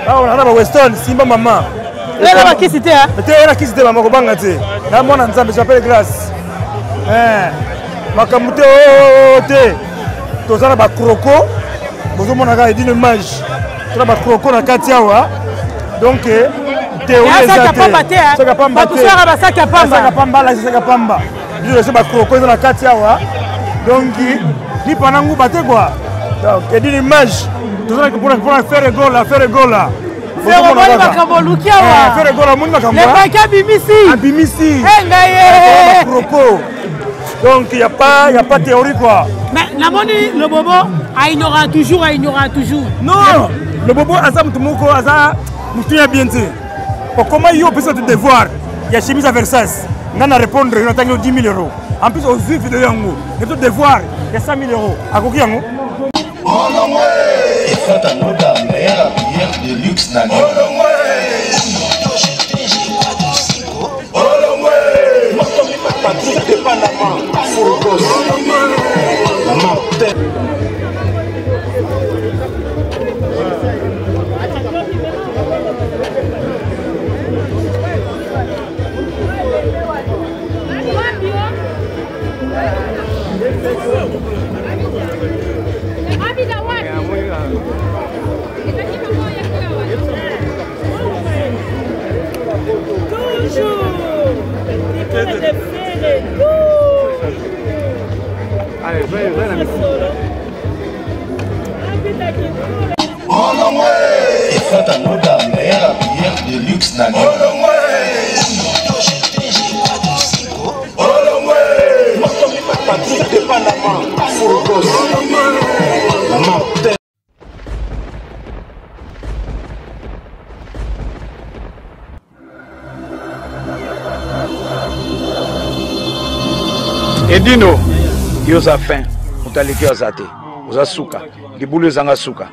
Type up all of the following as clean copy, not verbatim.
Awa na ba Weston, simba mama. Ela ba kisi te hein? Te ela kisi te mama kobanga te. Na mwana Nzambe, j'appelle grâce. Eh. Makambo te oh, oh, oh, te. Toza na ba croco. Bozomona kaka edino image. Toza ba croco na kati awa. Donc eh, théorie eza te. Saka pamba te. Bato ba saki ya pamba. Saka pamba, la saka pamba. Biso eza ba croco eza na kati awa. Donc lipa na nguba te quoi. Donc edino image. Toza na mpona faire gola, faire gola. Omoni makambo oluki awa. Ferre Gola omoni makambo. Le paquet abimisi. Abimisi. Eh ngai ye. Croco. Donc il y a pas y a pas théorie quoi. Mais namoni le bobo a ignorant toujours, a ignorant toujours. Non, le bobo aza mutu moko aza mutu ya bien te. Okoma yo opesa te devoir ya chemise ya Versace. Nga na répondre yo natangi yo 10 000 euros. En plus ozwi video yango. Neto devoir ya 100 000 euros. Akoki yango? Efrata Noda, meilleure habilleur de luxe na Lyon. Patrick de Panama, Furgos, Martin. Efrata Noda, meilleure habilleur de luxe na Lyon. Patrick de Panama, Furgos, Martin. Edino, yo oza fin, moto aleki yo aza te, oza suka, libulu ezanga suka,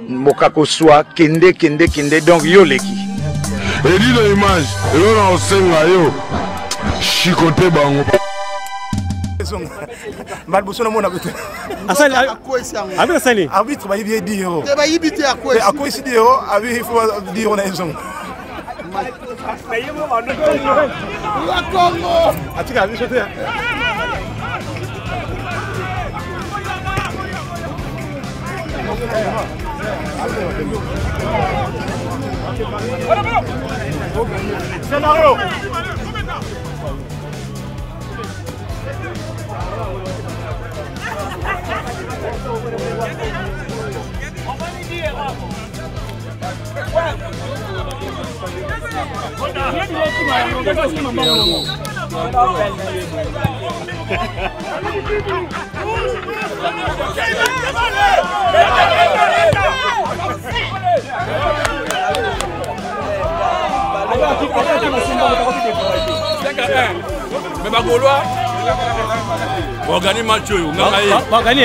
mokako swa, kende kende kende, donc yo oleki. Edino image, eloko na kosenga yo, chicote bango. Mbala liboso namona asali arbitre asali arbitre bayibi ye 10 euros te bayibi te akwesi akwesi 10 euros abi il faut 10 euros na ye zongo Congo atikala biso te. Scénario. Mais bagaulois baorgani match oyo nganga ye baorgani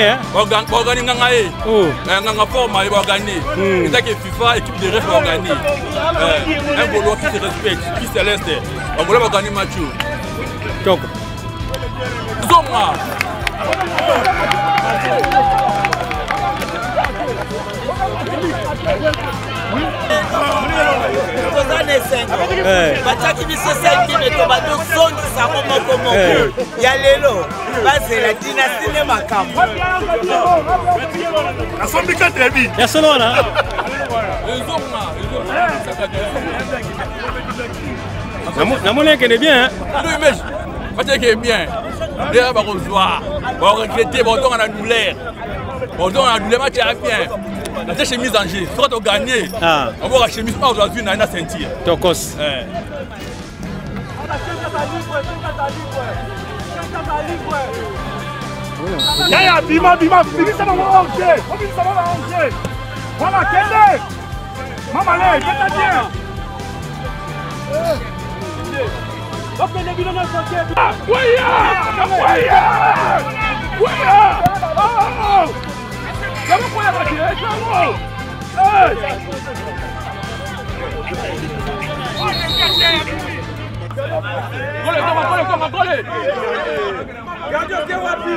baorgani nganga ye oh. eh, nganga forma ye baorgani hmm. ezaki fifa équipe de ref baorgani eh, un gaulois qui se respecte qui céleste bagaulois baorgani match oyo toko zonga. Toza na esengo eh. Batiaki biso 5 tobandi ozongisa yango moko moko eh. Ya lelo bazela dynastie nde makambo. Nasombi 4 bi ya solo wana. Namoni ekende bien. Batiaki bien nde bakozwa baregrete bakotonga na douleur, bakotonga na douleur. Match ya bien, natie chemise en jeu soki toganye aboka chemise oyo azwa zwi na ye na ceinture. Tokos. Yaya, bima, bima, bimisa bango ange, obimisa bango ange. Voilà, kende. Mama le, beta bien. Bakende bino nyonso te. Kwaya! Kwaya! Kwaya! Oh! Kama kwaya kati, eh, tango. Hey! Gole, tonga, gole, tonga, gole. Gardien, tiens wapi?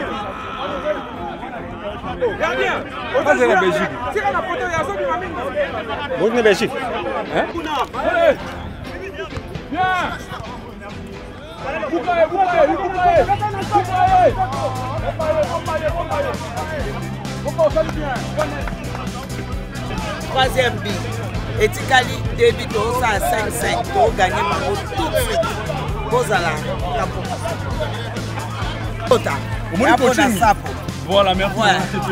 Gardien. Vas-y, la Belgique. Tika na poto ya zobi mamingi. Boni na Belgique. Bien. Bukaye, bukaye, bukaye. Bukaye. Troisième but etikali debi tozosala 5-5 toganye bango tout de suite bozala kapota omoni sapo. Voilà, merci.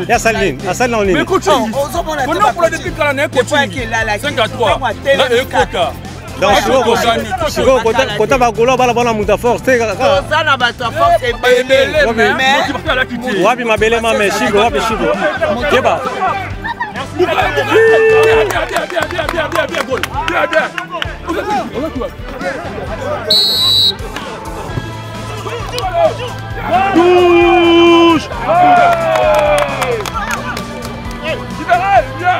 Ya asali nini? Asali na nini? Mais coaching. Ozomona te ba depuis kala na coaching. 5 à 3. Là ekota. Donc sikoyo kota bagolo bala bana moto ya force te. Toza na bato ya force ebele. Wapi mabele mame shigo wapi shigo. Keba. Bien, bien, bien, bien, bien, bien, bien, goal. Bien, bien. Touche. Libéré, bien.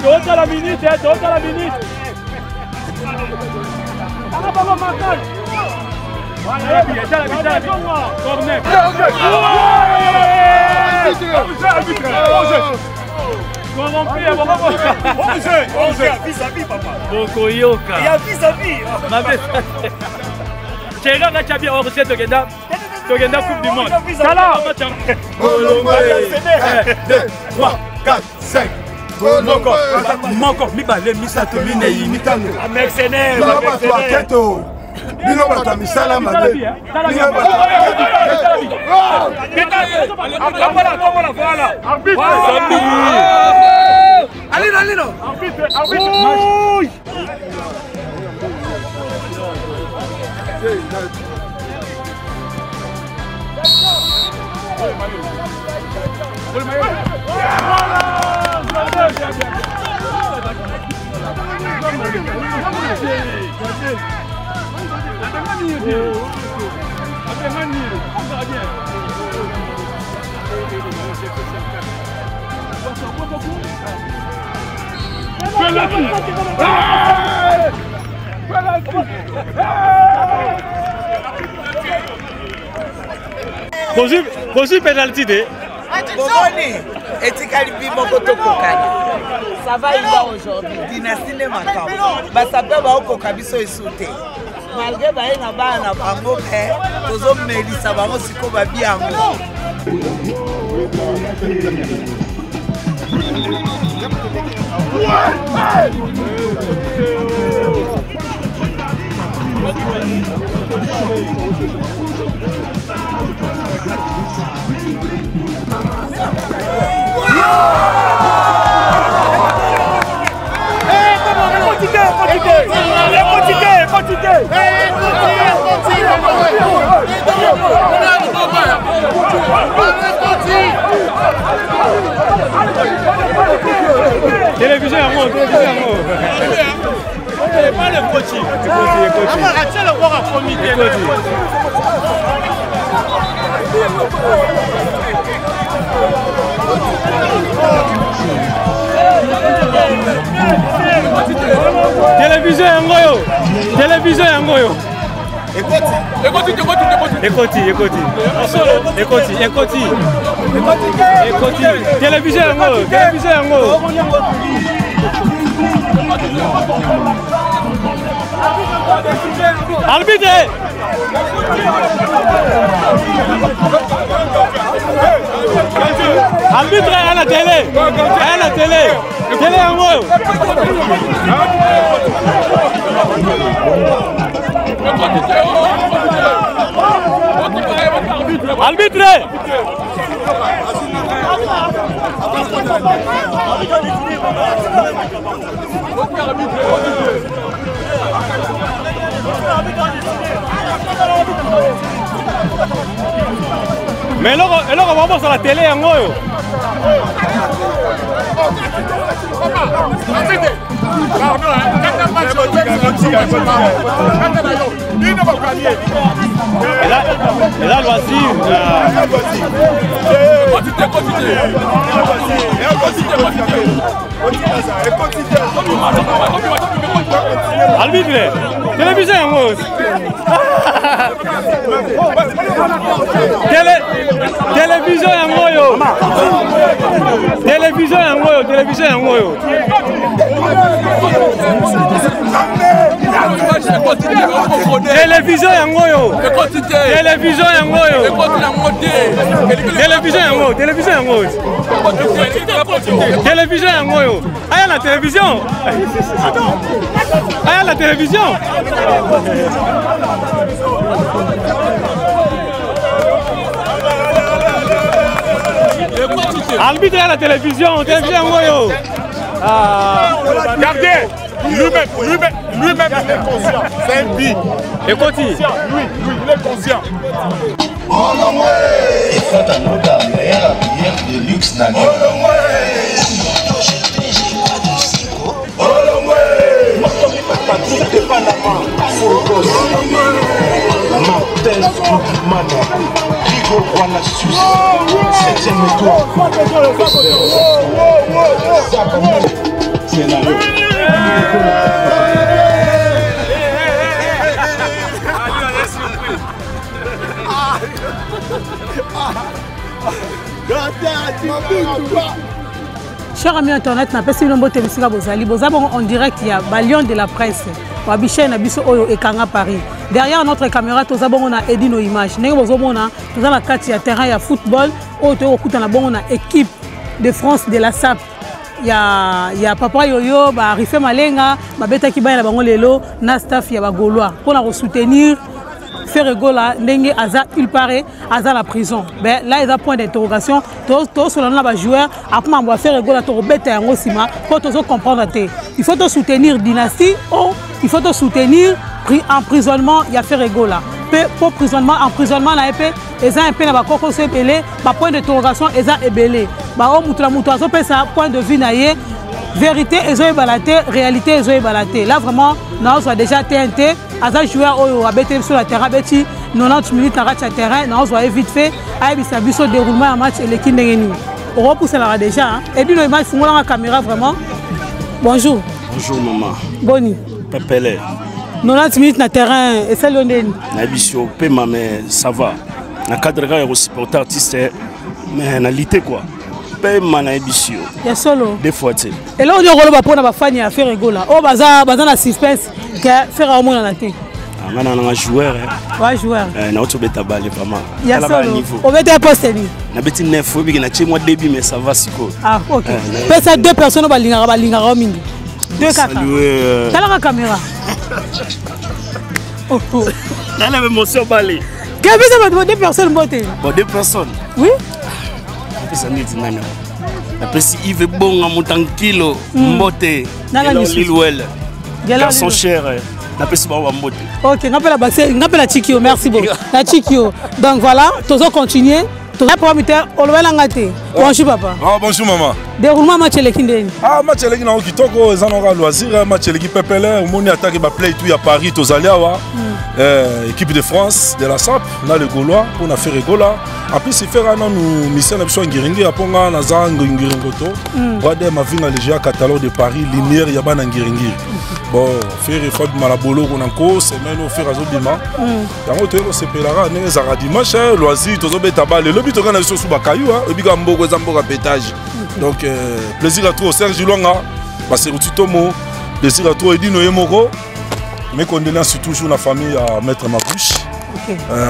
Toza la minute, toza la minute. Voilà, corner. Bokoyoka Thierry atya bien hors tokenda tokenda coupe du monde. Tala 1, 2, 3, 4, 5. Moko, moko, mibale, misato, minei, mitano. Mercenaire. Bino bato ya keto, bino bato ya misala mabe, bino bato. Alino, alino. Arbitre, arbitre. Bozwi penalty te. Bomoni etikali bi moko tokokana. Ça va iba aujourd'hui dynastie nde makambo basape baokoka biso esu te malgré baye na bana na bango me tozomelisa bango sikoyo babi yango. Télévision yango, télévision yango. Pas le coaching. Télévision yango yo. Télévision yango yo. Ekoti, ekoti, ekoti. Ekoti, ekoti. Ekoti, ekoti. Ekoti. Télévision yango, télévision yango. Arbitre! Arbitre à la télé! À la télé! Télé yango! Arbitre! Mais eloko babosala télé yango oyo. Eza loisir. Arbitre, télévision yango. Télévision yango oyo. Télévision yango oyo, télévision yango oyo. Télévision yango oyo. Ekoti te. Télévision yango oyo. Ekoti nango te. Télévision yango, télévision yango oyo. Télévision yango oyo. Aya la télévision. Aya la télévision. Arbitre ya la télévision, télévision yango oyo. Ah. Gardien, lui-même, lui-même, lui-même, il est conscient. C'est un but. Ekoti. Lui, lui, il est conscient. Efata Noda, meilleure bière de luxe na Patrick de Panama, Furgos, Martin Mana, Rigo Rwanda Suisse, 7e étoile, Scénario. Cher ami internet, napesi bino mbote bisika bozali, boza bongo en direct ya ba lion de la presse wa chaîne na biso oyo ekanga Paris. Derrière notre caméra toza bongo na Edino Image. Ndenge bozomona toza na kati ya terrain ya football oyo toyei kokutana bongo na équipe de France de la SAP ya papa Yoyo ba Rife Malenga babetaki bana na bango lelo na staff ya ba Gaulois mpona kosoutenir Ferre Gola ndenge aza il paraît aza la prison. Ben là eza point d'interrogation. Tosola na ba joueur après mambo ya Ferre Gola tokobeta yango nsima mpo tozo comprendre te. Il faut to soutenir dynastie ou il faut to soutenir emprisonnement ya Ferre Gola. Pe po emprisonnement emprisonnement na ye mpe eza un peu na bakokoso ebele, ba point d'interrogation eza ebele. Ba oyo mutu na mutu azopesa point de vue na ye, vérité ezoyebana te, réalité ezoyebana te. Là vraiment naozwa déjà TNT aza joueur oyo abeteli biso na terrain, abeti 90 minutes na kati ya terrain, naozwa ye vite fait ayebisa biso déroulement ya match eleki ndenge nini. Okopusanaka déjà Edino Image, fungolanga caméra vraiment. Bonjour. Bonjour maman. Boni. Pepele. 90 minutes na terrain esali yo ndeni? Nayebi si opema mais ça va. Na cadre kaka ya kosupporter artiste mais na lite quoi. Pema nayebi si yo. Ya solo. Deux fois te. Eloko nini okoloba mpona bafani ya Ferre Gola oyo baza baza na suspense ke Ferre aomonana te? Nga na nanga joueur. Wa joueur. Nauti obeta bale vraiment. Ya solo. Obeta poste nini? Nabeti 9 oyebiki na tie mwa début mais ça va sikoyo. Ah ok. Pesa deux personnes oyo balingaka balingaka yo mingi. Deux kaka. Talaka caméra. Nana émotion bale. Kebisa bato deux personnes mbote. Bon deux personnes. Oui. Napesa neti nani? Napesi Yves Bonga Mutankilo mbote. Lilwel. Garçon cher. Napesi bango bambote. Ok, ngapela base, ngapela chikio, merci beaucoup. Na chikio. Donc voilà, tozo continuer. Toza programme te, olobela nga te. Bonjour papa. Ah bonjour maman. Déroulement match eleki ndeni? Ah match eleki nango kitoko, eza nango loisir, match eleki pepele, omoni attaque ba play tout ya Paris tozali awa. Équipe de France de la SAP na le Gaulois pour na Ferre Gola. En plus il fera nanu mission na biso ngiringi aponga na za ngiringoto. Brother Mavinga le géant catalogue de Paris, lumière ya bana ngiringi. Bon, Ferre Fab Malabolo ko nanko semaine o Ferre azobima. Yango toyei kosepelaka ndenge ezalaka dimanche loisir tozobeta bale lobi tokai na biso su bakayu ebika mboko eza mboka pétage. Donc plaisir à trop Serge Lwanga Baseruti Tomo, plaisir à trop Edino ye moko. Mes condoléances toujours la famille à Maître Mabouche.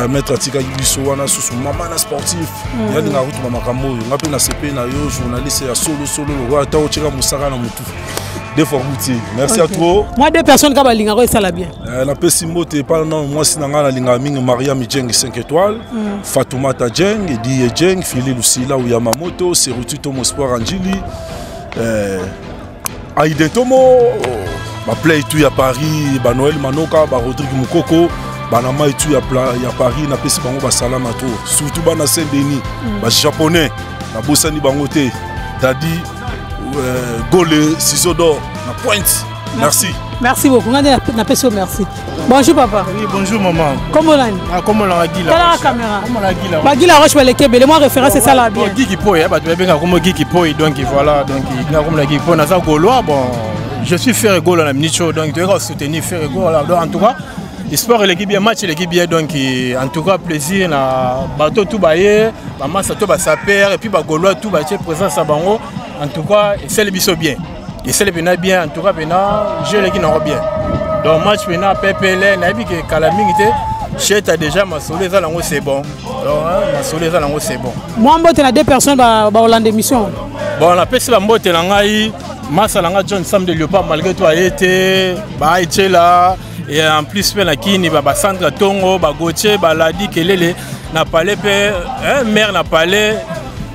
Maître atikaki biso wana susu mama na sportif. Yalingaka kutuma makambo oyo nga mpe na sepe na yo journaliste ya solo solo lokola ata otyeka mosaka na motu. Deux fois routier. Merci à toi. Moi deux personnes qui balingaka esala bien. Napesi mbote epai na mwasi na ngai nalingaka mingi Maria Mijeng 5 étoiles, Fatoumata Jeng, Edie Jeng, Phili Lucila Uyamamoto, Seruti Tomo Sport Anjili, Aïde Tomo, ba play tout ya Paris, ba Noël Manoka, ba Rodrigue Mukoko, ba Nama tout ya Paris, napesi bango ba salama to, surtout bana Saint-Denis, ba japonais, na bosani bango te. Dadi Gole, ciseau d'or, na pointe. Merci. Merci beaucoup. Napesi merci. Bonjour papa. Oui, bonjour maman. Comment on Ah, comment on a Guy la Roche. caméra. Comment on a Guy la Roche. Guy la Roche, mais moi référence c'est ça là bien. Bon, Guy qui poye, bah tu bien comme Guy qui poye, donc voilà, donc il comme la Guy poye, na ça Gaulois, bon, je suis Ferre Gola na minute donc tu vas soutenir Ferre Gola. Donc en tout cas, sport l'équipe bien, match l'équipe bien, donc en tout cas plaisir na bateau tout baillé, ba massa tout ba saper et puis ba Gaulois tout ba présence à bango. En tout cas, c'est le biso bien. Et c'est le bien, en tout cas, je l'équipe bien. Donc match maintenant PPL, nayebi ke kala mingi te. Cheta déjà masolo eza nango c'est bon. Donc hein, masolo eza nango c'est bon. Moi mbote na deux personnes ba ba Hollande émission. Bon na pesi ba mbote na ngai masa na ngai John Sam de Léopard malgré tout aye te ba Echela et en plus pe na kini ba ba Sandra Tongo ba Gauthier ba Ladi Kelele na palais pe hein, mère na palais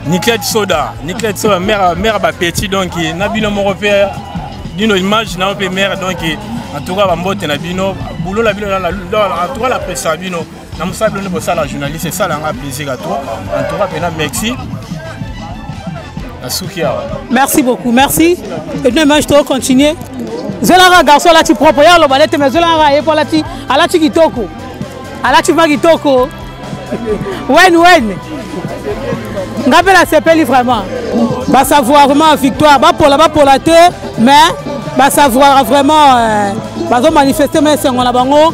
Niclette Soda Niclette Soda mère mère ba petit donc na bino moko pe bino image na pe mère donc en tout cas bambote na bino boulot na bino en tout cas la presse na bino na mosala bino nde bosala journaliste esala nga plaisir à toi en tout cas mpena merci nasuki awa. Merci beaucoup, merci. Et puis image to continuer. Zelaka garçon alati propre ya aloba lete mais zelaka ye po alati alati kitoko. Alati ma kitoko. Wen wen. Nga mpe nasepeli vraiment. Basavoir vraiment victoire, bapola bapola te mais basavoir vraiment euh, bazo manifester mais esengo na bango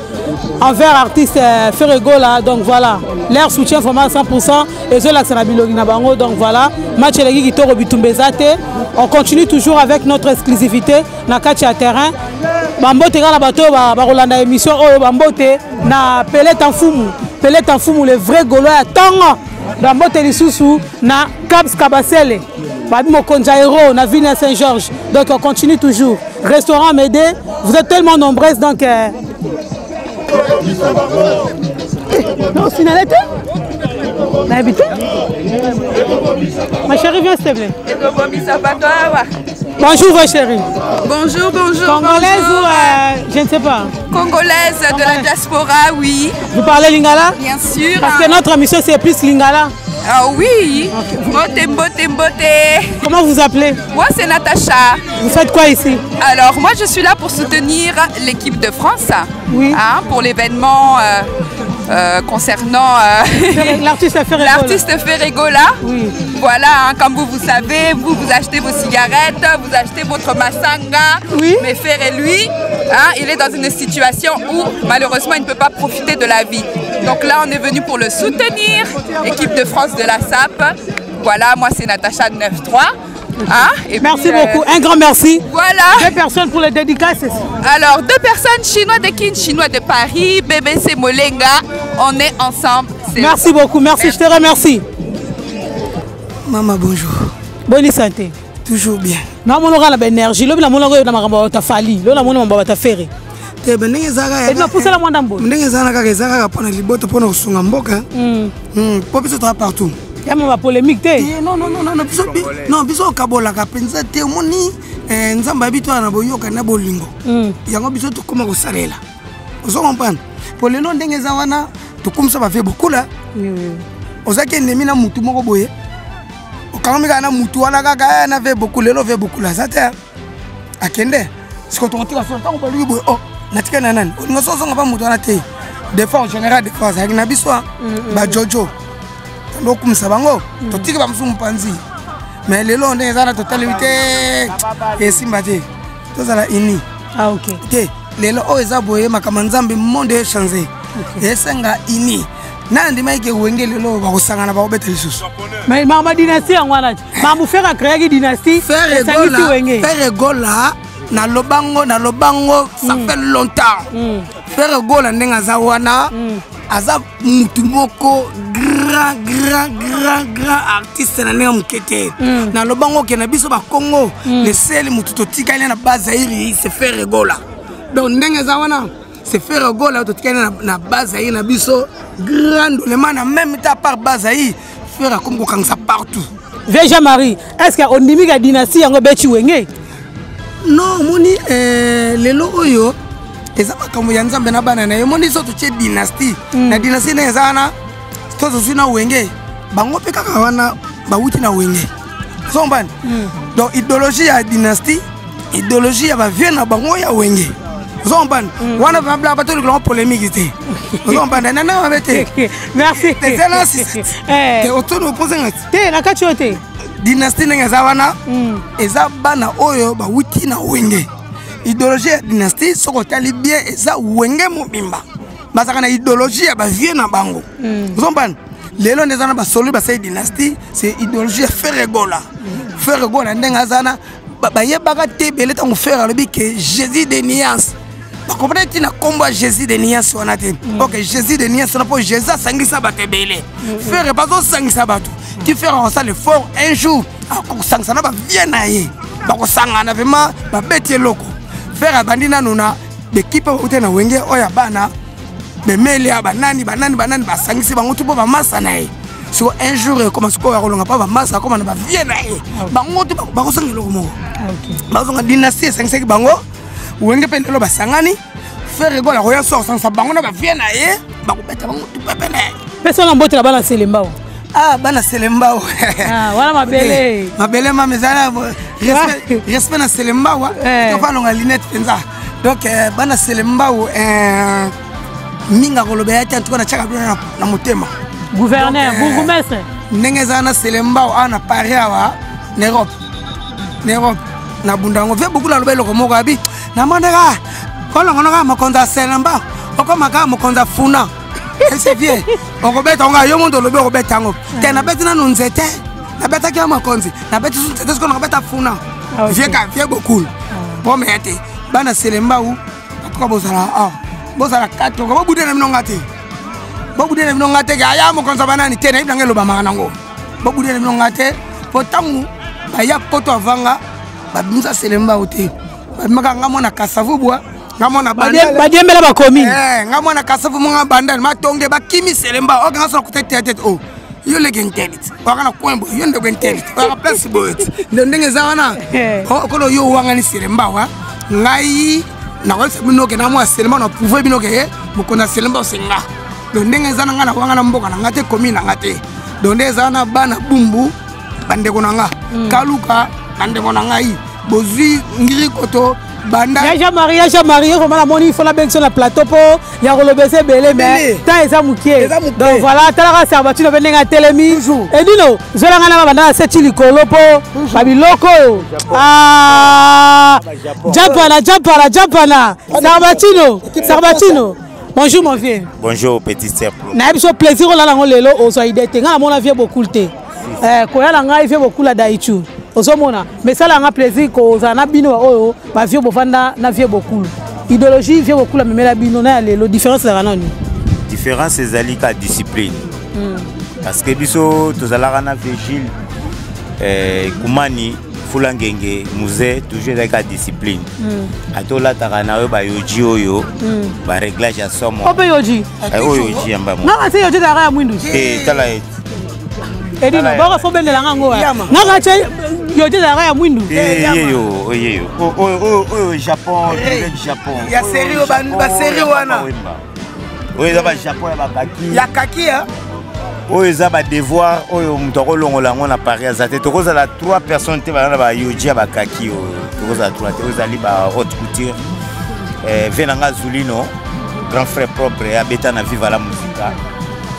envers artiste euh, Ferre Gola. Donc voilà, leur soutien vraiment à 100% ezolakisa na bilongi na bango. Donc voilà, match eleki kitoko, bitumba eza te. On continue toujours avec notre exclusivité na kati ya terrain. Bambote kaka na bato oyo bakolanda émission oyo, bambote na Peleta Mfumu, Peleta Mfumu le vrai Gaulois ya ntongo. Bambote lisusu na Caps Kabasele, babi mokonzi ya héros na ville ya Saint-Georges. Donc on continue toujours. Restaurant Médé, vous êtes tellement nombreuses donc non, signalé te nayebi te. Ma chérie, viens s'il te plaît. Bonjour ma chérie. Bonjour, bonjour. Congolaise bonjour. Ou je ne sais pas. Congolaise de la diaspora, oui. Vous parlez lingala? Bien sûr. Parce que notre émission c'est plus lingala. Ah oui. Okay. Mbote, mbote, mbote. Comment vous appelez? Moi c'est Natacha. Vous faites quoi ici? Alors moi je suis là pour soutenir l'équipe de France. Oui. Hein, pour l'événement concernant l'artiste Ferre Gola. L'artiste Ferre Gola. Oui. Voilà, hein, comme vous, vous savez, vous, vous achetez vos cigarettes, vous achetez votre masanga. Oui. Mais Ferre, lui, hein, il est dans une situation où malheureusement il ne peut pas profiter de la vie. Donc là, on est venu pour le soutenir, équipe de France de la SAP. Voilà, moi c'est Natacha 9-3. Hein, et merci puis, beaucoup, un grand merci. Voilà. Deux personnes pour les dédicaces. Alors, deux personnes, Chinois de Kin, Chinois de Paris, BBC Molenga, on est ensemble. Merci beaucoup, merci, je te remercie. Maman, bonjour. Bonne santé. Toujours bien. Namonaka na baénergie, lobi namonaka oyo na makambo ya Fally, lobi namoni makambo ya Ferre. Te, ndenge ezalaka pusela mwa ndambo. Ndenge ezalaka kaka, eza kaka mpona liboto, mpona kosunga mboka, mpo biso toza partout. Ya ma polémique te. Non, non, non, non, biso non, biso okabolaka mpenza te. Omoni, Nzambe ayebi toya na boyoka na bolingo. Yango biso tokóma kosalela, ozo comprendre? Po lelo ndenge eza wana, tokomisa bavie bokula. Ozalaki ennemi na mutu moko boye, okangami kaka na mutu wana kaka na vie bokula. Lelo vie bokula aza te, akende. Siko tokotika so ntango baluki boye, o natikali na nani? Olinga so ozonga pa moto wana te. Des fois en général, des fois azalaki na biso bajojo, tokumisa bango, totiki bamosusu mopanzi. Mais lelo ndenge eza na, totalemi te, esimba te, tozala uni. Ah, okay. Te, lelo oyo eza boye, makambo ya Nzambe, monde echange, esenga uni. Na ndimaki ke Wenge lelo bakosangana, bakobeta lisusu. Mais mama, dynastie yango wana, mamu Ferre acréaki dynastie, esangisi Wenge. Ferre Gola, nalobango, nalobango ça fait longtemps. Ferre Gola ndenge aza wana, aza mutu moko grand, grand, grand, grand artiste na ndenge moke te. Nalobango oke na biso bakongo, le seul mutu totikali na Bazairi, c'est Ferre Gola. Donc ndenge eza wana, c'est Ferre Gola totikali na Bazairi na biso, grand olema na même temps. Part Bazairi, Ferre akomi kokangisa partout. Vieux Jean Marie, est ce que ondimi ka dynastie yango ebeti Wenge? Non, omoni, lelo oyo eza makambo ya Nzambe na bana na ye. Omoni, so totie dynastie na dynastie ndenge eza wana, to tozwi na Wenge, bango mpe kaka wana bawuti na Wenge, ozombani. Donc idéologie ya dynastie, idéologie ya bavieux na bango ya Wenge, ozombani wana vraiment blaka bato olikolango polémique te, ozombani na ndenge mabe te. Merci. Ezala te, otoni oposenga te na kati oyo te. Dynastie ndenge eza wana, eza bana oyo bawuti na Wenge. Idéologie ya dynastie, soki otali bien, eza Wenge mobimba bazalaka na idéologie ya bavieux na bango, ozompana. Lelo nde eza na basolo basali dynastie, c'est idéologie ya Ferre Gola. Ferre Gola ndenge aza na, bayebaka te ebele. Ntango Ferre alobi ke Jésus de nuance, Bakomprendre ntina nkombo ya Jésus de Nias wana te. Ok, Jésus de Nias wana mpo Jésus asangisa bato ebele. Ferre bazosangisa bato ti Ferre akosala effort un jour, akosangisa na bavie na ye, bakosangana vraiment, babeti eloko. Ferre abandi nanu na bekipe ote na Wenge oyo ya bana bemelia, banani banani banani, basangisi bango tu mpo bamasa na ye. Siko un jour ekoma sikoyo akolonga mpa bamasa, akoma na bavie na ye, bango tu bakosanga eloko moko, bazonga dynastie esangisaki bango Wenge. Mpe lelo basangani, Ferre Gola akoya so akosangisa bango na bavie na ye, bakobeta bango tu pepele. Pesa na mbote na bana Selembao. Ah, bana Selembao. Ah, wana mabele. Mabele mama ezala respect, respect na Selembao. Tofalonga lunette mpenza. Donc bana Selembao, mingi akoloba ya te. Antuka natiaka bino na motema. Gouverneur, bourgmestre. Ndenge ezala na Selembao awa na Paris, awa na Europe, na Europe nabunda yango ve buku. Naloba eloko moko abi namonaka kolongonoka mokonzi ya Selembao, okomaka mokonzi ya funa. Ese vie okobeta ngo, yo mondo olobi okobeta yango te. Nabeti nanu nzete, nabetaki ya mokonzi, nabeti su nzete, sikoyo nakobeta funa. Vie ka vie bokulu pomeya te. Bana Selembau atuka bozala awa, bozala katoka, bobude na bino nga te, bobude na bino nga te ke aya mokonzi ya banani te. Nayebi nanga elobamaka nango, bobude na bino nga te, po ntango baya poto avanga babimisa Selembau te, babimaka nga mwana Kasavubwa, nga mwana badiembela bacommune. Nga mwana Kasavu, nga Bandal, Matonge, bakimi Selemba. Oke nga sola kuta te te o yo leke nteli ti waka na coin boye, yo ndeko nteli ti waka place boye ti nde ndenge eza wana okolo yo owangani Selemba wa ngai. Nakoyebisa bino ke na mwa Selemba na prouve bino ke mokonzi ya Selemba osenga. Donc ndenge eza na ngai, na wanga na mboka na ngai te, commune na ngai te. Donc nde eza na bana Bumbu, bandeko na nga, Kaluka, bandeko na ngai, bozwi ngiri koto banda. Ya Jean Marie, ya Jean Marie, vraiment namoni il faut nabengisa na plateau mpo ya koloba eza ebele, mais temps eza mokie. Donc voilà, talaka Serbatino mpe ndenge atelemi. Edino zwelanga na babanda na seti likolo mpo babiloko oyo. Japana, japana, japana. Serbatino, Serbatino, bonjour mon vieux. Bonjour petit sœur. Nayebi so plaisir olala yango lelo, ozwa idée te. Ngai namona vieux Bokul te. Koya na ngai vieux Bokul adaichu ozomona, mais esala yanga plaisir kozala na bino oyo bavieux bovanda na vieux Bokulu. Idéologie vieux Bokulu amemela bino na ya lelo, différence ezalaka nani? Différence ezali ka discipline, parce que biso tozalaka na vigile, kumani fula ngenge muze, toujours ezalaki ka discipline. Ata olataka na oyo bayoji oyo, baréglage ya somo. O mpe yoji? Oyo yoji ya mbamo. Nanga te, yoji ezalaka ya mwindu. Tala ye. Edino boko fo bendelanga yango nanga te, yoji ezalaka ya mwindu. Yeyo oyeyo oyo Japon, Japon. Ya série, basérie wana. Oyo eza bajapon ya bakaki. Ya kaki. Oyo eza badevoir oyo moto akolongola yango na Paris aza te. Tokozala 3 personnes te baza na bayoji ya bakaki oyo, tokozala 3 te. Oyo ezali ba haute couture. Ve na nga Zulino, grand frère propre, abeta na Viva la Musica,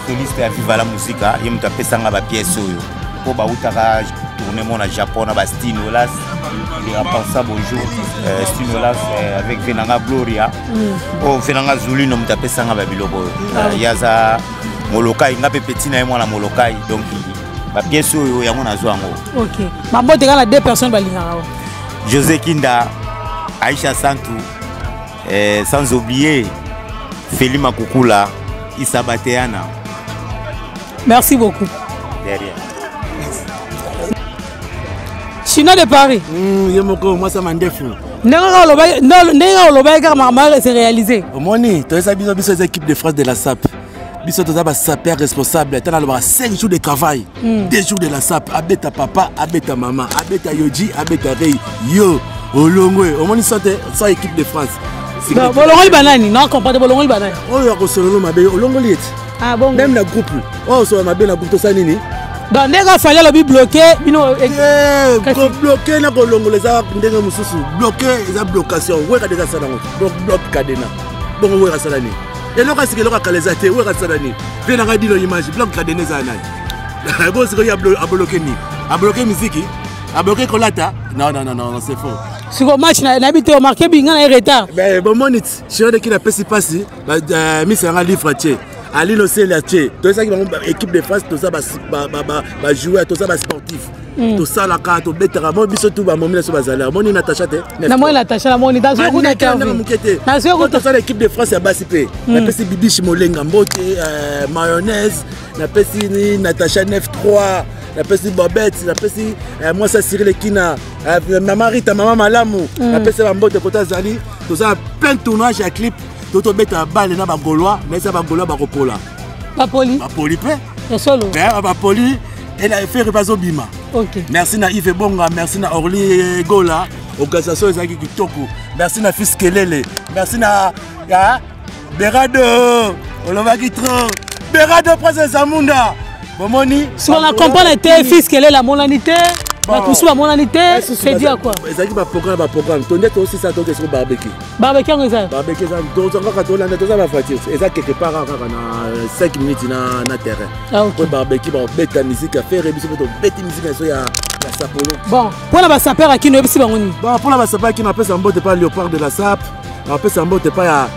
soliste ya Viva la Musica, ye moto apesanga bapièce oyo mpo bautaka tourne mo na Japon na bastinolas. En bonjour Stinolas, avec ve nanga Gloria. Oyo ve nanga Zulino moto apesanga babiloko oyo. Ye aza Molokai, nga mpe petit na ye mwana Molokai, donc bapièce oyo yango nazwa yango. Ok, bambote kaka na deux personnes balingaka o. José Kinda, Aisha Santu, sans oublier Feli Makukula, Issa Bateana. Merci beaucoup. Derrière. Chinois de Paris. Ye moko mwasi ya mandefu. Ndenge olobaki kaka, makambo se réalisé. Omoni, toyesa biso, biso eza équipe de France de la SAP. Biso toza basaper responsable. Ata nalobaka 5 jours de travail, 2 jours de la SAP. Abeta papa, abeta mama, abeta yoji, abeta rei, yo olongwe. Omoni so te sans équipe de France. Bolongoli banani? Non, comprendre, bolongoli banani? Oyo akosololo mabe, olongoli ete. Ah, bon. Même na groupe oyo osolola mabe na groupe, tosala nini? Donc ndenge afali alobi bloqué bino? Kobloquer na kolongola eza ndenge mosusu. Bloqué eza blocation. Weka deja asala yango, bloc cadena. Bongo Weka asala nini? Eloko asika, eloko akala eza te. Weka asala nini? Mpe nanga dino image, bloc cadena eza nani? Bo sikoyo abloquer nini? Abloquer miziki, abloquer kolata? Non, non, non, non, c'est faux. Siko match nayebi te, omarquer binga na ye retard. Bomoni ti chirode kini apesi mpasi misi yanga livre atie alino seli atie. Toyesaki bango équipe de France, toza bajoueur, toza basportif. Tosalaka, tobetaka mo biso tu bamomi na biso bazali. Omoni Natacha te? Namoni Natacha, namoni nazwi kuna interview. Moke te. Nazwi kuna. Tosala équipe de France ya basi mpe. Napesi Bibiche Molenga mbote, mayonnaise, napesi ni Natacha 93, napesi Bobette, napesi mwasi ya Cyril Ekina, mama Rita, mama malamu. Napesi bambote kota azali. Toza plein tournage ya clip, to tobeta bale na bagaulois, naesa bagaulois bakopola. Bapoli. Bapoli mpe. Ya solo. Bapoli ena Ferre bazobima. Okay. Merci na Yves Bonga, merci na Orly Gola, organisation ezalaki kitoko. Merci na Fils Kelele, merci na ya Berado, olobaki trop. Berado Prince Zamunda. Bomoni? Soki na comprendre te, Fils Kelele amonani te. Bato mosusu bamonani te, c'est dû à quoi? Ezalaki baprogramme, baprogramme. Tonde tosisa toke soko barbecue. Barbecue yango eza? Barbecue eza toza kaka tolanda, toza ba voiture. Eza quelque part kaka na 5 minutes na terrain. Ah, ok. Po barbecue babeta musique ya Ferre, biso mpe tobeti musique na biso ya Sapolo. Bon, mpona basapeur ya Kino, oyebisi bango nini? Bon, mpona basapeur ya Kino, apesa mbote pa Léopard de la Sape, apesa mbote pa ya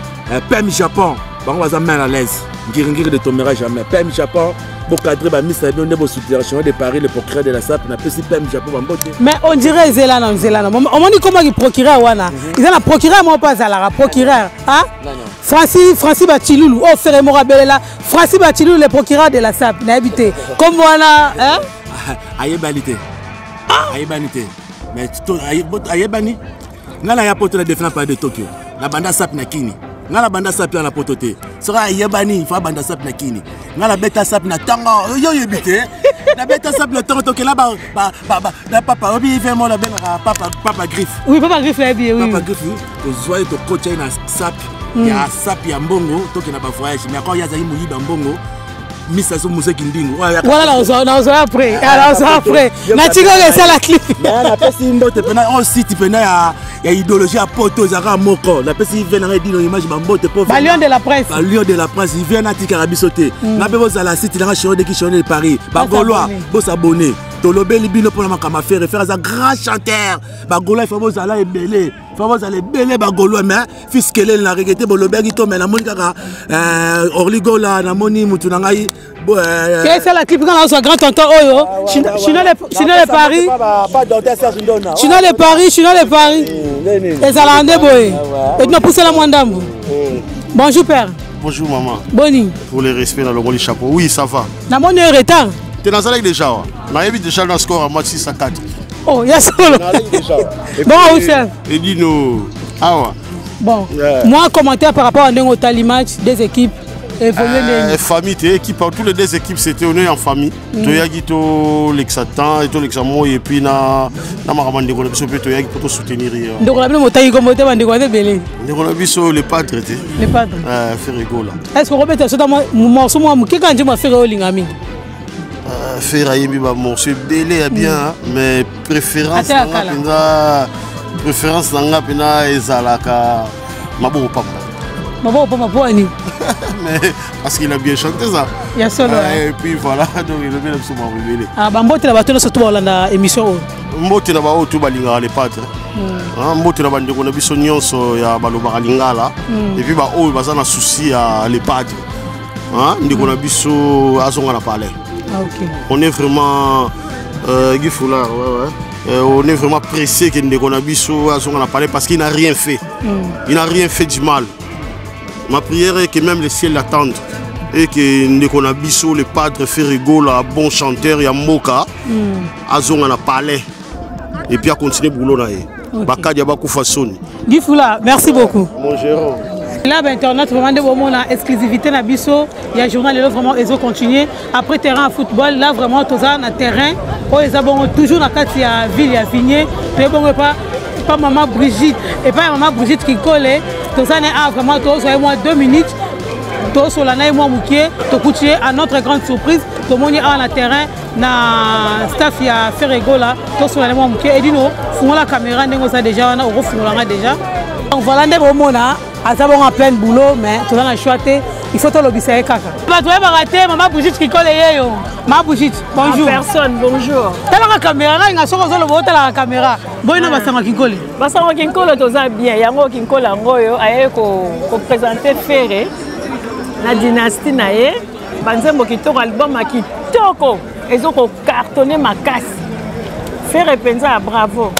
PM Japon. Bango baza main à l'aise. Ngiringiri ne tombera jamais. PM Japon, bocadre bamisa na bino nde bosoutenir de Paris, le procureur de la Sape. Napesi PM Japon bambote. Mais on dirait ezela na nzela na omoni komaki procureur wana, eza na procureur moko mpo azalaka procureur, ah? Francis, Francis Bachilulu oyo Ferre moko abelela Francis Bachilulu, le procureur de la Sape. Nayebi te kombo wana, hein? Ayebani te, ayebani te, mais ayebani. Ngai naya poto na defina palais de Tokyo, na banda sape na Kini. Ngai na banda sape na poto te. Soki ayebani, fa banda sape na Kini. Ngai nabeta sape na ntango, yo oyebi te, nabeta sape na ntango tokela na papa oyebi vraiment nabengaka papa, papa Griffe. Oui, papa Griffe nayebi ye, oui. Papa Griffe, tozwa ye, tokotya ye na sape ya sape ya mbongo, tokenda bavoyage. Mais akor ye azali moyibi ya mbongo, misa so moseki ndingo. Wana nazwa après, nazwa après, natikaka esala clip. Napesi mbote mpena oyo site mpena ya idéologie ya poto ezalaka moko. Napesi ve nanga Edino Image bambote po balion de la presse. Balion de la presse, ve natikaka biso te. Nga mpe bozala site nanga Chero Deki, Chero de Paris. Bagaulois, bosabone. Tolobeli bino mpona makambo ya Ferre. Ferre aza grand chanteur. Bagaulois, ifo bozala ebele, fo bozala ebele bagaulois. Mais Fils Kelele na regete bolobaki to, mais namoni kaka Orly Gola, namoni mutu na ngai. Esala clip nga nazwa grand tonton oyo Chino le Paris, Chino le Paris, Chino le Paris ezalaka nde boye. Edino pusela mwa ndambu. Bonjour père. Bonjour maman. Boni? Pour le respect na longoli chapeau. Oui, ça va. Namoni oyo retard. Te, nazalaki déjà wa. Nayebi déjà na score ya match 6-4. Oh, ya solo. Bon, Oussem. Edino awa. Bon, moi commentaire par rapport à ndenge otali match des équipes évolué ndenge. Famille te, équipe, tous les deux équipes c'était, on est en famille. Toyaki tolekisa temps et tolekisa moi et puis na makambo ndeko na biso mpe toyaki mpo tosoutenir ye. Ndeko na bino motangi kombo te, bandeko baza ebele. Ndeko na biso le padre te. Le padre. Ferre Gola. Est ce que okobeta sota morceau mwa moke kaka nzembo ya Ferre olinga mingi? Ferre ayembi bamorceau ebele ya bien, mais préférence Ata ya na nga kala. mpenza, préférence na nga mpenza ezalaka Maboko Pamba. Maboko pamba mpo ani? Mais parce qu'il a bien chanté ça. Ya solo, hein. Et puis voilà, donc elobi na biso makambo ebele. Ah, bambote na bato nyonso to baolanda émission oyo. Mbote na baoyo to balingaka le padre. Ah, mbote na bandeko na biso nyonso ya balobaka lingala. Et puis baoyo baza na souci ya le padre. Ah, ndeko na biso azonga na palais. Ah, ok. On est vraiment Guy Foulard, ouais. On est vraiment pressé que ndeko na biso azonga na palais parce qu'il n'a rien fait. Il n'a rien fait du mal. Ma prière est que même le ciel l'attende et que ndeko na biso le padre Ferre Gola, bon chanteur ya mboka, azonga na palais et puis a continuer boulot na ye. Bakadi bakufa soni. Guy Foulard, merci beaucoup. Mon gérant. Là, ben, internet, vraiment, de moment, la exclusivité na biso, il y a journal, là, vraiment, ils ont continué. Après terrain à football, là, vraiment, tout ça, na terrain, oh, ils ont toujours dans la ville, il y a Vigné, mais bon, pas maman Brigitte, et pas maman Brigitte qui colle, tout ça, ah, vraiment, tout ça, moi, 2 minutes, tout ça, là, moi, moukier, tout coutier, à notre grande surprise, tout le monde est en terrain, na staff ya Ferre Gola, tout ça, là, moi, moukier, et dis-nous, font la caméra, nous, ça, déjà, on a refait déjà. Donc voilà, nous avons aza bongo en plein boulot, mais toza na choix te, il faut tolobisa ye kaka. Bato oyebaka te, mama Brigitte Kikole yeyo. Ma Brigitte, bonjour. En personne, bonjour. Talaka caméra, ngai nga soki ozoloba otalaka caméra. Boyino basango Kinkole. Basango Kinkole toza bien, yango Kinkole yango oyo aye ko présenter Ferre na dynastie na ye, banzembo kitoko, album ya kitoko ezo ko cartonner makasi. Ferre mpenza bravo.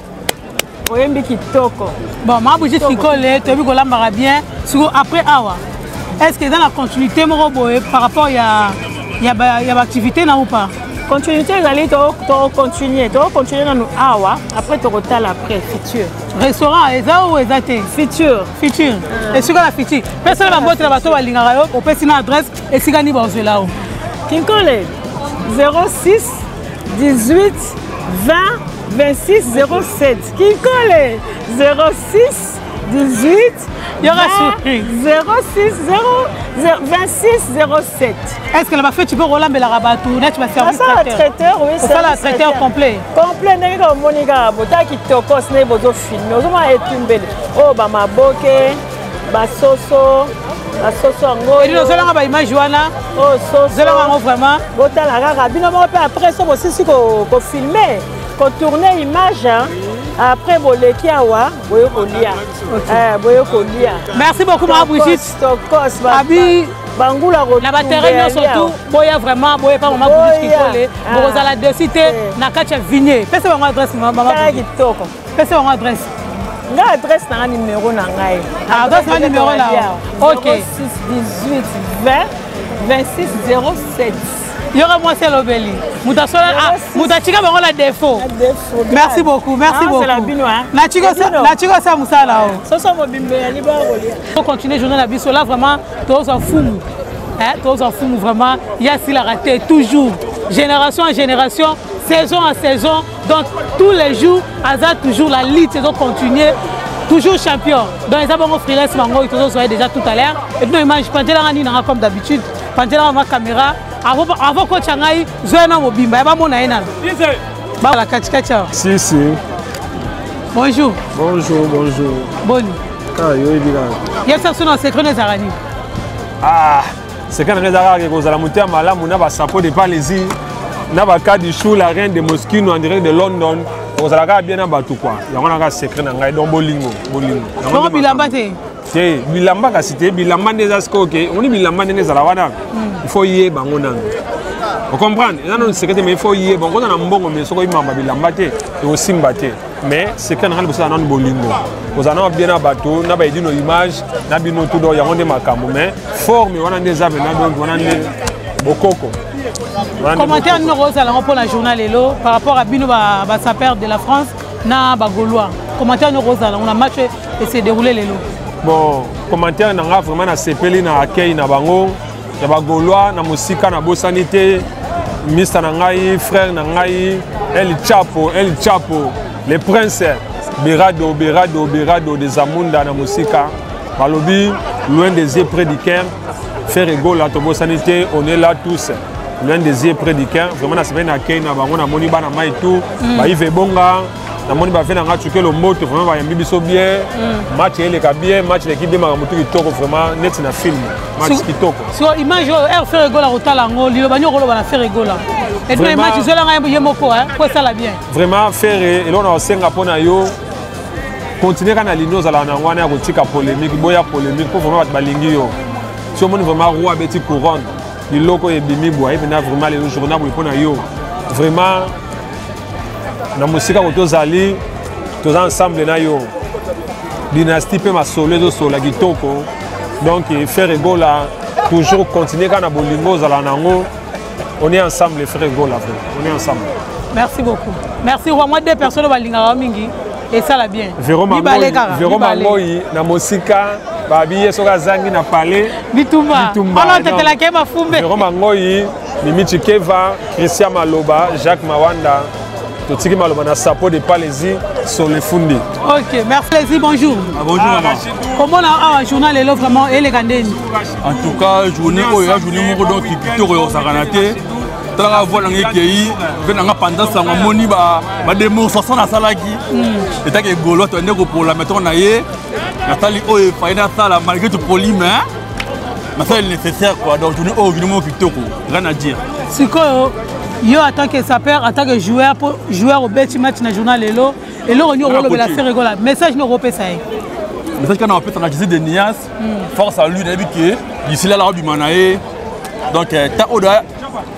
Oyembi kitoko. Bon, ma Brigitte Kikole, toyebi kolambaka bien. Siko après awa. Est-ce que eza na continuité moko boye par rapport ya ya ba ya ba activité na ou pas? Continuité ezali tokocontinue tokocontinue nanu awa après tokotala après futur. Restaurant eza ou eza te? Futur. Futur. Esika na futur. Pesa na bambote na bato balingaka yo, opesi na adresse esika nini bazwela yo. Kinkole 06 18 20 26 07. Kinkole 06 18 20 06 0 26 07. Est-ce que na bafeti mpe kolambelaka bato neti baservice traiteur? Oui, osala traiteur complet. Complet ndenge kaka omoni kaka bota kitokos ndenge bozofilme ozomona etumbeli oyo bamaboke basoso basoso yango elino ozolanga baimage wana oyo soso ozolanga yango vraiment botala kaka bino moko mpe après so bosisi kofilme kotourne image après boleki awa boye kolia boye kolia. Merci beaucoup ma Brigitte. Tokos abi bangula na baterrain nyonso tout boya vraiment boya pa mama Brigitte Kikole bokozala dessus te na kati ya vigné. Pesa bango adresse mama kitoko. Pesa bango adresse. Nga adresse na nga numéro na ngai. Adresse na numéro na ok 06 18 20 26 07. Yoka mwasi alobeli moto asola moto atika bango na défaut. Merci beaucoup, merci beaucoup. Natika osala mosala o soso mobimba ya libakolia. Continuer journée na biso là vraiment tozwa fumu, tozwa fumu vraiment ya asilaka te, toujours génération en génération, saison en saison, donc tous les jours aza toujours la lutte ezocontinue toujours champion. Donc eza bongo freelance bango tozozwa ye déjà tout à l'heure. Et puis image panzelanga nini nanga comme d'habitude, panzelanga ma caméra avant kotya ngai zwa na mobimba ya bamona ye nano bala katikati awa. Si, si. Bonjour. Bonjour, bonjour. Boni? Ah, yo yebi kaka. Yebisa biso na secret no ezalaka nini? Ah, secret na ngai ezalaka kaka kozala motema malamu na basapo de palesi na bakadi chou la reine de Moschino en direct de London. Kozala kaka bien na bato kua, yango na kaka secret na ngai. Donc bolingo, bolingo. Bongo bilamba te? Te, bilamba kasi te, bilamba nde eza sikoyo ke omoni bilamba ndenge ezala wana, il faut yeba yango nanu ocomprendre. Eza nanu secret te, mais il faut yeba okoza na mbongo, mais soki oyimamba bilamba te ekosimba te. Mais secret na ngai liboso eza nanu bolingo, kozala nano bien na bato na baedino image na bino tout. Donc yango nde makambo, mais forme wana nde eza pena, donc wana nde bokoko. Commentaire nini okozala yango mpona journal lelo par rapport à bino basapeur de la France na bagaulois? Commentaire nini okozala yango na match et se déroulé lelo? Bon, commentaire na nga vraiment nasepeli na accueil na bango ya bagaulois na mosika. Nabosani te mista na ngai, frère na ngai El Chapo, El Chapo le prince Berado, Berado, Berado de Zamunda na mosika. Balobi loin des yeux près du cœur. Ferre Gola tobosani te, on est là tous, loin des yeux près du cœur. Vraiment nasepeli na accueil na bango, namoni bana mai tout baive ebonga, namoni bave na nga Tukelo Mboto, vraiment bayambi biso bien. Match eleka bien, match eleki bien, makambo tu kitoko vraiment neti na film, match kitoko. So image oyo air Ferre Gola kotala yango, liloba nini okoloba na Ferre Gola? Et puis image ezwelanga ye moko po esala bien. Vraiment Ferre, eloko na kosenga mpo na yo, continue kaka na lini ozalaka na yango wana ya kotika polémique, boya polémique mpo vraiment bato balingi yo. Si omoni vraiment roi abeti couronne, biloko oyo ebimi bwa ye mpena vraiment lelo journal boye mpo na yo vraiment na mosika ko tozali toza ensemble na yo, dynastie mpe masolo ezosola kitoko. Donc Ferre Gola toujours continue kaka na bolingo ozala na yango. On est ensemble, Ferre Gola, on est ensemble. Merci beaucoup, merci roi. Moi deux personnes balingaka mingi esala bien. Vero Mangoi na mosika babi ye soki azangi na palais bitumba wana otetelaka ye mafumbe. Vero Mangoi, Mimi Chikeva, Christian Maloba, Jacques Mawanda, totiki maloba na sapo de Palesi Solefundi. Ok, merci Lezi, bonjour. Ah, bonjour maman. Comment awa journal lelo vraiment eleka ndeni? En tout cas journée oyo ya journée moko donc kitoko ekosakana te. Talaka voi nanga ekei mpe nanga panza sango amoni badémonstration nasalaki etaki egolo toyande kopola metongo na ye nasali oyo efai nasala malgré topoli, mais nasali le nécessaire quoi. Donc journée oyo journée moko kitoko, rien à dire. Sikoyo yo en tant que sapeur, en tant que joueur, po joueur obeti match na journal lelo, eloko nini okolobela Ferre Gola? Message nini okopesa ye? Message kana opesa na Jésus de Nias, force à lui. Nayebi ke d'ici là obima na ye, donc ta oyo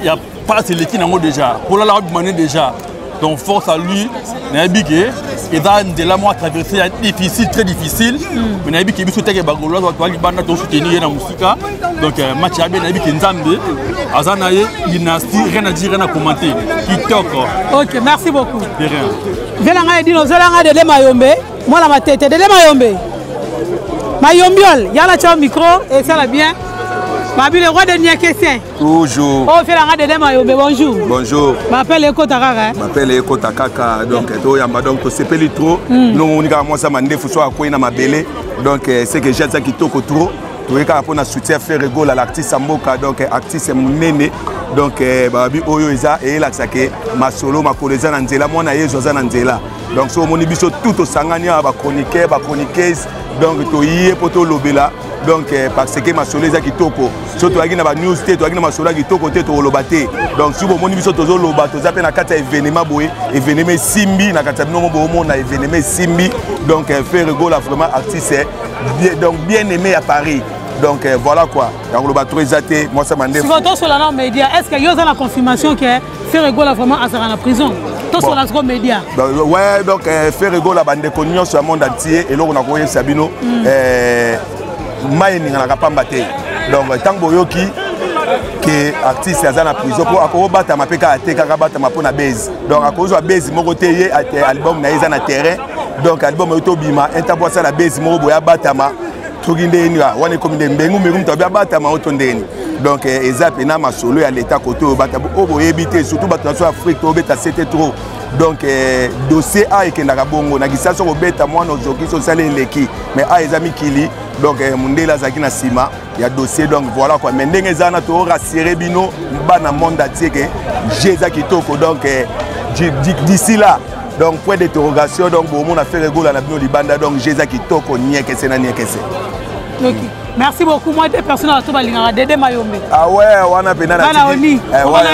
ya place eleki nango déjà polala obima ne déjà. Donc force à lui, nayebi ke eza nzela moko traversé ya difficile, très difficile. Mais nayebi ke biso teke bagaulois toa libanda tosoutenir ye na mosika. Donc euh, match ya bien, nayebi ke Nzambe aza na ye dynastie, rien à dire, rien à commenter. Kitoko. Ok, merci beaucoup. De rien. Vela ngai dino, zela ngai Dede Mayombe, mwana matete Dede Mayombe. Mayombiol, yala tcha micro et ça la bien. Babi le roi de Niakessin. Toujours. Oh, fait la Dede Mayombe, bonjour. Bonjour. M'appelle Ekota kaka. Hein. M'appelle Ekota kaka. Donc to yamba donc to sepeli trop. Mm. Nous on kaka mwasa mandefu so akwei na mabele. Donc euh, c'est que j'ai ça kitoko trop. toye kaka mpona soutien Ferre Gola l'artiste ya mboka donc euh, artiste monene donc euh, babi oyo eza eyelakisa ke masolo makolo eza na nzela mwana yezu aza na nzela donc so omoni biso tout tosangani awa bachroniqueur bachroniqueuse donc toye mpo tolobela donc eh, parce que masolo eza kitoko so toyaki na banews te toyaki na masolo ya kitoko te tokoloba te donc soki bomoni biso tozoloba toza mpe na kati ya événement boye événement esimbi na kati ya bino mo boomona événement esimbi donc eh, Ferre Gola vraiment artiste eh, bien, donc bien aimé à Paris donc eh, voilà quoi ya koloba trop eza te mwasa mandefu sikoyo tosola na média est ce que yo oza na confirmation ke Ferre Gola vraiment azalaka na prison tosola sikoyo média ouais donc eh, Ferre Gola bandeko nyonso ya monde entier eloko nakoyebisa bino mm. eh, mai eninganaka pamba te donc ntango boyoki ke artiste aza na prison mpo akobatama mpe kaka te kaka batama mpo na base donc akozwa base moko te ye album na ye eza na terrain donc album oyo tobima intapo asala base moko boye abatama soki ndeni wana ekomi nde mbengu mbengu moto abi abatama oyo to ndeni donc eh, eza mpena masolo ya leta kote oyo bato oyo boyebi te surtout bato na biso ya afrique tobeta sete trop donc eh, dossier a ekendaka bongo na kisasa kobeta mwana ozoki so osali eleki mais a eza mikili donc eh, mondele azalaki na nsima ya dossier donc voilà quoi mais ndenge eza wana to rassurer bino bana monde entier ke jeu eza kitoko donc eh, d'ici là donc point d'interrogation donc bomona Ferre Gola na bino libanda donc jeu eza kitoko niekese na niekese. Okay. Merci beaucoup. Moi, deux personnes à balingaka Dede Mayombe. Ah ouais, wana pena na. Bana oni. Eh, wana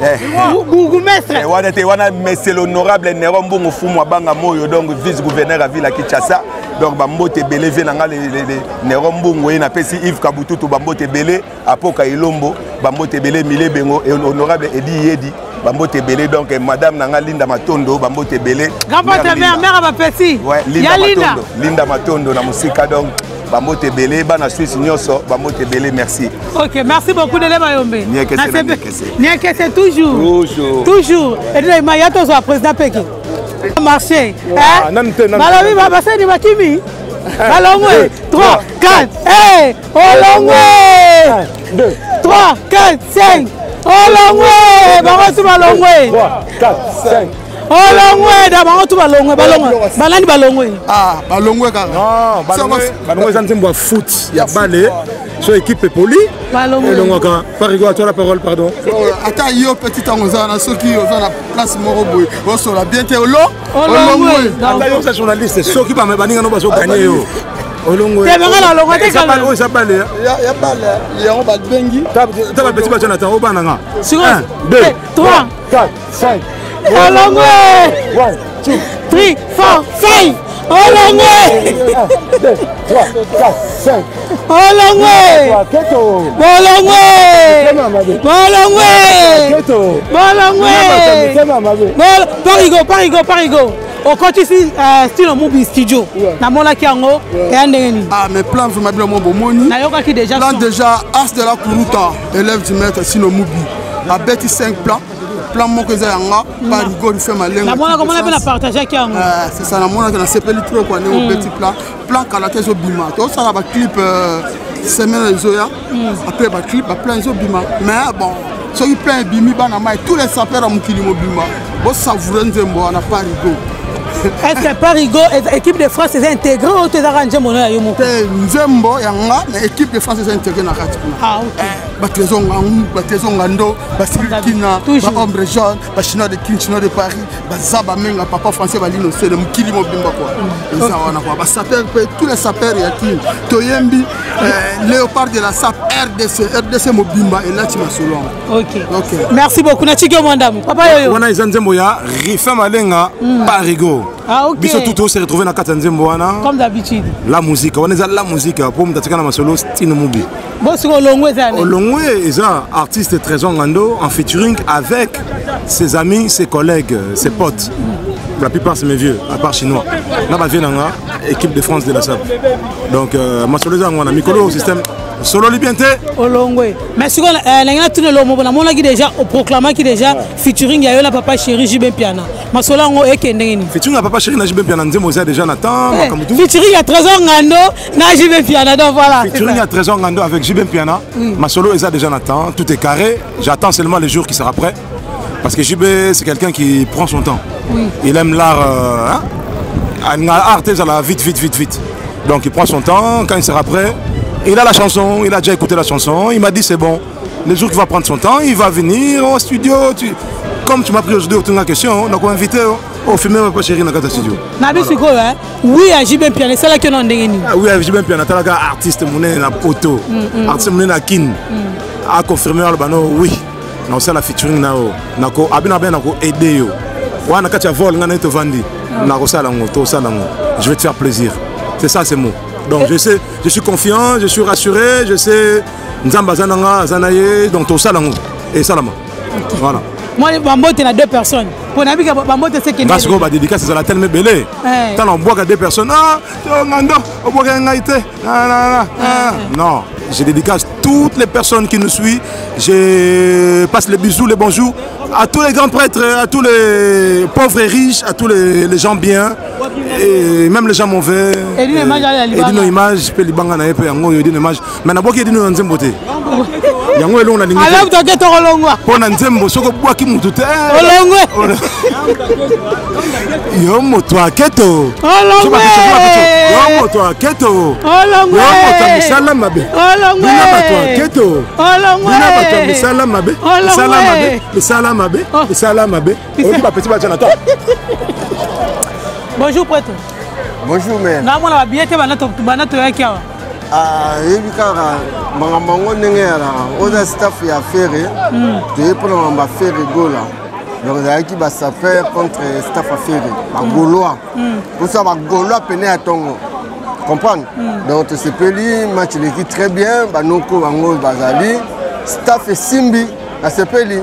eh, bourgmestre. Eh, wana te wana monsieur l'honorable Nero Mbongo Fumu abanga moyo donc vice gouverneur à ville à Kinshasa. Donc ba mbote ebele vie na nga le, le, le Nero Mbongo ye napesi Yves Kabututu ba mbote ebele Apoka Ilombo ba mbote ebele Mile Bengo et honorable Edi Yedi ba mbote ebele donc eh, madame na nga Linda Matondo ba mbote ebele. Grand pote mère mère ba petit. Ouais, Linda Matondo, Linda Matondo na musika donc bambote ebele bana suisse nyonso bambote ebele merci. Ok, merci beaucoup Dele Mayombe. Niekese niekese. Niekese toujours. Toujours. Toujours. Et Dele Maya tozwa président Peke. Marché. Hein? Balobi baseni bakimi. Balongwe 3 4 eh olongwe 2 3 4 5 olongwe bango tu balongwe 3 4 5 olongwe da bango tu balongwe balongwe balani balongwe ah balongwe kaka non balongwe balongwe eza nzembo ya foot ya bale so équipe epoli elongwaka parigo à toi la parole pardon ata yo petit ntango oza wana soki oza na place moko boye osola bien te olo olongwe ata yo oza journaliste soki baninga no bazoganye yo olongwe oyo eza bale ya bale yango babengi ta bapeti bato na ntango obana nga 1 2 3 4 5 olongwe 1 2 3 4 5 olongwe 2 3 4 5 olongwe bolongwe bolongwe bolongwe parigo parigo parigo okotisi euh, stilo mubi studio namonaki yango eya ndenge nini ah mais plan vraiment bino mo bomoni nayokaki déjà plan déjà as de la kuruta élève du maître sino mubi abeti 5 plans plan moko eza yanga parigo rife malengo namonaka omona mpe na partageaki yango euh, c'est ça namonaki nasepeli trop kua ndenge obeti plan plan kala te ezobima tosala baclip euh, semaine ezoya hmm. après baclip baplan ezobima mais bon soki plan ebimi bana mai tous les sapeurs ya mokili mobimba bosavoure nzembo wana parigo est ce que parigo équipe de france eza intégré oyo to ezaka nzembo no ya yo moko te nzembo ya nga na équipe de france eza intégré na kati kuna ah, okay. eh, bato ezonga bato ezonga ndo basili kina baombre jaune bachinois de kin chinois de paris baza bamenga papa français balino sele mokili mobimba kua eza wana kua basaper mpe tous les sapeurs ya kin toyembi Léopard de la SAP RDC, RDC mobimba elati masolo yango. Ok. Ok. Merci beaucoup. Natiki yo mwa ndambo. Papa yoyo. Wana eza nzembo ya Rifin Malenga mm. Parigo. Ah, ok. Biso tout se retrouver na kati ya nzembo wana. Comme d'habitude. La musique, wana eza la musique po moto atika na masolo Stino Mubi. Bon sikoyo olongwe eza nani? Olongwe eza artiste Trésor Ngando en featuring avec ses amis, ses collègues, ses potes. La plupart c'est mes vieux, à part chinois. Na ba vieux nanga équipe de France de la SAP. Donc euh, masolo eza yango wana mikolo système sololi bien te olongwe mais sikoyo euh, ndenge natuna eloko moko namonaki déjà oproclamaki déjà featuring ya yo na papa chéri JB Mpiana masolo yango eke ndenge nini featuring ya papa chéri na JB Mpiana nzembo eza déjà na temps eh, makambo tout featuring ya Trésor Ngando na JB Mpiana donc voilà featuring ya Trésor Ngando avec JB Mpiana mm. masolo eza déjà na temps tout est carré j'attends seulement le jour qui sera prêt parce que JB c'est quelqu'un qui prend son temps oui. il aime l'art euh, hein? art ezala vite vite vite vite donc il prend son temps quand il sera prêt il a la chanson il a déjà écouté la chanson il m'a dit c'est bon le jour qu'il va prendre son temps il va venir au studio tu... comme tu m'as pris aujourd'hui autour de la question donc on invité au filmer ma chérie na kati ya studio na biso sikoyo hein oui ya JB Mpiana esalaki yo na ndenge nini ah, oui ya JB Mpiana atalaka artiste monene na poto mm, mm. artiste monene na kin mm. aconfirme aloba no oui nakosala featuring na yo nako abina abe nako aider yo wana na kati ya vol ngai na ye tovandi ah. nakosala yango tosala yango je vais te faire plaisir c'est ça ces mots donc je sais je suis confiant je suis rassuré je sais nzambe aza na nga aza na ye donc tosala yango esalama voilà moi bambote na deux personnes mpo nayebi ke bambote sekende sikoyo badédicace ezala telema ebele ntango obwaka deux personnes ah ngando obwaka ngai te non je dédicace toutes les personnes qui nous suivent je passe les bisous les bonjours à tous les grands prêtres à tous les pauvres et riches à tous les, les gens bien et même les gens mauvais edino image mpe libanga na ye mpe yango oyo edino image mais nabwaki edino na nzembo te yango elongo nalingi tokolongwa mpo na nzembo soki obwaki motu te olongwe yo moto aketo yo moto aketo yo moto ya misala mabe bino bato aketo bino bato ya misala mabe misala mabe misala mabe misala mabe oyoki bapeti batya na to bonjour prêtre bonjour mère namona babiye te banda toyaki awa ayebi kaka makambo yango ndenge eyalaka oza staff ya ferre toye mpona makambo ya ferre gola donc ezalaki basaper contre staff ya ferre bagaulois mposa bagaulois pene ya ntongo comprendre donc tosepeli match eleki très bien banoko bango bazali staff esimbi nasepeli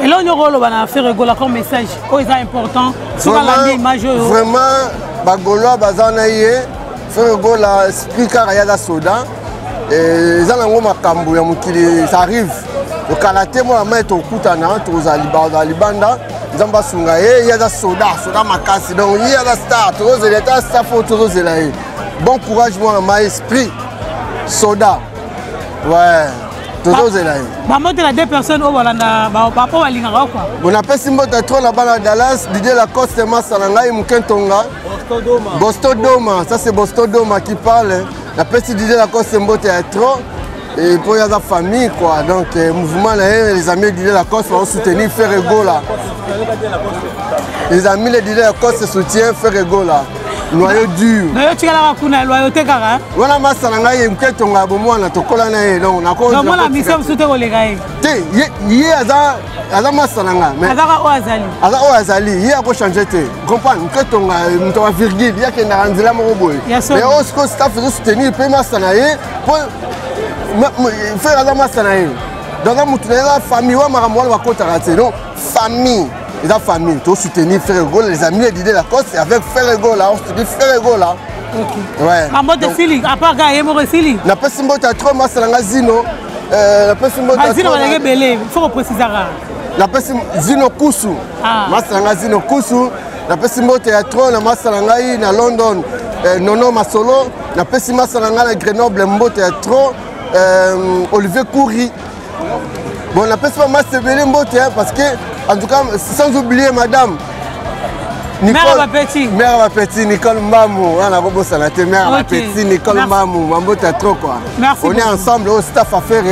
eloko nyoko oloba na ferre gola comme message oyo eza important soki alandi image oyo vraiment bagaulois baza na ye ferre gola esprit kaka ye aza soda eza nango makambo ya mokili ça arrive okala te mwana mai tokutana tokozala libanda nzambe asunga ye ye aza soda soda makasi donc ye aza star tokozela ata staff oyo tozozela ye bon courage mwana mai esprit soda ouais tozozela ye bambote na deux personnes oyo balanda bapo balingaka kua bon napesi mbote trop na bana dallas didier lacoste masa na ngai moke ntonga bosto doma ça c'est bosto doma qui parle napesi didier lacoste mbote ya trop et mpo ye aza famille quoi donc euh, mouvement na ye les amis didier lacoste baosoutenir ferre gola les amis le didier lacoste soutient ferre gola noyau dur noyau tikalaka kuna loyauté kaka wana masa na ngai moke tonga ya bomwana tokola na ye donc nakomona mission mosusu te koleka ye te ye aza aza masa na ngai azaka oyo azali aza oyo azali ye akochange te comprendre moke tonga moto ya virgule ye akendaka nzela moko boye mais oyo sikoyo staff ezosoutenir mpe masa na ye mpo frere aza masa na ye donc aza motu na ye aza famille wa makambo wana bakotaka te donc famille eza famille to soutenir Ferre Gola les amis de Didier Lacoste avec Ferre Gola on soutient Ferre Gola ouais bambote esili à part kaka ye moko esili napesi mbote ya trop masala nga zino euh, napesi mbote zino bazalaki ebele faut koprécisaka napesi zino kusu ah. masala nga zino kusu napesi mbote ya trop na masala ngai na london euh, nono masolo napesi masala ngai na grenoble mbote ya trop euh, olivier couri Bon, on appelle ça Master ebele mbote hein, parce que, en tout cas, sans oublier madame. Nicole, mère Bapeti. Mère Bapeti, Nicole Mbamou. On a robosana te, mère okay. Bapeti, Nicole Mbamou. Mambote à trop quoi. Merci. On est ensemble au staff affaire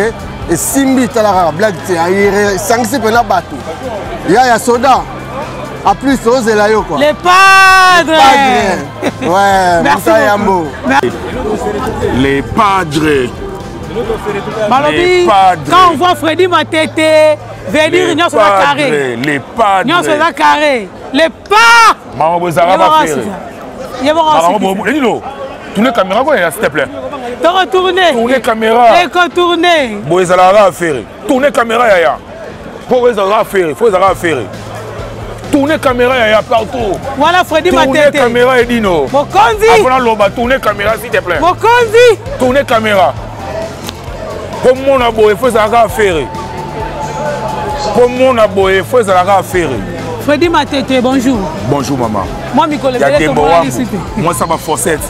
et Simbi talara blague te ayire sangisi pena bato. Ya ya soda. En plus, ozela yo quoi. Les padres. Les padres. Ouais, Merci. Yambo. Les padres. Balobi, quand on voit Freddy Matete, venir nyonso eza carré. Les padres. Nyonso eza carré. Les pas. Maman bozara ba frère. Ye moko. Elilo. Tourner caméra quoi s'il te plaît. Toko tourner. Tourner caméra. Eko tourner. Bo ezalaka affaire. Tourner caméra yaya. Po ezalaka affaire, faut ezalaka affaire. Tourner caméra yaya partout. Voilà Freddy Tourner Matete. caméra Edino. Mokonzi. Avant loba tourner caméra s'il te plaît. Mokonzi. Tourner caméra. Komona boye faut ezalaka affaire. Komona boye faut ezalaka affaire. Freddy Matete, bonjour. Bonjour maman. Moi mikolo Ya ebele Dembo tomona Wambu. lisu te. Moi ça va forcette.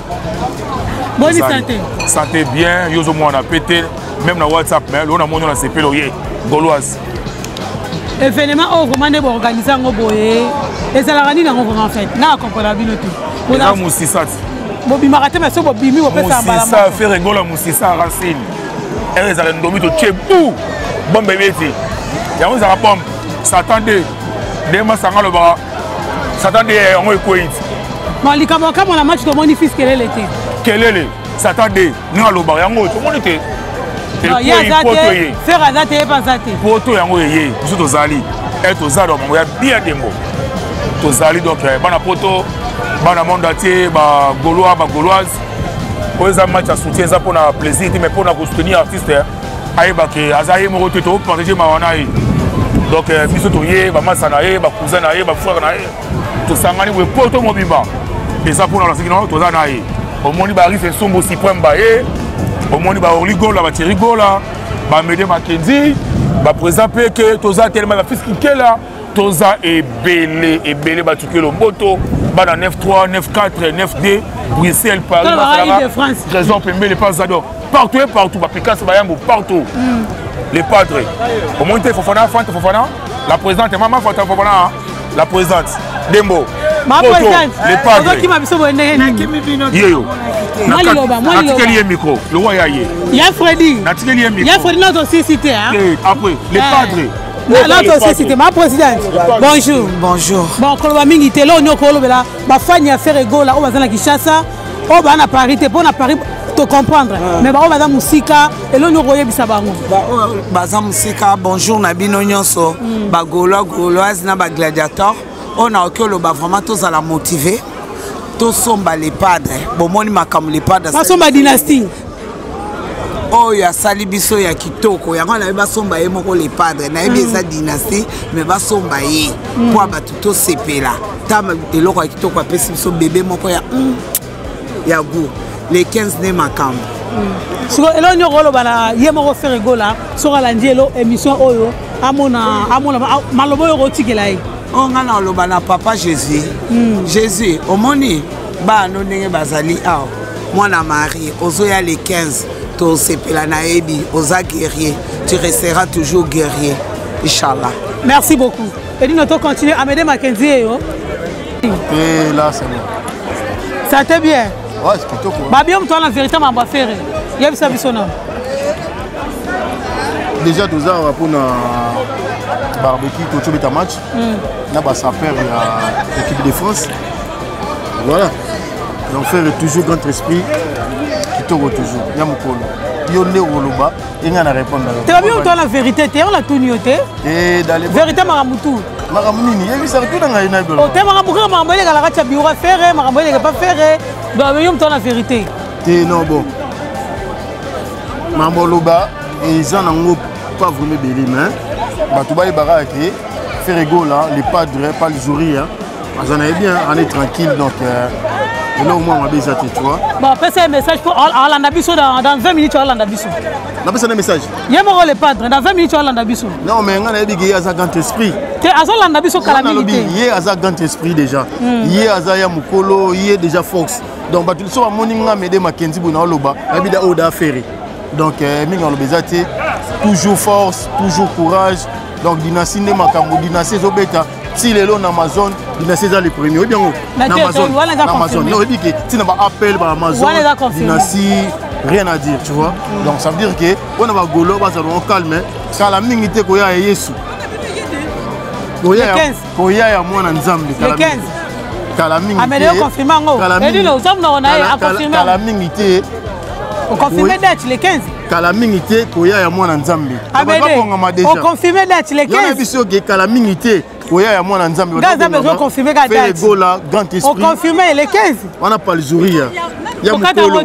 Boni santé. Santé bien, yo zo mwana pété même na WhatsApp mais lona mona na sepelo ye Gauloise. Événement oyo vraiment nde boorganize yango boye ezalaka nini yango vraiment en fait na akomprena bino te. Eza musisa ti. Bobimaka te mais soki bobimi bopesaka mbala Musisa moko. Ferre Gola musisa racine. Ere ezalaka ndomi totie bu bombe ebeti. Yango ezalaka bombe. Satan 2. Nde masanga alobaka Satan 2 yango ekwei ti. Bon likambo ya kamwa na match tomoni fils kelele te. Kelele Satan 2 ndenge alobaka yango tomoni te. Non, ye Ekwei aza poto te, ye. Ferre aza te, ye mpe aza te. Poto yango eye biso tozali e toza donc bango ya bien dembo tozali donc bana poto bana monde entier ba gaulois ba gauloise oyo eza match ya soutien eza mpona plaisir te mais mpona kosoutenir artiste ayeba ke aza ye moko te topartage mawa na ye donc biso toye bamasa na ye bacousin na ye bafrère na ye tosangani boye poto mobimba eza mpona lasiki no toza na ye omoni baris esumbu suprême baye omoni baorli gola batieri gola bamede makenzi baprésident mpe ke toza telema bafils kinkela toza ebele ebele batuki lomboto bana 9-3 9-4 9-2 Bruxelles Paris Tolo baka basalaka Île-de-France. trésor pembele pas zador partout et partout bapicasse bayambo partout les padres omoni te Fofana Fanta Fofana la présidente mama Fanta Fofana hein? La présidente Dembo Ma Poto, présidente, les padres ozokima biso boye ndenge nini? yeyo Mwa liloba, mwa liloba. natikeli ye micro le roi ya ye Ya Freddy. natikeli ye micro Ya Freddy nazo sisi te hein. Eh, après les Eh. padres Na nazo sisi te ma présidente. Bonjour. Bonjour. Bon koloba mingi te leo nyoko olobela ba fani ya Ferre Gola oyo baza na Kinshasa, oyo baza na Paris te mpo na Paris to comprendre. Mais ba oyo baza mosika eloo nyoko oyebisa bango. Baoyo baza mosika bonjour na bino nyonso bagaulois gauloise na bagladiateur oyo nakoki oloba vraiment tozala motive tosomba le padre bomoni makambo le padre asali. Basomba dynastie. Oyo asali biso ya kitoko yango nayebi basomba ye moko le padre nayebi eza dynastie mais basomba ye mpo ya bato tosepela ta eloko ya kitoko apesi biso bebe moko ya ya goût le 15 nde makambo. Sikoyo eloko nyoko oloba na ye moko Ferre Gola soki alandi elo émission oyo amona amona maloba oyo okotikela ye. Oyo ngai na oloba na papa Jésus, Jésus omoni bana no ndenge bazali awa mwana Marie ozoya le 15 tosepela nayebi oza guerrier tu resteras toujours guerrier inchallah. Merci beaucoup. Edino to continue Amédée Mackenzie eyo. Et là, c'est bon. Ça te bien. Ouais, c'est plutôt quoi. Babio moto wana vérité mambo affaire. Yebisa biso na. Déjà, toza awa mpona barbecue totobeta match na basapeur ya équipe de France. Voilà. Donc faire toujours grand esprit kitoko toujours ya mokolo yo nde okoloba enga na répondre na yo. Te babio moto wana vérité te on la tuni yo te. Eh, dans les Vérité makambo tu. Makambo nini yebisaka tuna ngai na O te makambo kaka makambo elekala kati ya bureau affaire makambo eleka pa faire. Donc yo moto wana vérité. Te non bon makambo oloba eza nango pas vraiment ebele mais bato bayebaka ke Ferre Gola le padre pas le zouri hein. Aza na ye bien on est tranquille donc eloko mwa mabe eza te tu vois. Bon apesa ye message mpo alanda biso dans 20 minutes alanda biso. Napesa na message ye moko le padre dans 20 minutes alanda biso. Non mais ngai nayebi ke ye aza grand esprit. Te azolanda biso kala mingi te. Ye aza grand esprit déjà. Ye aza ya mokolo ye déjà force donc bato so bamoni nga Mede Makenzi boye naoloba nayebi da oyo da Ferre donc mingi aloba eza te toujours force toujours courage donc dynastie nde makambo dynastie ezobeta ti lelo na Amazon dynastie eza le premier oyebi yango Na na te, Amazon te, wana eza na Amazon confirmé. non oyebi ke ntina ba Apple ba Amazon Wana eza confirmé. dynastie rien à dire tu vois donc ça veut dire que mpona bagolo bazala bango calme kala mingi te koya ya Yesu Le 15. Koya ya mwana Nzambe Le 15. Kala mingi Amede te. oconfirme yango. Kala mingi- Edino, oza monoko na ye, Kala- aconfirme kala yango. mingi te. Oconfirme date le 15. Kala mingi te koya ya mwana Nzambe. Babongama déjà. Oconfirme date le 15. Yana biso ke kala mingi te koya ya mwana Nzambe. Nga Nzambe ozo confirme ka date. Gola grand esprit. Oconfirme le 15. Wana palzuria. Ya mukolo.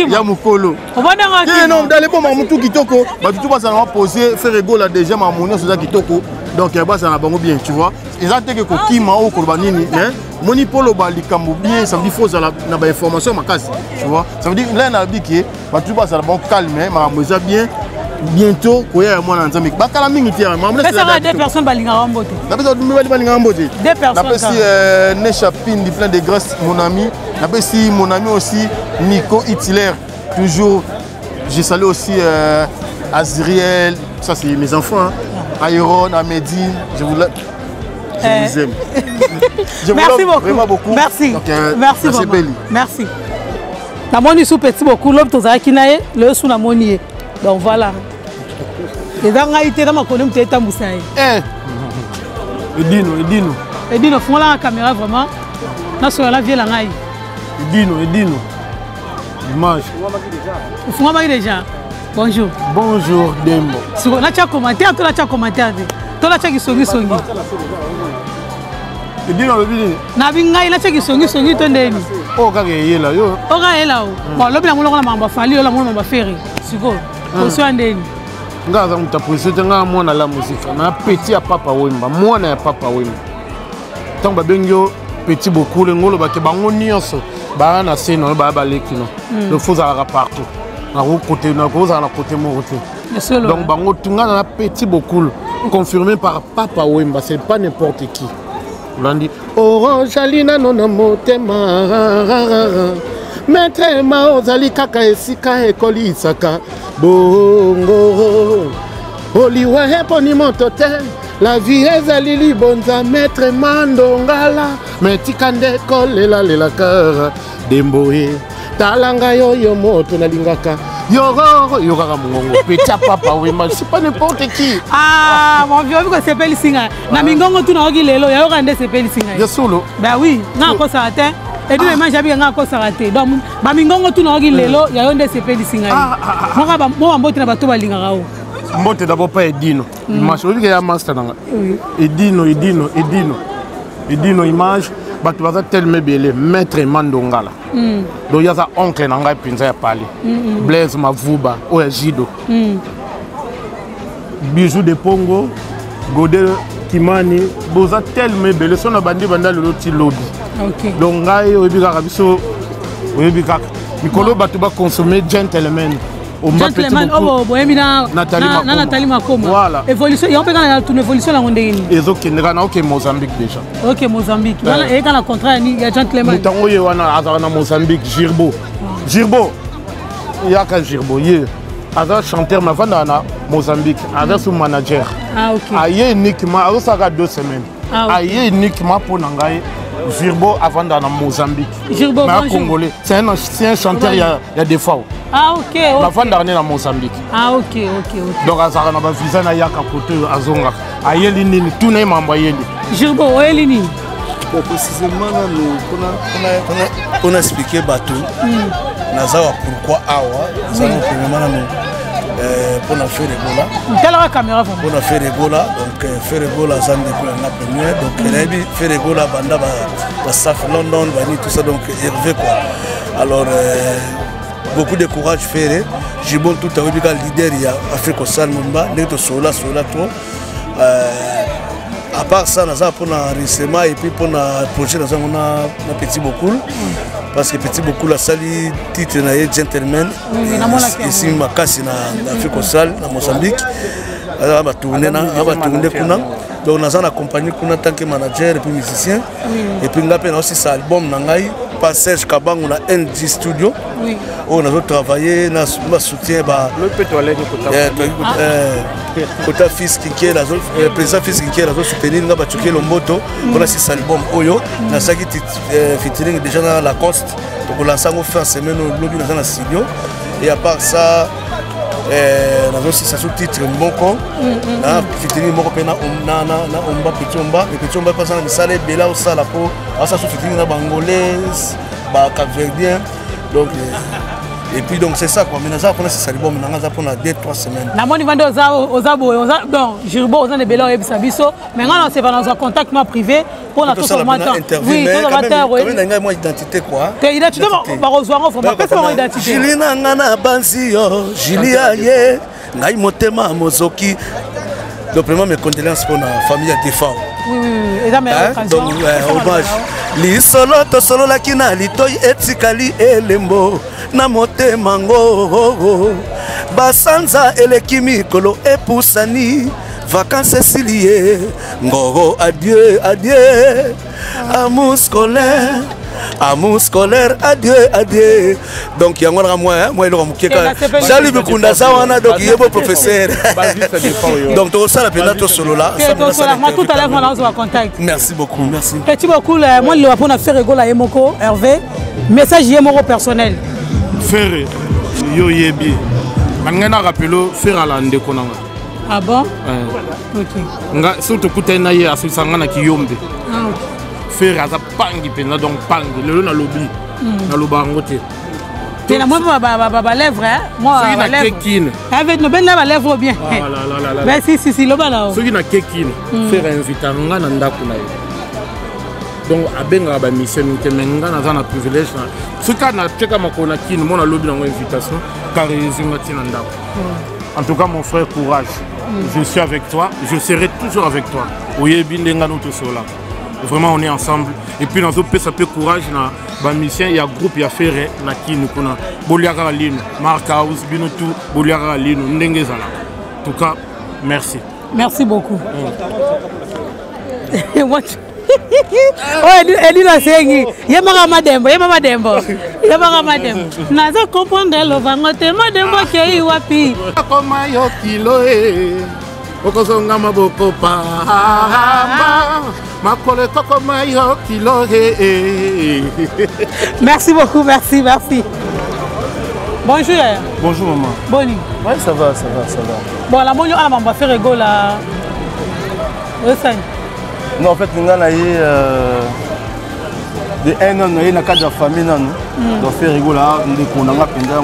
Ya mukolo. Obonanga Eh non, d'aller bon mamutu kitoko, ba tutu bazala wa poser Ferre Gola déjà mamu nyonso za kitoko. Donc bazala bango bien, tu vois. Eza te ke kokima oyo koloba nini, mais moni mpo loba likambo bien, ça veut dire faut ozala na ba information makasi, tu vois. Ça veut dire là na bi ke bato bazala bango calme, makambo eza bien. Bientôt koya ya mwana Nzambe. Bakala mingi te, makambo Pesaka deux personnes balingaka mbote. Napesa mibali balingaka mbote. Deux personnes. Napesi Nesha Pindi plein de grâce mon ami. Napesi mon ami aussi Nico Hitler. Toujours, je salue aussi Azriel, ça c'est mes enfants, hein. Aéron, Amédi, je vous, je vous aime. Je vous Merci love beaucoup. vraiment beaucoup. Merci. Donc, Merci merci vraiment. Belly. Merci. Namoni su petit beaucoup lobi tozalaki na ye lelo su namoni ye. Donc voilà. Eza ngai te na makolo moto etambusa ye. Edino, Edino. Edino fungolaka caméra vraiment. Nasola na vie na ngai. Edino, Edino. Image. Ofungwamaki déjà. Bonjour. Bonjour Dembo. Siko natya commentaire to natya commentaire te. To natya kisongisongi. Edino alobi nini? Nabi ngai natya kisongisongi to ndeni. Oyo kaka eyela yo. Oyo kaka eyela o. Bon lobi nango longola makambo ya Fally oyo lango makambo ya Ferre. Sikoyo. Position ya ndeni. Nga aza moto ya position te, nga mwana la muzika na petit ya Papa Wemba, mwana ya Papa Wemba. Ntango babengi yo petit bokule, ngo olobake bango nyonso baya na se na yo, baya baleki no. Donc faut ozalaka partout, nakozala na kote moko te. Donc bango tunga na petit bokule confirmé par Papa Wemba, c'est pas n'importe qui. Olandi orange ali nano na motema, maître ma ozali kaka esika ekolisaka bongo oliwa eponi moto te, la vie ezali libonza maître mandongala me tika nde kolelalelaka dembo ye tala ngai oyo moto nalingaka yororo yo kaka mongongo petit Papa Wemba, c'est pas n'importe qui. Ah mon vieux, obi kosepelisi ngai na mingongo tuna oki lelo yayoka nde sepelisi ngai. Ya solo. Bah oui, nga akosaka te. Edino image abika nga akosaka te. Donc bamingongo tuna oki lelo yayo nde sepelisi ngai. Moko ba mo bambote na bato balingaka o. Mbote d'abord pas Edino. Image oyebi ke ya master nanga. Edino, Edino, Edino. Edino image bato baza tellement ebele maître Mandongala. Donc yaza oncle na ngai mpenza ya pale. Blaise Mavuba oyo ya Jido. Bijou de Pongo, Godel Kimani, boza tellement ebele so na bandi banda lelo ti lobi. Donc ngai oyebi kaka biso oyebi kaka mikolo bato bakonsome gentleman. Gentleman oyo boyembi na Nathalie Makoma. Voilà. Évolution yango mpe kaka na tuna évolution yango ndenge nini? Ezokende kaka na oke Mozambique déjà. Ok, Mozambique. Wana eyeka na contrat ya gentleman. Moto yango ye wana azalaka na Mozambique, Girbo. Girbo. Yaka Girbo ye. Aza chanteur mais avandaka na Mozambique, aza sous manager. Ah ok. Aye uniquement azosalaka 2 semaines. Ah, ok. Aye uniquement mpo na ngai Girbo avandaka na Mozambique. Girbo, mais bonjour. congolais, c'est un chanteur ya ya Defao. Ah ok, ok. Bavandaka nde na Mozambique. Ah ok, ok, ok. Donc azalaka na bavisa na yaka kote oyo azongaka. Ayeli nini? Tuna ye mambo ayeli. Girbo, oyeli nini? Bon, précisément nanu mpona explike bato naza wa pourquoi awa naza Oui. premièrement nanu mpona Ferre Gola. Talaka caméra vraiment. Mpona Ferre Gola, donc Ferre Gola aza ndeko na nga première, donc nayebi Ferre Gola banda basaf London bani tout ça, donc Hervé quoi. Alors beaucoup de courage Ferre Jibon, tout ayebi kaka leader ya Afrique osal momba ndenge tosolola solola trop. À part ça, naza mpona enregistrement et puis mpona projet naza ngo na Petit Bokul, parce que Petit Bokul asali titre na ye Gentleman. Oui, oui, namonaki yango. Esimbi makasi na Afrique osal na Mozambique, aza batourne na batourne kuna, donc naza na compagnie kuna tant que manager et puis musicien. Et puis nga mpe naosisa album na ngai pa Serge Kabango na NG Studio oyo nazotravaille na basoutien ba kota fils Kinkiel, président fils Kinkiel azosoutenir nga, batuki lomboto mpona sisa album oyo nasalaki featuring déjà na Lacoste, tokolansa yango fin semaine oyo lobi naza na studio. Et à part ça, nazosisa so titre moko na featuring moko mpe na Omba Petit Omba. Et Petit Omba mpe aza na misala ebele aosala mpo asala so featuring na Bangolais, Bacapverdien, donc Et puis donc c'est ça quoi. Mais naza mpona sisa album nanga aza mpona 2 3 semaines. Namoni vande oza oza boye oza donc Jirbo oza na ebele oyebisa biso mais ngai nasepela nazwa contact ma privé mpona tosala mwa temps. Oui, tozala temps oui. Quand même ngai mwa identité quoi. Te identité bakozwa yango vraiment pesa bango identité. Julie na nga na banzi yo Julie aye ngai motema mozoki. Donc vraiment mes condoléances pour la famille ya Defao. Oui, oui, oui. Eza meilleure occasion. Donc hommage. Lisolo tosololaki na litoi etikali elembo na motema ngo basanza eleki mikolo epusani vacances esili ye ngoro adieu adieu amour scolaire amour scolaire adieu adieu donc yango wana mwa mwa eloko moke kaka jali bikunda aza wana donc ye bo professeur donc tokosala mpenza tosolola merci beaucoup merci petit beaucoup mwa liloba mpona Ferre Gola ye moko Hervé message ye moko personnel. Ferre yo yebi na ngai na rappelo Ferre ala ndeko na nga. Ah bon? Ouais. Ok. Nga soki tokutani na ye asolisa nga na kiyombe. Ah, ok. Ferre aza pangi mpenza donc pangi lelo nalobi naloba yango te. Te na moi ba balèvre moi soki na kekine avec no benda balèvre bien. Mais si si si loba na. Soki na kekine Ferre invita nga na ndako na ye. Donc abengaka bamission mingi te mais nga naza na privilège na soki kaka natiaka makolo na kini mona lobi nango invitation car ezwi nga ntina ndako. En tout cas mon frère, courage. Je suis avec toi, je serai toujours avec toi. Oyebi nde nga no tosolaka vraiment, on est ensemble. Et puis nazopesa mpe courage na bamusicien ya groupe ya Ferre na kini kuna. Bolia kaka lino Mark House, bino tout bolia kaka lino ndenge ezalaka. En tout cas merci. Merci beaucoup. Oyo Edino asengi ye maka madembo, ye ma madembo, ye maka madembo. Naza comprendre elovango te, madembo akei wapi? Akoma yo kilo e okozonga maboko pamba makolo ekokoma yo kilo e. Merci beaucoup, merci, merci. Bonjour. Bonjour maman. Boni. Ouais, ça va, ça va, ça va. Bon, la moni ala mamba Ferre Gola. Osani. Non, en fait, nga na ye de un an na ye na cadre ya famille nanu. Donc Ferre Gola ndeko na nga mpenza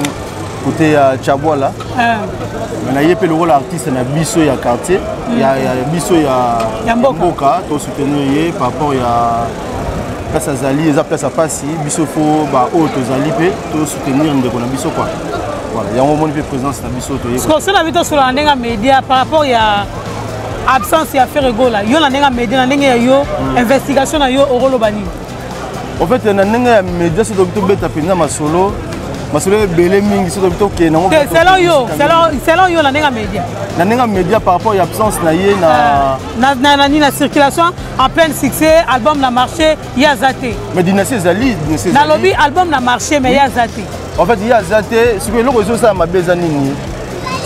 côté ya Chabwala. Mais na ye mpe lokola artiste na biso ya quartier, ya biso ya mboka, to soutenir ye par rapport ya place azali, eza place ya pasi biso fo baoyo tozali mpe to soutenir ndeko na biso quoi. Voilà, yango omoni mpe présence na biso toye. Parce que na biso tosolola na ndenge ya média par rapport ya absence ya Ferre Gola, yo na ndenge ya média, na ndenge ya yo investigation na yo, okoloba nini? En fait, na ndenge ya média soki tobi tobeta mpenza masolo, masolo ebele mingi soki tobi tokende nango. Te, selon yo, selon yo na ndenge ya média. Na ndenge ya média par rapport ya absence na ye na na nini, na circulation en pleine succès, album na marché, ye aza te. Mais dynastie ezali, dynastie ezali. Nalobi album na marché mais ye aza te. En fait ye aza te. Sikoyo eloko ezosala mabe eza nini?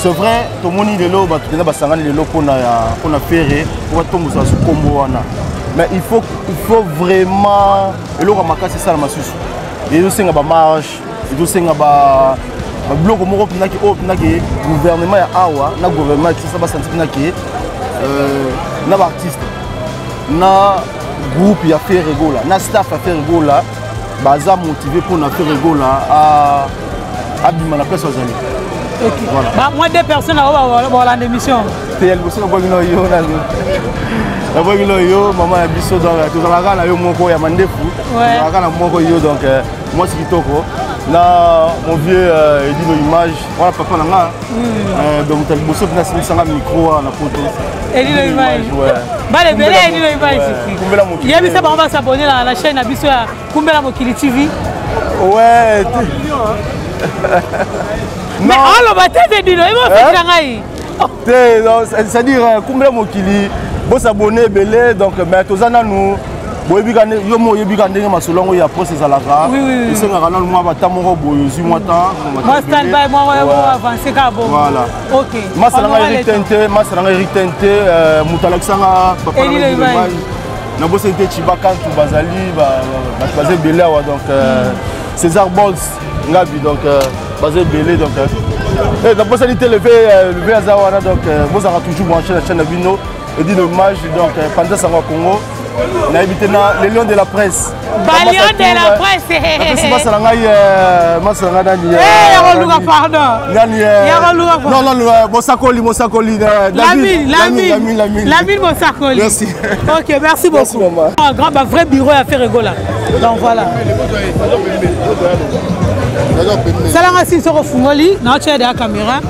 C'est vrai, tomoni lelo bato mpenza basangani lelo mpona mpona Ferre mpo batombosa su nkombo wana, mais il faut vraiment eloko ya makasi esalama susu. Ezosenga bamarche, ezosenga babiloko moko mpenzaki oyo mpenzaki gouvernement ya awa na gouvernement ya Kinshasa basanti mpenzaki na baartiste na groupe ya Ferre Gola na staff ya Ferre Gola baza motivé mpona Ferre Gola abima na place azali. Voilà. Bah, moi, deux personnes à bolanda émission. Te, ya liboso nabwaki no yo, nabwaki no yo mama ya biso. Donc tozalaka na yo moko ya mandefu, tozalaka na moko yo. Donc mwasi kitoko na mon vieux Edino Image wana, papa na nga. Donc moto ya liboso mpena asimisanga micro wana na poto. Edino Image, bale ebele Edino Image, yebisa bango basabone na chaîne na biso ya Kumbela Mokili TV. Ouais. Mais oloba te te dino ebo ofetela ngai. Te, c'est-à-dire Kumbela Mokili, bosabone ebele. Donc mais toza nanu, boyebi ka yo mo oyebi ka ndenge masolo yango ya presse ezalaka, esengaka nanu mwa bata moko boye ozwi mwa temps. Mwa stand by, mwa avance kaka bongo. Voilà. Ok. Masa na ngai Eric Tente, masa na ngai Eric Tente, moto alakisanga papa na ngai. Nabosani te Chibakantu, bazali bato baza ebele awa. Donc César Bols Ngabi, donc baza ebele. Donc nabosani te leve aza wana. Donc bozalaka toujours branché na chaîne na bino Edino Image. Donc panza sango ya Congo. Nayebi te na le lion de la presse. Ba lion de la presse. Napesi masa na ngai masa na ngai nani? Eh, ya koluka pardon. Nani? Ya koluka pardon. Non non, mosakoli mosakoli Lamine, Lamine. Lamine, Lamine Mosakoli. Merci. OK, merci beaucoup. Merci, Un grand ba vrai bureau ya Ferre Gola. Donc voilà. Salanga si soko fungoli na otia de la caméra.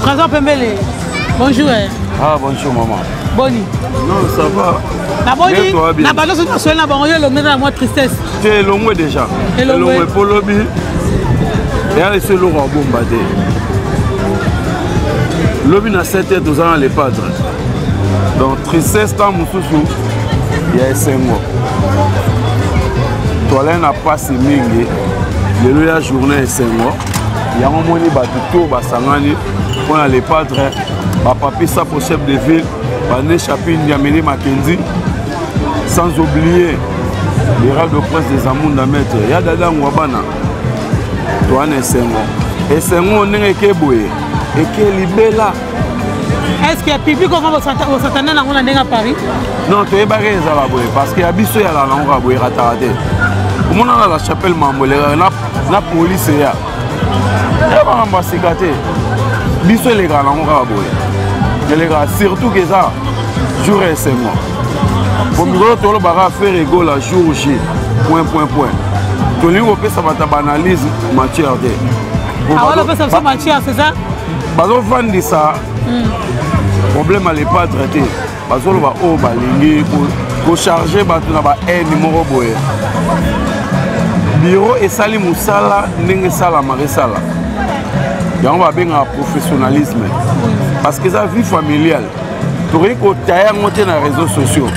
Trésor Pembele. Bonjour. Eh. Ah bonjour maman. Boni. Non, ça va. naboni na bato soki nasoli na bango yo elongo eza na mwa tristesse te elongwe déjà elongwe mpo lobi eya esi eloko ya bomba te lobi na 7 heures toza na le padre donc tristesse ntango mosusu ya esengo toalai na mpasi mingi lelo ya journée esengo yango moni bato to basangani mpo na le padre bapapi sapo chef de ville bane chapine diamele makenzi sans oublier l'hérald de prince des amunda maître ya dada ngwa bana toa na esengo esengo ndenge eke boye eke libela est ce que public oko bosatana nango na ndenge ya paris non toyebaki ezala boye parce que ya biso eyala nango kaka boye erataka te omonana la chapelle mambo elekaka na police eya ya makambo ya sika te biso elekaka nango kaka boye elekaka surtout ke eza jour ya esengo po mikolo tolobaka Ferre Gola jour J point point point tolingi kopesa bato ya baanalyse matière te bazofandisa problème ya lepadre te bazoloba oyo balingi kocharge bato na bahaine moko boye biro esali mosala ndenge esalamaka esala yango babengaka professionnalisme parce que eza vie familiale tokoki kotaya yango te na réseaux sociaux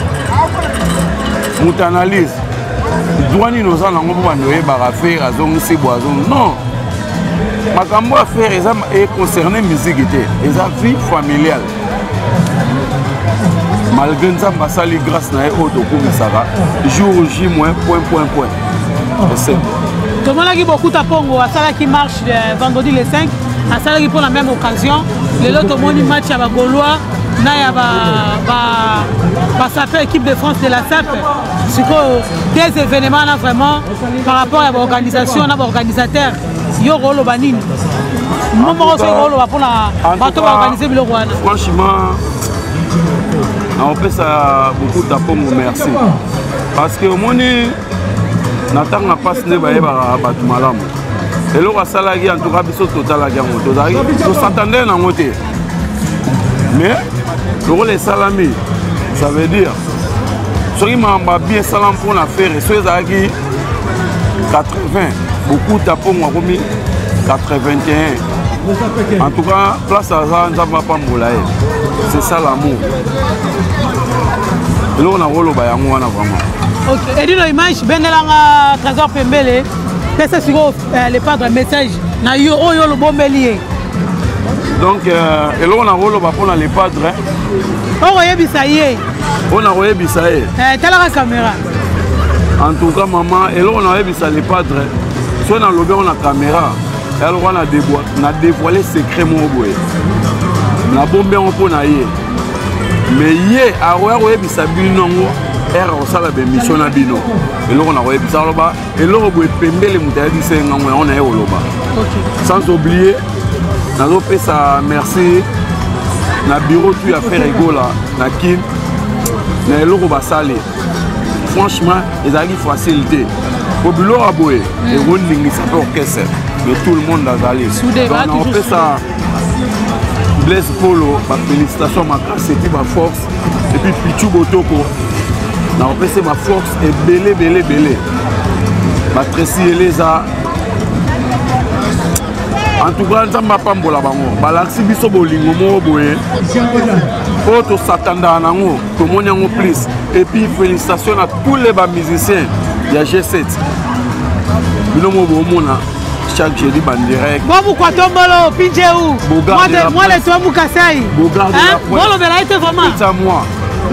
moto analyse droit nini oza nango mpo bando oyebaka Ferre azongisi bo azongi non makambo ya Ferre eza econcerne musique te eza vie familiale malgré nzambe asali grâce na ye oyo tokumisaka jour j moins point point point esengo tomonaki bokuta pongo asalaki marche vendredi le 5 asalaki mpo na même occasion lelo tomoni match ya bagaulois na ya basape équipe de france de la sape sikoyo des événements na vraiment par rapport ya baorganisation na baorganisateur yo koloba nini mo moko soki koloba mpona bato baorganize biloko wana franchement naopesa bokuta pongo merci parce que omoni na ntango na mpasi nde bayebaka bato malamu eloko asalaki en tout cas biso totalaki yango tozalaki tosatandele nango te mais lokola esalami ça veut dire soki makambo ya bien esalami mpona Ferre soki ezalaki 80 bokuta mpongo akomi 81 en tout cas place aza nzambe apambola ye c'est ça l'amour eloko nakoloba yango wana vraiment ok edino image bendelanga trésor pembele pesa sikoyo le padre message na yo oyo olobombeli ye donc eloko nakoloba mpona le padre okoyebisa ye oyo nakoyebisa ye talaka caméra en tout cas mama eloko nakoyebisa le padre soki nalobi yango na caméra ya lokola na dévoile secret moko boye nabombi yango mpo na ye mais ye akoya koyebisa bino yango ere akosala baémission na bino eloko nakoyebisa aloba eloko boye pembele moto ayebisa ye ngango yango naye koloba sans oublier nazopesa merci na bureau tu ya Ferre Gola na kin na eloko basali franchement ezalaki facile te po biloko ya boye ekoningisa mpe orchestre mais tout le monde azali donc nakopesa blaise polo bafélicitation makasi epi baforce epuis pichu botoko nakopesa baforce ebele ebele ebele batresi eleza en tout cas nzambe apambola bango balakisi biso bolingo moko boye oyo tosatandaka nango tomoni yango plus et puis félicitation na tous les bamusiciens ya G7 bino moko bomona chaque jeudi bandirect bomukwa tombolo pinjeu moi le toa mukasai bolobela ye te vraiment moi